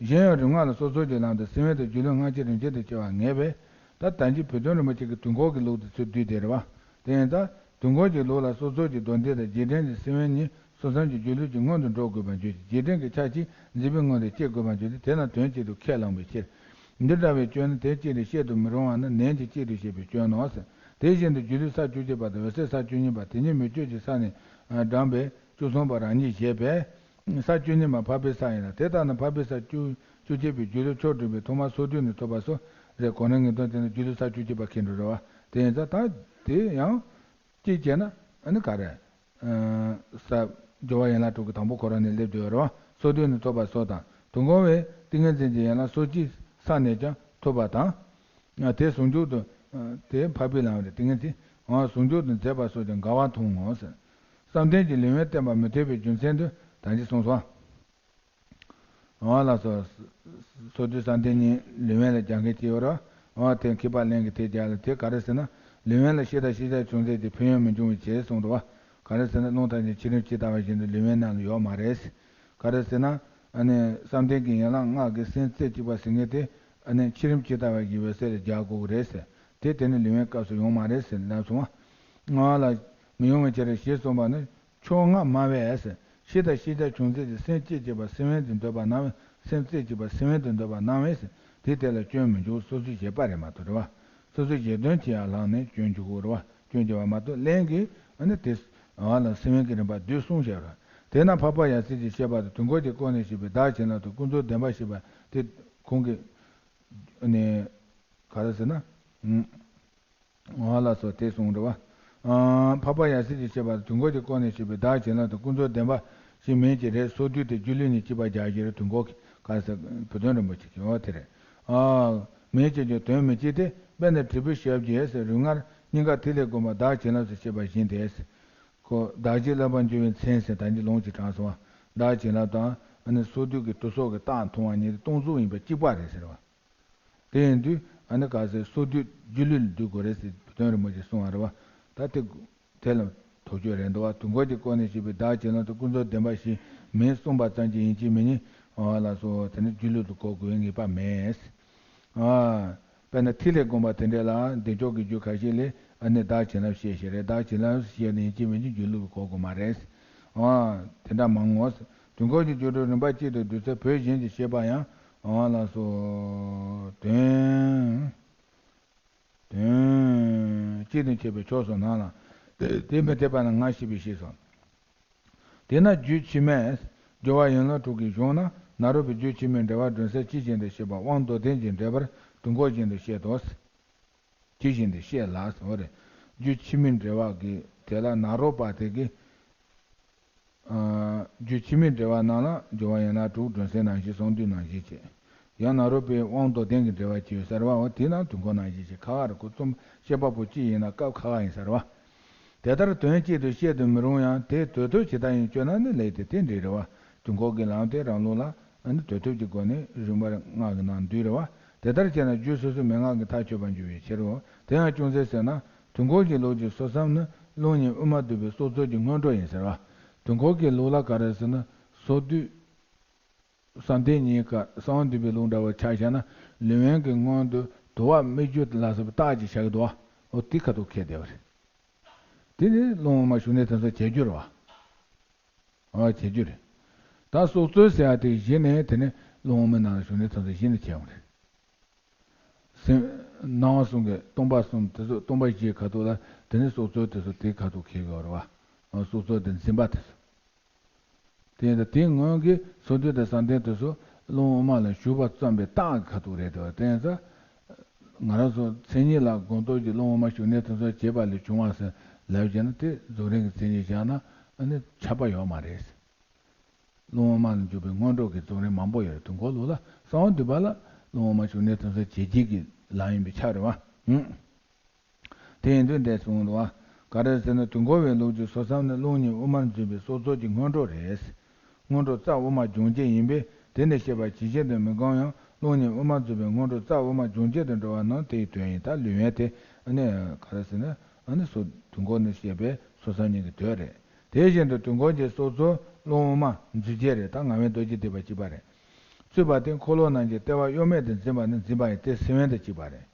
གཞན་ཡང་རིམ་ལྔ་ལ་སོ་སོར་གྱི་ལམ་དུ་སེམས་དབེན་དང་སྒྱུ་ལུས་སྔ་ཕྱི་རིམ་བྱོན་དུ་སྐྱེ་བ་ངེས་པས། ད་ལྟ་གིན་བུ་སྟོན་རིན་པོ་ཆེ་གིས་དུས་འཁོར་གྱི་ལུགས་དེ་ཚུར་བསྡུས་དེ་རེད་བ། དེ་ཡིན་ཙང་དུས་འཁོར་གྱི་ལུགས་ལ་སོ་སོར་གྱི་མདོ་སྡེ་དང་རྒྱས་འབྲིང་གི་སེམས་དབེན་གཉིས་སོ་བསམ་གྱི་སྒྱུ་ལུས་ཀྱི་སྔོན་དུ་འགྲོ་དགོས་པར་འགྱུར་ཞིང་། རྒྱས་འབྲིང་གི་ཆ་གཅིག་འཛིན་པའི་སྔོན་དུ་སྐྱེ་དགོས་པར་འགྱུར་ཏེ། དེ་ལ་དོན་གཅིག་ཏུ་ཁས་བླངས་པའི་ཕྱིར། འདི་འདྲ་བའི་སྐྱོན་ནི་དེ་གཅིག་ཏུ་བཤད་དུ་མི་རུང་བ་ནི་ནན་གྱིས་གཅིག་ཏུ་བཤད་པའི་སྐྱོན་ནོ། དེ་བཞིན་དུ་སྒྱུ་ལུས་ས་བཅུ་གཅིག་པ་དང་འོད་གསལ་ས་བཅུ་གཉིས་པ་དེ་ཉིད་མི་བསྐྱོད་ཀྱི་ས་ནས་དྲངས་པའི་བཅུ་གསུམ་པ་རང་ཉིད་བཞེད་པས། ས་བཅུ་གཉིས་པ་འཕགས་པའི་ས་ཡིན་ལ། དེ་ལྟར་ན་འཕགས་པའི་ས་བཅུ་བཅུ་གཅིག་པའི་སྒྱུ་ལུས་མཆོག་སྒྲུབ་པའི་ཐོག་མར་སོ་བསྡུས་ནས་ཐོབ་པ་སོགས་རེད། གོ་རིམ་ངེས་དོན་དེ་ནི་སྒྱུ་ལུས་ས་བཅུ་གཅིག་པ་མཁྱེན་འགྲོ་རེད་བ། དེ་ཡིན་ཙང་ད་དེ་ཡང་གཅིག་བྱས་ན་ཨ་ནི་ག་རེ། ས། སྦྱོར་བ་ཡན་ལག་དྲུག་གི་དང་པོ་ཁོ་རང་ནས་སླེབས་བསྡད་ཡོད་རེད་བ། སོ་བསྡུས་ནས་ཐོབ་པ་སོགས་དང་། དུས་འཁོར་བའི་ཏིང་ངེ་འཛིན་གྱི་ཡན་ལག་སོ་གཅིག་ས་ནས་ཀྱང་ཐོབ་པ་དང་། དེ་ཟུང་འཇུག་ཏུ། དེ་འཕགས་པའི་ལམ་རེད། ཏིང་ངེ་འཛིན། ཟུང་འཇུག་ཏུ་མཛད་པ་སོགས་ཀྱང་འགལ་བ་མཐོང་ངོ་། བསམ་གཏན་གྱི་ལེའུ་བན་བསྟན་པ་མི་འཐད་པའི་རྒྱུ་མཚན་དུ་ད་ཅི་གསུངས་སོ། འོ་ལགས་སོ། སོ་བསྡུས་བསམ་གཏན་གཉིས་ལེའུ་བན་ལ་རྒྱག་མཁན་གྱི་ཡོད་རེད། འོ་དེ་མཁས་པ་གླིང་གི་དེ་རྒྱག་ལ་དེ་ག་རེ་ཟེར་ན། ལེའུ་བན་ལ་ཤེས་དང་ཤེས་བྱ་ཆུང་ཟད་ཀྱི་ཕན་ཡོན་མི་འབྱུང་བའི་ཕྱིར་གསུངས་འདུག་བ། ག་རེ་ཟེར་ན་རླུང་ཐམས་ཅད་འཆི་རིམ་ཇི་ལྟ་བ་བཞིན་དུ་ལེའུ་བན་རྣམས་ལ་ཡོད་མ་རེད། ག་རེ་ཟེར་ན། ཨ་ནི་བསམ་གཏན་གྱི་ཡན་ལག་ལྔ་གི་སེམས་རྩེ་གཅིག་པ་ཟེར་མཁན་དེ་ཨ་ནི་འཆི་རིམ་ཇི་ལྟ་བ་བཞིན་འོད་གསལ་ལ་རྒྱག་དགོས་ཀྱི་རེད་ཟེར། དེ་དེ་ནི་ལེའུ་བན་སྐབས་སུ་ཡོང་མ་རེད་ཟེར་ལབ་སོང་བ། ང་ལ་མི་ཡོང་བའི་ཕྱིར་ཞེས་གསུངས་པ་ནི། ཕྱོགས་སྔ་སྨྲ་བས། ཤེས་དང་ཤེས་བྱ་ཆུང་ཟད་ཀྱི་སེམས་རྩེ་གཅིག་པ་སེམས་དབེན་དུ་འདོད་པ་སྣང་བས། སེམས་རྩེ་གཅིག་པ་སེམས་དབེན་དུ་འདོད་པ་སྣང་བས། དེ་དེ་ལ་སྐྱོན་མི་འཇུག་སོ་སོའི་བཞེད་པ་རེད་མ་གཏོགས་རེད་བ། སོ་སོའི་བཞེད་དོན་ཅི་ཡང་ལྷག་ནས་སྐྱོན་འཇུག་གོ་རེད་བ། སྐྱོན་འཇུག་པ་མ་གཏོགས་གླེང་གི་ཨ་ནི་དེ་བ་ལ་སེམས་དབེན་གྱི་རིམ་པ་བསྡུས་གསུངས་བཞག་རེད། དེས་ན་འཕགས་པ་ཡབ་སྲས་ཀྱི་བཤད་པ་དང་དུས་འཁོར་གྱི་སྐོར་ནས་བཤད་པའི་བདག་བྱིན་རླབས་དང་ཀུན་རྫོབ་བདེན་པ་བཤད་པ་དེ་ཁོང་གི་ཨ་ནི་ག་རེ་ཟེར་ན། འོ་ལགས་སོ་དེ་གསུངས་རེད་བ། འཕགས་པ་ཡབ་སྲས་ཀྱིས་བཤད་པ་དུས་འཁོར་གྱི་སྐོར་ནས་བཤད་པའི་བདག་བྱིན་རླབས་དང་ཀུན་རྫོབ་བདེན་པ་ཞེས་མིང་ཅིག་རེད། སོ་བསྡུས་ཏེ་སྒྱུ་ལུས་ནས་གཅིག་པ་རྒྱག་གི་རེད། དུས་འཁོར་གྱི་ག་ཟེར་བུ་སྟོན་རིན་པོ་ཆེ་གིས་འོ་དེ་རེད། མིང་ཅིག་ཀྱང་དོན་མི་གཅིག་སྟེ། དཔེར་ན་དྲིལ་བུ་ཞབས་ཀྱིས་ཟེར་རིགས་ལྔར་སྙིང་ག་ཐིག་ལེར་བསྒོམ་པ་བདག་བྱིན་རླབས་སུ་བཤད་པ་བཞིན་ཏེ། ཁོ་བདག་བྱིན་རླབས་པར་འགྱུར་བའི་མཚན་ཟེར་ད་གིན་ལུང་ཅིག་དྲངས་སོང་བ། བདག་བྱིན་རླབས་དང་ཨ་ནི་སོ་བསྡུས་ཀྱི་དུག་སོགས་ཀྱི་རྟགས་མཐོང་བ་གཉིས་སྟོང་གཟུགས་ཡིན་པ་གཅིག་པ་རེད་ཟེར་བ། དེ་ཡིན་དུས་ཨ་ནི་ག་ཟེར་སོ་བསྡུས་སྒྱུ་ལུས་ལ་འདུ་དགོས་རེད་ཟེར་བུ་སྟོན་རིན་པོ་ཆེས་གསུངས་པ་རེད་བ། ད་དེ་དེ་ལ་དོགས་གཅོད་རེད་འདུག་བ། དུས་འཁོར་གྱི་སྐོར་ནས་བཤད་པའི་བདག་བྱིན་རླབས་དང་ཀུན་རྫོབ་བདེན་པ་ཞེས་མིང་གསུངས་པ་ཙམ་གྱིས་ཡིན་གཅིག་མིན་གཉིས་ལ་སོགས་དེ་ནི་སྒྱུ་ལུས་ལ་གོ་དགོས་པའི་ངེས་པ་མེད། དཔེར་ན་ཐིག་ལེ་བསྒོམ་པ་དེ་འདྲ་ལ་བདེ་མཆོག་གི་རྒྱུད་ཁ་ཤས་ལས་ཨ་ནི་བདག་བྱིན་རླབས་བཤད་ཞེས་རེད། བདག་བྱིན་རླབས་ཞེས་ནི་ཡིན་གཅིག་མིན་གཅིག་སྒྱུ་ལུས་ལ་གོ་དགོས་མ་རེད། དེ་འདྲ་མང་ངོ་། དུས་འཁོར་གྱི་སྒྱུ་ལུས་རིམ་པ་གཅིག་ཏུ་བསྡུས་ཚེ་བོད་གཞན་གྱི་བཤད་པ་ཡང་། ཨ་ལགས་སོ། དོན། དོན་གཅིག་ཏུ་འཆད་པའི་ཕྱོགས་སུ་སྣང་ལ། དེ་མི་འཐད་པ་ན་སྔར་བཤད་པའི་ཕྱིར་སོ། དེས་ན་རྒྱུད་ཕྱི་མའི་སྦྱོར་བ་ཡན་ལག་དྲུག་གི་གཞུང་ན་ནཱ་རོ་པའི་རྒྱུད་ཕྱི་མའི་འགྲེལ་པ་སྒྲོན་གསལ་ཇི་བཞིན་དུ་བཤད་པ་དབང་མདོར་བསྟན་གྱི་འགྲེལ་པར་དུས་འཁོར་བཞིན་དུ་བཤད་དོ། ཇི་བཞིན་དུ་བཤད་ལ་ཟེར་བ་རེད། རྒྱུད་ཕྱི་མའི་འགྲེལ་པ་གི་དེ་ལ་ནཱ་རོ་པ་དེ་གི་རྒྱུད་ཕྱི་མའི་འགྲེལ་པ་རྣམས་ལ་སྦྱོར་བ་ཡན་ལག་དྲུག་སྒྲོན་གསལ་ནང་བཞིན་གསང་འདུས་ནང་བཞིན་བྱས། ཡང་ནཱ་རོ་པའི་དབང་མདོར་བསྟན་གྱི་འགྲེལ་པ་ཅིག་ཡོད་ཟེར་བའོ། དེ་རྣམས་དུས་འཁོར་ནང་བཞིན་བྱས་ཁ་ཁ་རེད། ཁོ་རྩོམ་བཤད་པ་པོ་གཅིག་ཡིན་ན་སྐབས་ཁ་ཁ་ཡིན་ཟེར་བ། དེ་ལྟར་དོན་གཅིག་ཏུ་བཤད་དུ་མི་རུང་ཡང་དེ་དོད་ཐོབ་ཇི་ལྟར་ཡིན་དཔྱོད་ན་ནི་ལེགས་ཏེ་དེ་འགྲིག་རེད་བ། དུས་འཁོར་གྱི་ལམ་དེ་རང་ལུགས་ལ་ཨ་ནི་དོད་ཐོབ་ཀྱི་སྒོ་ནས་རིམ་པར་སྔགས་ཀྱི་ནང་འདུས་རེད་བ། དེ་ལྟར་བྱས་ན་རྒྱུད་སོ་སོའི་མན་ངག་གི་མཐའ་ཆོད་པར་འགྱུར་བའི་ཕྱིར་རོ། དེ་ཡང་ཅུང་ཟད་ཟེར་ན། དུས་འཁོར་གྱི་ལུགས་ཀྱི་སོ་བསམ་ནི་རླུང་གཉིས་དབུ་མ་འདུས་པའི་སྲོག་རྩོལ་གྱི་སྔོན་འགྲོ་ཡིན་ཟེར་བ། དུས་འཁོར་གྱི་ལུགས་ལ་ག་རེ་ཟེར་ན། སོ་བསྡུས། བསམ་གཏན་གཉིས་ཀ་གསང་བ་འདུས་པའི་ལུགས་འདྲ་བོ་ཆ་བཞག་ན་ལེའུ་བན་གྱི་སྔོན་དུ་དུ་བ་སྨིག་རྒྱུ་ལ་སོགས་པའི་རྟགས་ཀྱིས་བཞག་གི་འདུག་བ། འོ་དེ་ཁ་ཐུག་ཁེལ་བསྡད་པ་རེད། དེ་ནི་རླུང་དབུ་མ་ཞུགས་གནས་ཐམས་ཅད་བྱེད་རྒྱུ་རེད་བ། ཨ་བྱེད་རྒྱུ་རེད། ད་སྲོག་རྩོལ་ཟེར་ཡ་དེ་གཞི་ནས་དེ་ནི་རླུང་དབུ་མའི་ནང་ལ་ཞུགས་གནས་ཐམས་ཅད་གཞི་ནས་བྱས་ཡོང་རེད། སེམས། སྣང་བ་གསུམ་གྱི་སྟོང་པ་གསུམ་དེ་ཚོ་སྟོང་པ་བཞིའི་ཁ་ཐུག་ལ་དེ་ནི་སྲོག་རྩོལ་དེ་ཚོ་དེའི་ཁ་ཐུག་འཁེལ་གི་ཡོད་རེད་བ། སྲོག་རྩོལ་དེ་འཛིན་པ་དེ་ཚོ། དེ་ཡིན་ད་དེའི་སྔོན་གྱི་སོ་བསྡུ་དང་བསམ་གཏན་དེ་ཚོ་རླུང་དབུ་མ་ལ་ཞུགས་པ་བརྩམས་པའི་རྟགས་ཀྱི་ཁ་ཐུག་རེད་དོ། དེ་ཡིན་ཙང་། ང་རང་ཚོ་མཚན་ཉིད་ལ་སྒོམ་སྟོབས་ཀྱིས་རླུང་དབུ་མ་ཞུགས་གནས་དེ་ཚོ་བྱེད་པ་ལས་བྱུང་བ་ཟེར་ལབ་བྱས་ན་དེ་རྫོགས་རིམ་གྱི་མཚན་ཉིད་བཞག་ན་ཨ་ནི་ཁྱབ་པ་ཡོད་མ་རེད། རླུང་དབུ་མ་ལ་འཇུག་པའི་སྔོན་འགྲོ་གི་རྫོགས་རིམ་མང་པོ་ཡོད་རེད། དུས་འཁོར་ལུགས་ལ་གསང་བ་འདུས་པ་ལ་རླུང་དབུ་མ་ཞུགས་གནས་དེ་ཚོ་བྱེད་བྱེད་ཀྱི་ལམ་ཡིན་པས་ཁྱབ་རེད་བ། ཧུམ། དེ་ཡིན་དུས་འདས་གསུངས་འདུག་བ། ག་རེ་ཟེར་ན་དུས་འཁོར་བའི་ལུགས་ཀྱི་སོ་བསམ་ནི་རླུང་གཉིས་དབུ་མར་འཛིན་པའི་སྲོག་རྩོལ་གྱི་སྔོན་འགྲོ་རེད། སྔོན་འགྲོ་རྩ་དབུ་མ་སྦྱོང་བྱེད་ཡིན་པས་དེ་ནི་བཤད་པ་ཇི་བཞིན་དུ་མི་གོམས་ཡང་རླུང་གཉིས་དབུ་མར་འཛིན་པའི་སྔོན་འགྲོ་རྩ་དབུ་མ་སྦྱོང་བྱེད་དུ་འགྲོ་བ་རྣམས་དེའི་དོན་ཡིན། ད་ལེའུ་བན་དེ་ཨ་ནི་ག་རེ་ཟེར་ན་ཨ་ནི་སོ་དུས་འཁོར་ནས་བཤད་པའི་སོ་བསམ་གཉིས་ཀྱི་དོན་རེད། དེ་བཞིན་དུ་དུས་འཁོར་གྱི་སྲོག་རྩོལ་རླུང་དབུ་མ་འཛིན་བྱེད་རེད། ད་ངག་དབང་རྡོ་རྗེ་ཐེག་པ་གཅིག་པ་རེད། ཚུད་པ་སྟེ་འཁོར་ལོ་རྣམས་ཀྱི་ལྟེ་བ་གཡོ་མེད་དུ་འཛིན་པ་ནི་འཛིན་པ་ཡི་སྟེ་སེམས་དབེན་དང་གཅིག་པ་རེད།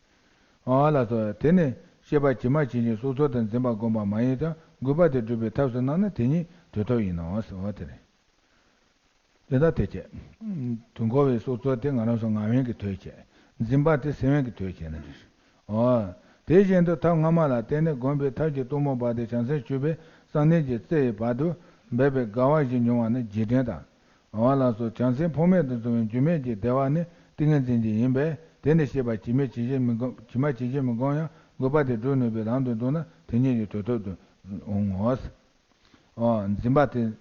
ཨ་ལ་སོགས་དེ་ནི་བཤད་པ་ཇི་མ་ཇི་བཞིན་སྲོག་རྩོལ་དུ་འཛིན་པ་བསྒོམ་པ་མ་ཡིན་ཀྱང་དགོས་པ་དེ་སྒྲུབ་པའི་ཐབས་སུ་སྣང་ན་དེ་ཉིད་དོད་ཐོབ་ཡིན་ནོ་ཟེར་བ་དེ་རེད། དེ་ལྟར་དེ་བྱས། དུས་འཁོར་བའི་སྲོག་རྩོལ་དེ་ང་རང་ཚོ་ངག་དབང་གིས་དོད་བྱས། འཛིན་པ་དེ་སེམས་དབེན་གྱི་དོན་བྱས་ན་འགྲིག། འོ། དེ་བཞིན་དུ་ཐབས་སྔ་མ་ལ་བརྟེན་ནས་བསྒོམས་པའི་ཐབས་ཀྱི་གཏུམ་མོ་སྦ་དེ་བྱང་སེམས་སྤྱོད་པའི་བསམ་གཏན་གྱི་རྩེ་ཡི་བར་དུ་འབད་པའི་དགའ་བ་བཞི་འབྱུང་བ་ནི་རྗེས་དྲན་དང་། འོ་ལགས་སོ། བྱང་སེམས་ཕུང་མེད་དུ་བཟུང་བའི་འགྱུར་མེད་ཀྱི་བདེ་བ་ནི་ཏིང་ངེ་འཛིན་གྱི་ཡིན་པས། དེ་ནི་ཤེས་པ་ཇི་མ་ཇི་བཞིན་མི་བསྒོམ། ཇི་མ་ཇི་བཞིན་མི་བསྒོམ་ཡང་དགོས་པ་དེ་སྒྲུབ་ནུས་པའི་ལམ་དུ་འདུག་ན་དེ་ཉིད་ཀྱི་དོན་ཐོབ་ཏུ་འོང་ངོ་། འོ། འཛིན་པ་དེ་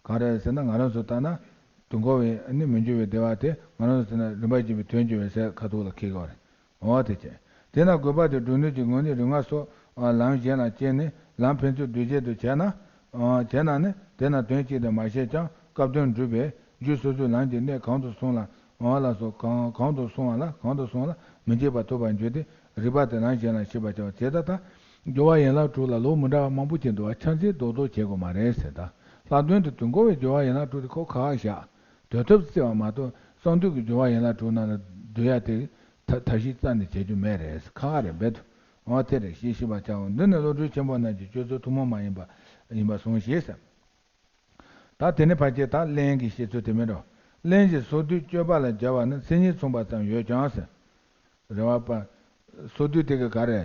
ག་རེ་ཟེར་ན། ང་རང་ཚོ་ལྟ་ན་དུས་འཁོར་བའི་ནི་མི་འགྱུར་བའི་བདེ་བ་དེ་ང་རང་ཚོ་ལྟ་ན་རིམ་པ་བརྒྱུད་པའི་དོན་གྱི་འོད་གསལ་ཁ་ཐུག་ལ་འཁེལ་གི་རེད། འོ་དེ་བྱས། དེས་ན་དགོས་པ་དེ་སྒྲུབ་ནུས་ཀྱི་ངོས་ནས་རིགས་ལྔ་སོགས་ལམ་གཞན་ལ་སྐྱེས་ནས་ལམ་ཕན་ཚུན་འདུས་བྱས་དུ་བྱས་ན། བྱས་ན་ནི་དེ་ན་དོན་གཅིག་ཏུ་མ་བཤད་ཀྱང་སྐབས་དོན་སྒྲུབ་པའི་རྒྱུ་སོ་སོའི་ལམ་གྱི་གནད་གང་དུ་སོང་ལ། འོ་ལགས་སོ། གང་གང་དུ་སོང་བ་ལ་གང་དུ་སོང་ལ་མི་འཇིགས་པ་ཐོབ་པར་འགྱུར་ཏེ་རིགས་པ་དེ་ལམ་གཞན་ལ་ཤེས་པར་བྱ་བ་དེ་ལྟ་སྟེ། སྦྱོར་བ་ཡན་ལག་དྲུག་ལ་ལུགས་མི་འདྲ་བ་མང་པོ་ཅིག་འདུག་པ་ཆ་འཛིན་རྡོག་རྡོག་བྱེད་དགོས་མ་རེད་ཟེར། ད་ལྷག་དོན་དུ་དུས་འཁོར་བའི་སྦྱོར་བ་ཡན་ལག་དྲུག་དེ་ཁོ་ཁ་ཁ་བཞག་དོན་ཐོབ་བརྩི་བ་མ་གཏོགས་བསམ་དུས་ཀྱི་སྦྱོར་བ་ཡན་ལག་དྲུག་ནང་ལ་འདུ་ཡ་དེ་ཐབས་ཤེས་རྩ་ནས་བྱེད་རྒྱུ་མེད་རེད། ཁག་ཁག་རེད་འབད་དུ། འོ་དེ་རེད། ཤེས་ཤེས་པར་བྱའོ། འདི་ནི་བློ་གྲོས་ཆེན་པོ་རྣམས་ཀྱི་སྤྱོད་ཚུལ་ཐུན་མོང་མ་ཡིན་པ་ཡིན་པར་གསུངས་ཤིང་ཟེར། ད་དེ་ནས་ཕལ་ཆེར་ད་རླན་གྱི་བཤད་ཚུལ་དེ་མིན་འགྲོ། རླན་གྱི་སོ་བསྡུས་སྤྱོད་པ་ལ་སྦྱར་བ་ནི་མཚན་ཉིད་མཚུངས་པ་ཙམ་ཡོད་ཀྱང་ཟེར། རེད་བ། སོ་བསྡུས་དེ་ག་ག་རེ།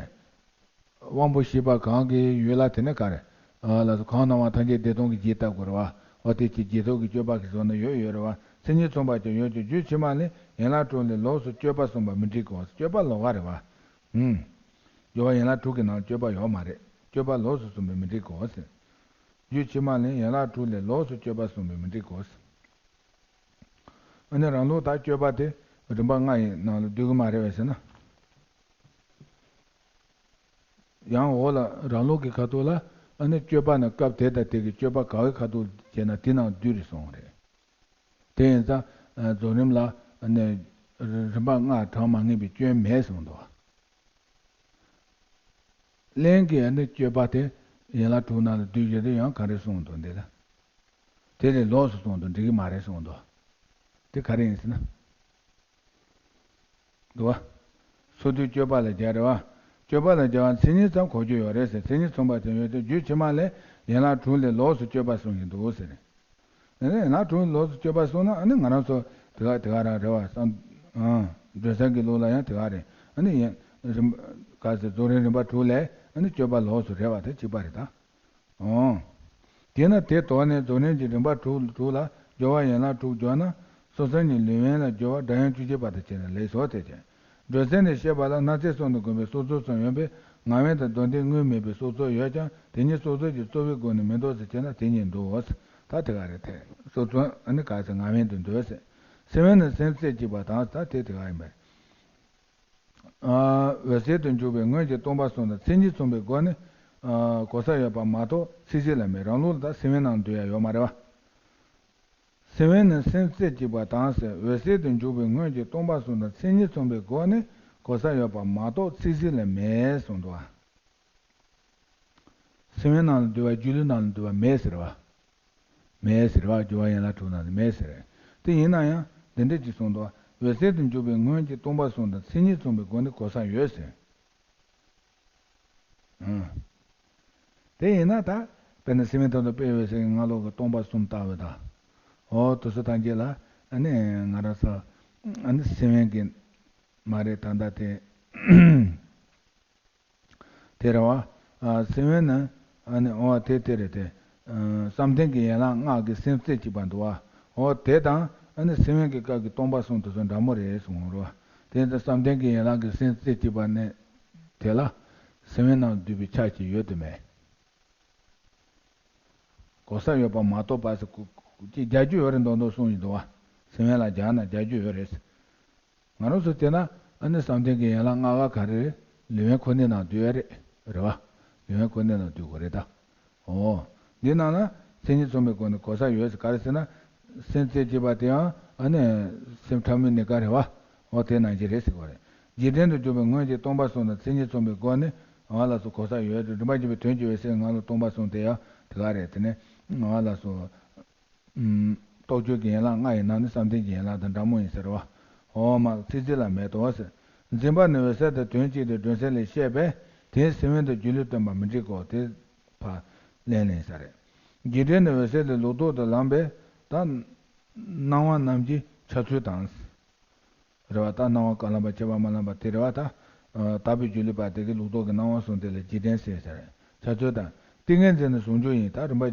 དབང་པོ་ཤེས་པ་གང་གི་ཡུལ་ལ་དེ་ནི་ག་རེ། ཨ་ལ་སོགས་གང་སྣང་བ་ཐམས་ཅད་བདེ་སྟོང་གི་རྒྱས་བཏབ་དགོས་རེད་བ། འོ་དེ་ཅི་རྗེས་ཐོབ་ཀྱི་སྤྱོད་པ་གི་བཟོ་ན་ཡོད་ཡོད་རེད་བ། མཚན་ཉིད་མཚུངས་པ་ཅན་ཡོད་ཀྱང་རྒྱུད་ཕྱི་མ་ལས་ཡན་ལག་དྲུག་ལས་ལོགས་སུ་སྤྱོད་པ་གསུངས་པ་མི་འགྲིག་གོ། སྤྱོད་པ་ལོགས་ཀ་རེད་བ། ཧུམ། སྦྱོར་བ་ཡན་ལག་དྲུག་གི་ནང་སྤྱོད་པ་ཡོད་མ་རེད། སྤྱོད་པ་ལོགས་སུ་གསུངས་པས་མི་འགྲིག་གོ་ཟེར། རྒྱུད་ཕྱི་མ་ལས་ཡན་ལག་དྲུག་ལས་ལོགས་སུ་སྤྱོད་པ་གསུངས་པས་མི་འགྲིག་གོ་ཟེར། ཨ་ནི་རང་ལུགས་དག་སྤྱོད་པ་དེ་རིམ་པ་ལྔ་ཡི་ནང་ལ་འདུས་ཀྱི་མ་རེད་པས་ཟེར་ན། ཡང་འོག་ལ་རང་ལུགས་ཀྱི་ཁ་ཐུག་ལ་ཨ་ནི་སྤྱོད་པ་ནི་སྐབས་དེ་དང་དེ་གི་སྤྱོད་པ་ག་བའི་ཁ་ཐུག་བྱས་ན་དེ་ནང་འདུས་རེད་གསུངས་རེད། དེ་ཡིན་ཙང་རྫོགས་རིམ་ལ་ཨ་ནི་རིམ་པ་ལྔ་གྲངས་མ་ངེས་པའི་སྐྱོན་མེད་གསུངས་འདུག། རླན་གྱི་ཨ་ནི་སྤྱོད་པ་དེ་ཡན་ལག་དྲུག་ནང་ལ་འདུས་ཡོད་དེ་ཡང་ག་རེ་གསུངས་འདུག་འདི་ལ། དེ་ལས་ལོགས་སུ་གསུངས་འདུག་འགྲིག་གི་མ་རེད་གསུངས་འདུག། དེ་ག་རེ་ཡིན་ཟེར་ན། འདུག་བ། སོ་བསྡུས་སྤྱོད་པ་ལ་སྦྱར་རེད་བ། སྤྱོད་པ་ལ་སྦྱར་བ་མཚན་ཉིད་ཙམ་གོ་རྒྱུ་ཡོད་རེད་ཟེར། མཚན་ཉིད་མཚུངས་པ་ཅན་ཡོད་ཀྱང་རྒྱུད་ཕྱི་མ་ལས་ཡན་ལག་དྲུག་ལས་ལོགས་སུ་སྤྱོད་པ་གསུངས་ཀྱི་འདུག་ཟེར། ཨ་ནི་ཡན་ལག་དྲུག་ལོགས་སུ་སྤྱོད་པ་གསུངས་ན་ཨ་ནི་ང་རང་ཚོ་དེ་ག་དེ་ག་རང་རེད་བ། བསམ། ཨང་། སྒྲོན་གསལ་གྱི་ལུགས་ལ་ཡང་དེ་ག་རེད། ཨ་ནི་ཡན། རིམ། ག་ཟེར། རྫོགས་རིམ་རིམ་པ་དྲུག་ལས་ཨ་ནི་སྤྱོད་པ་ལོགས་སུ་རེད་བ། དེ་གཅིག་པ་རེད་ད། འོང་། དེས་ན་དེ་དོགས་ནས་རྫོགས་རིམ་གྱི་རིམ་པ་དྲུག་དྲུག་ལ་སྦྱོར་བ་ཡན་ལག་དྲུག་སྦྱོར་ན་སོ་སོ་ཉིད་ལུས་དབེན་ལ་སྦྱོར་བ་སྒྲ་དབྱངས་བཅུ་གཅིག་པ་དང་བཅས་ནས་ལེགས་སོ། དེ་བྱས། སྒྲོན་གསལ་ནས་བཤད་པ་ལ་སྣང་ཚད་གསུམ་དུ་བསྒོམས་པའི་སོ་ཚོད་ཙམ་ཡོད་པས་ངག་དབེན་དང་མདོ་སྡེ་དངོས་མེད་པའི་སོ་ཚོད་ཡོད་ཀྱང་དེ་ཉིད་སོ་ཚོད་ཀྱི་རྩོལ་བའི་སྒོ་ནས་མི་འདོར་ཟེར་བྱས་ན་དེ་ཉིད་འདུག་འོ། ད་དེ་ག་རེད་དེ། སོ་ཚོད་ཨ་ནི་ག་ཟེར་ངག་དབེན་དུ་འདོད་ཟེར། སེམས་དབེན་ནི་སེམས་རྩེ་གཅིག་པ་དང་ད་དེ་དེ་ག་ཡིན་པས། འོད་གསལ་དུ་འཇུག་པའི་སྔོན་གྱི་སྟོང་པ་གསུམ་དང་མཚན་ཉིད་མཚུངས་པའི་སྒོ་ནས་གོ་ས་ཡོད་པ་མ་གཏོགས་ཚིག་གཅིག་ལ་མེད། རང་ལུགས་ལ་ད་སེམས་དབེན་ནང་འདུས་ཡ་ཡོད་མ་རེད་བ། སེམས་དབེན་ནི་སེམས་རྩེ་གཅིག་པ་དང་ཟེར། འོད་གསལ་དུ་འཇུག་པའི་སྔོན་གྱི་སྟོང་པ་གསུམ་དང་མཚན་ཉིད་མཚུངས་པའི་སྒོ་ནས་གོ་ས་ཡོད་པ་མ་གཏོགས་ཚིག་གཅིག་ལ་མེད་གསུངས་འདུག་བ། སེམས་དབེན་ནང་ལ་འདུས་པ་སྒྱུ་ལུས་ནང་ལ་འདུས་པ་མེད་ཟེར་བ། མེད་ཟེར་བ། སྦྱོར་བ་ཡན་ལག་དྲུག་ནང་ལ་མེད་ཟེར། དེ་ཡིན་ན་ཡང་འདི་འདྲ་ཅིག་གསུངས་འདུག། འོད་གསལ་དུ་འཇུག་པའི་སྔོན་གྱི་སྟོང་པ་གསུམ་དང་མཚན་ཉིད་མཚུངས་པའི་སྒོ་ནས་གོ་ས་ཡོད་ཟེར། ཨང་། དེ་ཡིན་ན་ད་དཔེར་ན་སེམས་དབེན་ཐོག་ཏུ་དཔེ་འོད་གསལ་གྱི་ངང་ལོག་གི་སྟོང་པ་གསུམ་ལྟ་བུ་དང་། འོ་དེ་ཚོ་ཐམས་ཅད་ལ་ཨ་ནི་ང་རང་ཚོ་ཨ་ནི་སེམས་དབེན་གྱི་མ་རེད་ད་ལྟ་དེ། དེ་རེད་བ། ཨ། སེམས་དབེན་ནི་ཨ་ནི་འོ་དེ་དེ་རེད་དེ། ཨ། བསམ་གཏན་གྱི་ཡན་ལག་ལྔ་གི་སེམས་རྩེ་གཅིག་པ་འདུག་བ། འོ་དེ་དང་ཨ་ནི་སེམས་དབེན་གྱི་སྐབས་ཀྱི་སྟོང་པ་གསུམ་དེ་ཚོ་འདྲ་མོ་རེད་གསུངས་རེད་བ། དེ་ཡིན་ཙང་བསམ་གཏན་གྱི་ཡན་ལག་གི་སེམས་རྩེ་གཅིག་པ་ནི་དེ་ལ་སེམས་དབེན་ནང་འདུས་པའི་ཆ་ཅིག་ཡོད་དེ་མེད། གོ་ས་ཡོད་པ་མ་གཏོགས་པ་ཟེར་ཀུ་ཀུ་ཅིག་རྒྱག་རྒྱུ་ཡོད་རེད་མདོག་མདོག་གསུངས་ཡོད་འདུག་བ། སེམས་དབེན་ལ་སྦྱར་ན་རྒྱག་རྒྱུ་ཡོད་རེད། ང་རང་ཚོ་བལྟས་ན་ཨ་ནི་བསམ་གཏན་གྱི་ཡན་ལག་ལྔ་ག་ག་རེ་རེད། ལུས་དབེན་ཁོ་ནའི་ནང་འདུས་ཡོད་རེད། རེད་བ། ལུས་དབེན་ཁོ་ནའི་ནང་འདུས་དགོས་རེད་ད། འོ། འདི་ནང་ན་མཚན་ཉིད་མཚུངས་པའི་སྒོ་ནས་གོ་ས་ཡོད་ཟེར་ག་རེ་ཟེར་ན། སེམས་རྩེ་གཅིག་པ་དེའང་ཨ་ནི་སེམས་ཕྲ་མོའི་གནས་སྐབས་རེད་བ། འོ་དེ་ནང་བཞིན་རེད་ཟེར་གོ་རེད། རྗེས་དྲན་དུ་གྱུར་པའི་སྔོན་གྱི་སྟོང་པ་གསུམ་དང་མཚན་ཉིད་མཚུངས་པའི་སྒོ་ནས་ཨ་ལ་སོགས་གོ་ས་ཡོད་དེ། རིམ་པ་བརྒྱུད་པའི་དོན་གྱི་འོད་གསལ་ངང་ལ་སྟོང་པ་གསུམ་དེ་ཡང་དེ་ག་རེད། དེ་ནས་ཨ་ལ་སོགས། ཨུམ། རྟོག་དཔྱོད་ཀྱི་ཡན་ལག་ལྔ་ཡི་ནང་ནས་བསམ་གཏན་གྱི་ཡན་ལག་དང་འདྲ་མོ་ཡིན་ཟེར་བ། འོ་མ་ཚིག་ཚིག་ལ་མེད་དོ་ཟེར། འཛིན་པ་ནི་འོད་གསལ་དང་དོན་གཅིག་ཏུ་སྒྲོན་གསལ་ལས་བཤད་པས་དེས་སེམས་དབེན་དུ་སྒྱུ་ལུས་སྟོན་པ་མི་འགྲིག་གོ། དེ་ཕར་ལེན་ལེན་ས་རེད། རྗེས་དྲན་ནི་འོད་གསལ་དེ་ལུགས་ལྡོག་ཏུ་ལངས་པས་ད་སྣང་བ་རྣམས་ཀྱི་འཆར་ཚུལ་དང་། རེད་བ། ད་སྣང་བ་གང་ལམ་པ་ཁྱད་པར་མ་ལམ་པ་དེ་རེད་བ། ད་དག་པའི་སྒྱུ་ལུས་པ་དེ་གི་ལུགས་ལྡོག་གི་སྣང་བ་གསུམ་དེ་ལ་རྗེས་དྲན་ཟེར་ཟེར། ཁྱད་ཆོས་དང་ཏིང་ངེ་འཛིན་ནི་ཟུང་འཇུག་ཡིན། ད་རིམ་པ་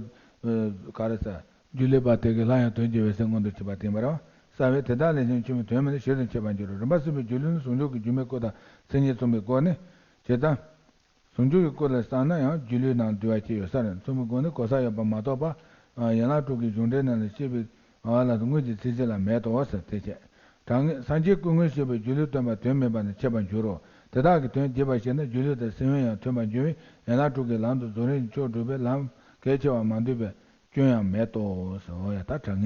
ག་རེ་ཟེར། སྒྱུ་ལུས་པ་དེ་གི་སླར་ཡང་དོན་བྱེད་པའི་སེམས་མངོན་དུ་བྱེད་པ་དེ་ཡིན་པ་རེད་བ། རྩ་བའི་དེ་དག་ལས་གཞན་ཆོས་མིན་དོན་མིན་ལ་ཞེ་ཟུང་འཆད་པར་འགྱུར་རོ། རིམ་པ་གསུམ་པའི་སྒྱུ་ལུས་ནི་ཟུང་འཇུག་གི་སྒྱུ་མའི་སྐུ་དང་མཚན་ཉིད་མཚུངས་པའི་སྒོ་ནས་ཞེ་ད། ཟུང་འཇུག་གི་སྐུ་ལ་བསམ་ན་ཡང་སྒྱུ་ལུས་དང་འདུལ་བ་ཅི་ཡོད་ས་རེད། མཚུངས་པའི་སྒོ་ནས་གོ་ས་ཡོད་པ་མ་གཏོགས་པ། ཡན་ལག་དྲུག་གི་གཞུང་འགྲེལ་རྣམས་ལ་བཤད་པའི་ལ་དངོས་ཀྱི་ཚིག་གཅིག་ལ་མེད་དོ་ཟེར། དེ་བྱས། དྲང་ངེས་སངས་རྒྱས་སྐུ་དངོས་བཤད་པའི་སྒྱུ་ལུས་སྟོན་པ་དོན་མིན་པ་ནི་འཆད་པར་འགྱུར་རོ། དེ་དག་གི་དོན་བྱེད་པར་བཤད་ན་སྒྱུ་ལུས་དང་སེམས་དབེན་ཡང་མཐུན་པར་འགྱུར་བས། ཡན་ལག་དྲུག་གི་ལམ་དུ་རྫོགས་རིམ་གྱི་ཕྱོགས་སྒྲུབ་པའི་ལམ་གལ་ཆེ་བར་མ་འདོད་པའི་སྐྱོན་ཡང་མེད་དོ་ཟེར། འོ་ཡ། ད་དྲང་ངེས།